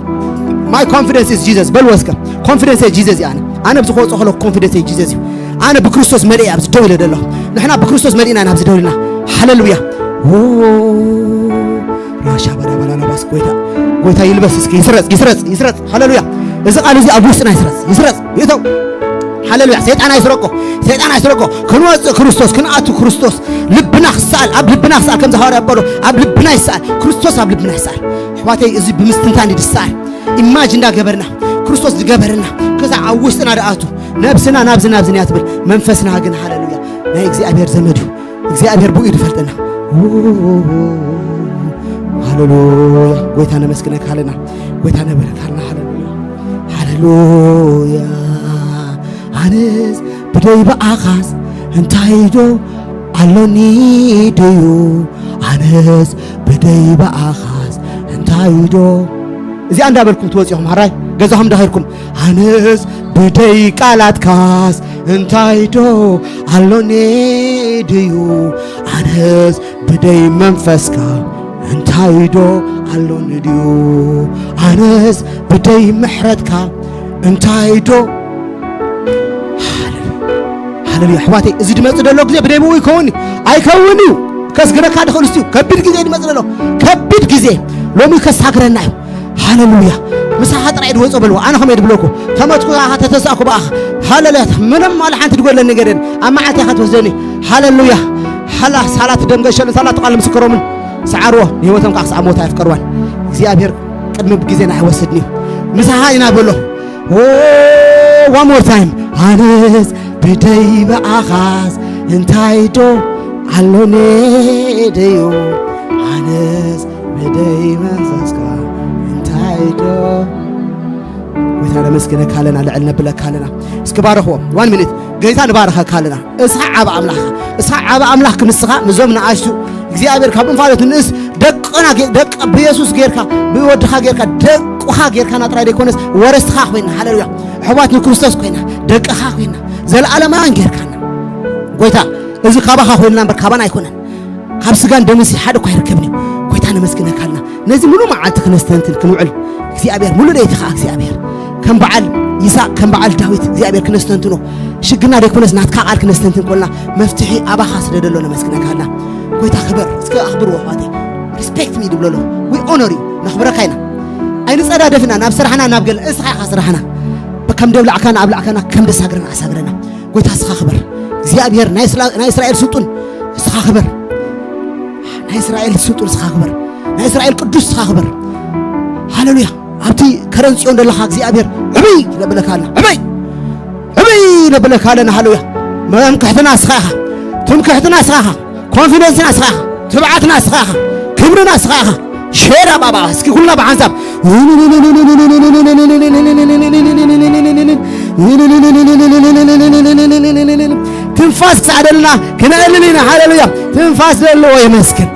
my confidence is Jesus በልዎ እስከ confidence Jesus እዩ ኣነ ኣነ ብዝኸወፅኦ ከለኹ confidence Jesus እዩ ኣነ ብክርስቶስ መሊእ ኣብዚ ደው ኢለ ደለኹ ንሕና ብክርስቶስ መሊእና ኢና ኣብዚ ደው ኢልና ሃሌሉያ ራሻ በዳበላላባስ ጎይታ ጎይታ ይልበስ እስኪ ይስረፅ ይስረፅ ይስረፅ ሃሌሉያ እዚ ቃል እዚ ኣብ ውስጥና ይስረፅ ይስረፅ ይእተው ሃሌሉያ ሰይጣን ኣይስረቆ ሰይጣን ኣይስረቆ ክንወፅእ ክርስቶስ ክንኣቱ ክርስቶስ ልብና ክሰኣል ኣብ ልብና ክሰኣል ከምዚ ሃዋርያ ጳውሎ ኣብ ልብና ይሰኣል ክርስቶስ ኣብ ልብና ይሰኣል ኣሕዋተይ እዚ ብምስትንታን እዩ ዝሰኣል ኢማጅ እንዳገበርና ክርስቶስ ዝገበረና ክሳዕ ኣብ ውሽጥና ደኣቱ ነብስና ናብዚ ናብዚ እያ ትብል መንፈስና ግን ሃሌሉያ ናይ እግዚኣብሔር ዘመድ እዩ እግዚኣብሔር ብኡ እዩ ዝፈልጠና ሃሌሉያ ጎይታ ነመስግነካ ኣለና ጎይታ ነበረካ ኣለና ሃሌሉያ ሃሌሉያ ኣነስ ብደይ ብኣኻስ እንታይ ዶ ኣሎኒ ድዩ ኣነስ ብደይ ብኣኻስ እንታይ ዶ እዚኣ እንዳበልኩም ትወፂኹም ሃራይ ገዛኹም እንዳኸድኩም ኣነስ ብደይ ቃላትካስ እንታይ ዶ ኣሎኒ ድዩ ኣነስ ብደይ መንፈስካ እንታይ ዶ ኣሎኒ ድዩ ኣነስ ብደይ ምሕረትካ እንታይ ዶ ሃለሉያ ኣሕዋተይ እዚ ድመፅ ደሎ ግዜ ብደይ ብኡ ይከውን ኣይከውን እዩ ከስግረካ ድኽእል እዩ ከቢድ ግዜ ድመፅ ደሎ ከቢድ ግዜ ሎሚ ከሳግረና እዩ ሃለሉያ ምሳኻ ጥራይ ድወፆ በልዎ ኣነ ከመይ ድብለኩ ተመትኩ ተተሳእኩ ብኣኻ ሃለሉያ ምንም ዋላ ሓንቲ ድጎድለኒ ነገር የለን ኣብ መዓልቲ ኢኻ ትወስደኒ ሃለሉያ ሃላ ሳላት ደም ገሸልን ሳላት ቃል ምስክሮምን ሰዓርዎ ንህይወቶም ከዓ ክሳብ ሞት ኣይፍቀርዋን እግዚኣብሔር ቅድሚ ግዜና ኣይወስድን እዩ ምሳኻ ኢና በሎ one more time ኣነስ ብደይ ብኣኻስ እንታይ ዶ ኣሎኒ ድዩ ኣነስ ብደይ መንፈስካ እንታይ ዶ ጎይታ ነመስግነካ ኣለና ልዕል ነብለካ ኣለና እስኪ ባረኽዎ one minute ጌታ ንባረኸካ ኣለና እስኻ ዓብ ኣምላኽ እስኻ ዓብ ኣምላኽ ክንስኻ ምዞም ንኣሽቱ እግዚኣብሔር ካብ እንፋሎት ንእስ ደቅና ደቂ ብየሱስ ጌርካ ብወድኻ ጌርካ ደቁኻ ጌርካና ጥራይ ዘይኮነስ ወረስትኻ ኮይና ሃለሉያ ኣሕዋት ንክርስቶስ ኮይና ደቅኻ ኮይና ዘለኣለማውያን ጌርካና ጎይታ እዚ ካባኻ ኮይንና እምበር ካባና ኣይኮነን ካብ ስጋን ደምሲ ሓደ እኳ ይርከብን እዩ ጎይታ ነመስግነካ ኣለና ነዚ ሙሉ መዓልቲ ክነስተንትን ክንውዕል እግዚኣብሔር ሙሉ ለይቲ ከዓ እግዚኣብሔር ከም በዓል ይስሐቅ ከም በዓል ዳዊት እግዚኣብሔር ክነስተንትኖ ሽግና ዘይኮነስ ናትካ ቃል ክነስተንትን ኮልና መፍትሒ ኣባኻ ስለ ደሎ ነመስግነካ ኣለና ጎይታ ክበር እስከ ኣኽብርዎ ኣሕዋተይ respect me ድብሎ ኣለኹ we honor you ነኽብረካ ኢና ኣይንጸዳደፍና ናብ ስራሕና ናብ ገለ እስኻ ኢኻ ስራሕና ከም ደብላዕካና ኣብላዕካና ከም ደሳግረና ኣሳግረና ጎይታ እስኻ ክበር እግዚኣብሔር ናይ እስራኤል ስልጡን እስኻ ክበር ናይ እስራኤል ስልጡን እስኻ ክበር ናይ እስራኤል ቅዱስ እስኻ ክበር ሃሌሉያ ኣብቲ ከረን ጽዮን ዘለኻ እግዚኣብሔር ዕብይ ነብለካ ኣለና ዕብይ ዕብይ ነብለካ ኣለና ሃሌሉያ መምክሕትና እስኻ ኢኻ ትምክሕትና እስኻ ኢኻ ኮንፊደንስና እስኻ ኢኻ ትብዓትና እስኻ ኢኻ ክብርና እስኻ ኢኻ ሼራ ባባ እስኪ ኩልና ብሓንሳብ ትንፋስ ክሳዕ ደልና ክነእልል ኢና ሃሌሉያ ትንፋስ ዘለዎ የመስግን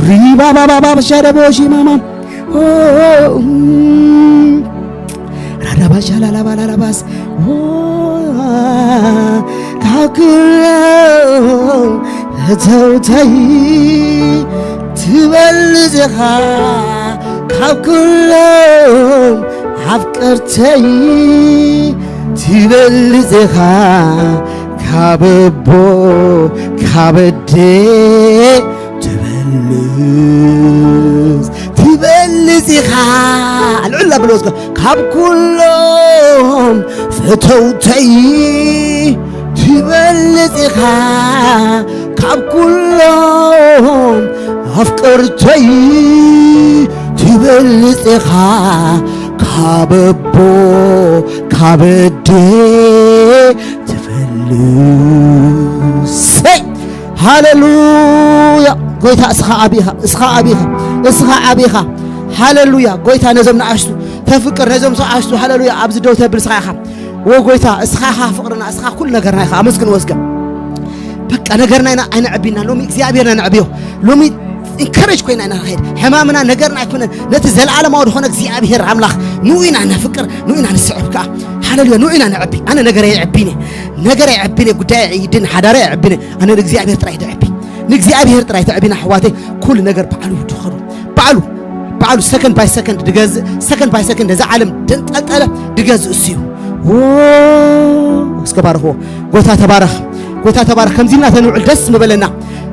ሪባባባባ ሸረቦሺ ማማ ራዳባሻላላባላላባስ ካብ ክሎም ፈተውተይ ትበልጽኻ ካብ ኩሎም ኣፍቀርተይ ትበልጽኻ ካብ ኣቦ ካብ ኣደ ትበልጽ ትበልጽ ኢኻ ልዑል ኣብሎ ካብ ኩሎም ፈተውተይ ትበልጽ ኢኻ ካብ ኩሎም ኣፍቅርተይ ትበልጽ ኢኻ ካብ ኣቦ ካብ ኣደ ትበልጽ። ሰይ ሃሌሉያ። ጎይታ እስኻ ዓቢ ኢኻ፣ እስኻ ዓቢ ኢኻ፣ እስኻ ዓቢ ኢኻ። ሃሌሉያ። ጎይታ ነዞም ንኣሽቱ ተፍቅር፣ ነዞም ንኣሽቱ ሃሌሉያ ኣብዚ ደው ተብል እስኻ ኢኻ። ወ ጎይታ እስኻ ኢኻ ፍቕርና፣ እስኻ ኩሉ ነገርና ኢኻ። ኣመስግን ወስገን በቃ ነገርና ኢና ኣይነዕቢና። ሎሚ እግዚኣብሔር ነዕብዮ። ሎሚ ኢንከሬጅ ኮይና ኢና ንኸይድ። ሕማምና ነገርና ኣይኮነን። ነቲ ዘለዓለማዊ ዝኾነ እግዚኣብሔር ኣምላኽ ንኡ ኢና ነፍቅር፣ ንኡ ኢና ንስዕብ ከኣ። ሃሌሉያ። ንኡ ኢና ነዕቢ። ኣነ ነገረ ይዕቢኒ፣ ነገረ ይዕቢኒ፣ ጉዳይ ይድን፣ ሓዳረ ይዕቢኒ። ኣነ ንእግዚኣብሔር ጥራይ ትዕቢ፣ ንእግዚኣብሔር ጥራይ ትዕቢና ኣሕዋተይ። ኩሉ ነገር ባዕሉ ድኸዱ፣ ባዕሉ ባዕሉ ሰከንድ ባይ ሰከንድ ድገዝእ፣ ሰከንድ ባይ ሰከንድ ነዛ ዓለም ደንጠልጠለ ድገዝእ እሱ እዩ። ዎ፣ እስከ ባርኽዎ። ጎይታ ተባረኽ፣ ጎይታ ተባረኽ። ከምዚ ኢልና ተንውዕል ደስ ምበለና።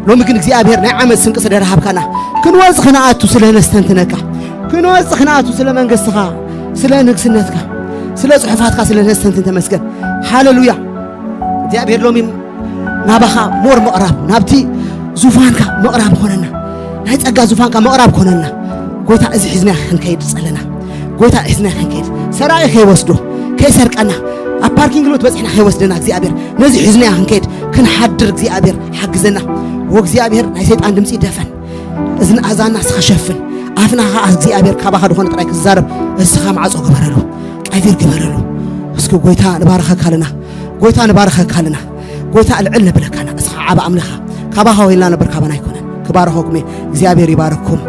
ሎሚ ግን እግዚኣብሔር ናይ ዓመት ስንቂ ስለ ደሃብካና፣ ክንወጽእ ክንኣቱ ስለ ነስተንትነካ፣ ክንወጽእ ክንኣቱ ስለ መንግስትኻ፣ ስለ ንግስነትካ፣ ስለ ጽሑፋትካ ስለ ነስተንትን ተመስገን። ሃሌሉያ። እግዚኣብሔር ሎሚ ናባኻ ሞር ምቕራብ፣ ናብቲ ዙፋንካ ምቕራብ ኮነና፣ ናይ ጸጋ ዙፋንካ ምቕራብ ኮነና። ጎይታ እዚ ሒዝና ክንከይድ ጸለና። ጎይታ ሒዝና ክንከይድ፣ ሰራቂ ከይወስዶ፣ ከይሰርቀና፣ ኣብ ፓርኪንግ ሎት በጺሕና ከይወስደና እግዚኣብሔር፣ ነዚ ሒዝና ክንከይድ ክንሓድር እግዚኣብሔር ሓግዘና። ወእግዚኣብሔር ናይ ሰይጣን ድምጺ ደፈን፣ እዝን ኣዛና እስኻ ሸፍን፣ ኣፍና ኸዓ እግዚኣብሔር ካባኻ ዝኾነ ጥራይ ክዛረብ እስኻ ማዕጾ ግበረሉ፣ ቀፊር ግበረሉ። እስኪ ጎይታ ንባረኸካ ኣለና፣ ጎይታ ንባረኸካ ኣለና፣ ጎይታ ልዕል ነብለካና። እስኻ ዓቢ ኣምልኻ ካባኻ ወይልና ነበር ካባና ኣይኮነን። ክባረኸኩም እየ። እግዚኣብሔር ይባረክኩም፣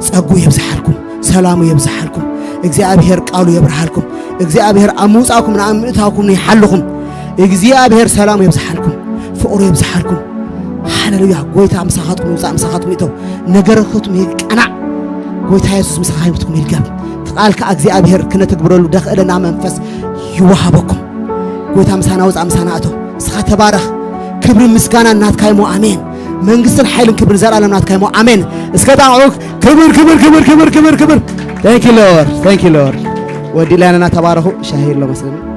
ጸጉ የብዝሓልኩም፣ ሰላሙ የብዝሓልኩም። እግዚኣብሔር ቃሉ የብርሃልኩም። እግዚኣብሔር ኣብ ምውጻእኩም ንኣብ ምእታውኩም ይሓልኹም። እግዚኣብሔር ሰላሙ የብዝሓልኩም፣ ፍቕሩ የብዝሓልኩም። ሃሌሉያ። ጎይታ ምሳኻትኩም ይውጻእ፣ ምሳኻትኩም ይእተው። ነገርክትኩም ይቀናዕ። ጎይታ የሱስ ምሳኻ ህይወትኩም ይልገብ። እቲ ቃል ከኣ እግዚኣብሔር ክነተግብረሉ ደኽእለና መንፈስ ይወሃበኩም። ጎይታ ምሳና ውጻእ፣ ምሳና እቶ። ንስኻ ተባረኽ። ክብርን ምስጋናን ናትካ እሞ ኣሜን። መንግስትን ሓይልን ክብርን ዘላለም ናትካ እሞ ኣሜን። እስከ ጣቕዑ። ክብር ክብር ክብር ክብር ክብር ክብር። Thank you Lord, thank you Lord። ወዲላና ተባረኹ። ሻሂ ኣሎ መስለኒ።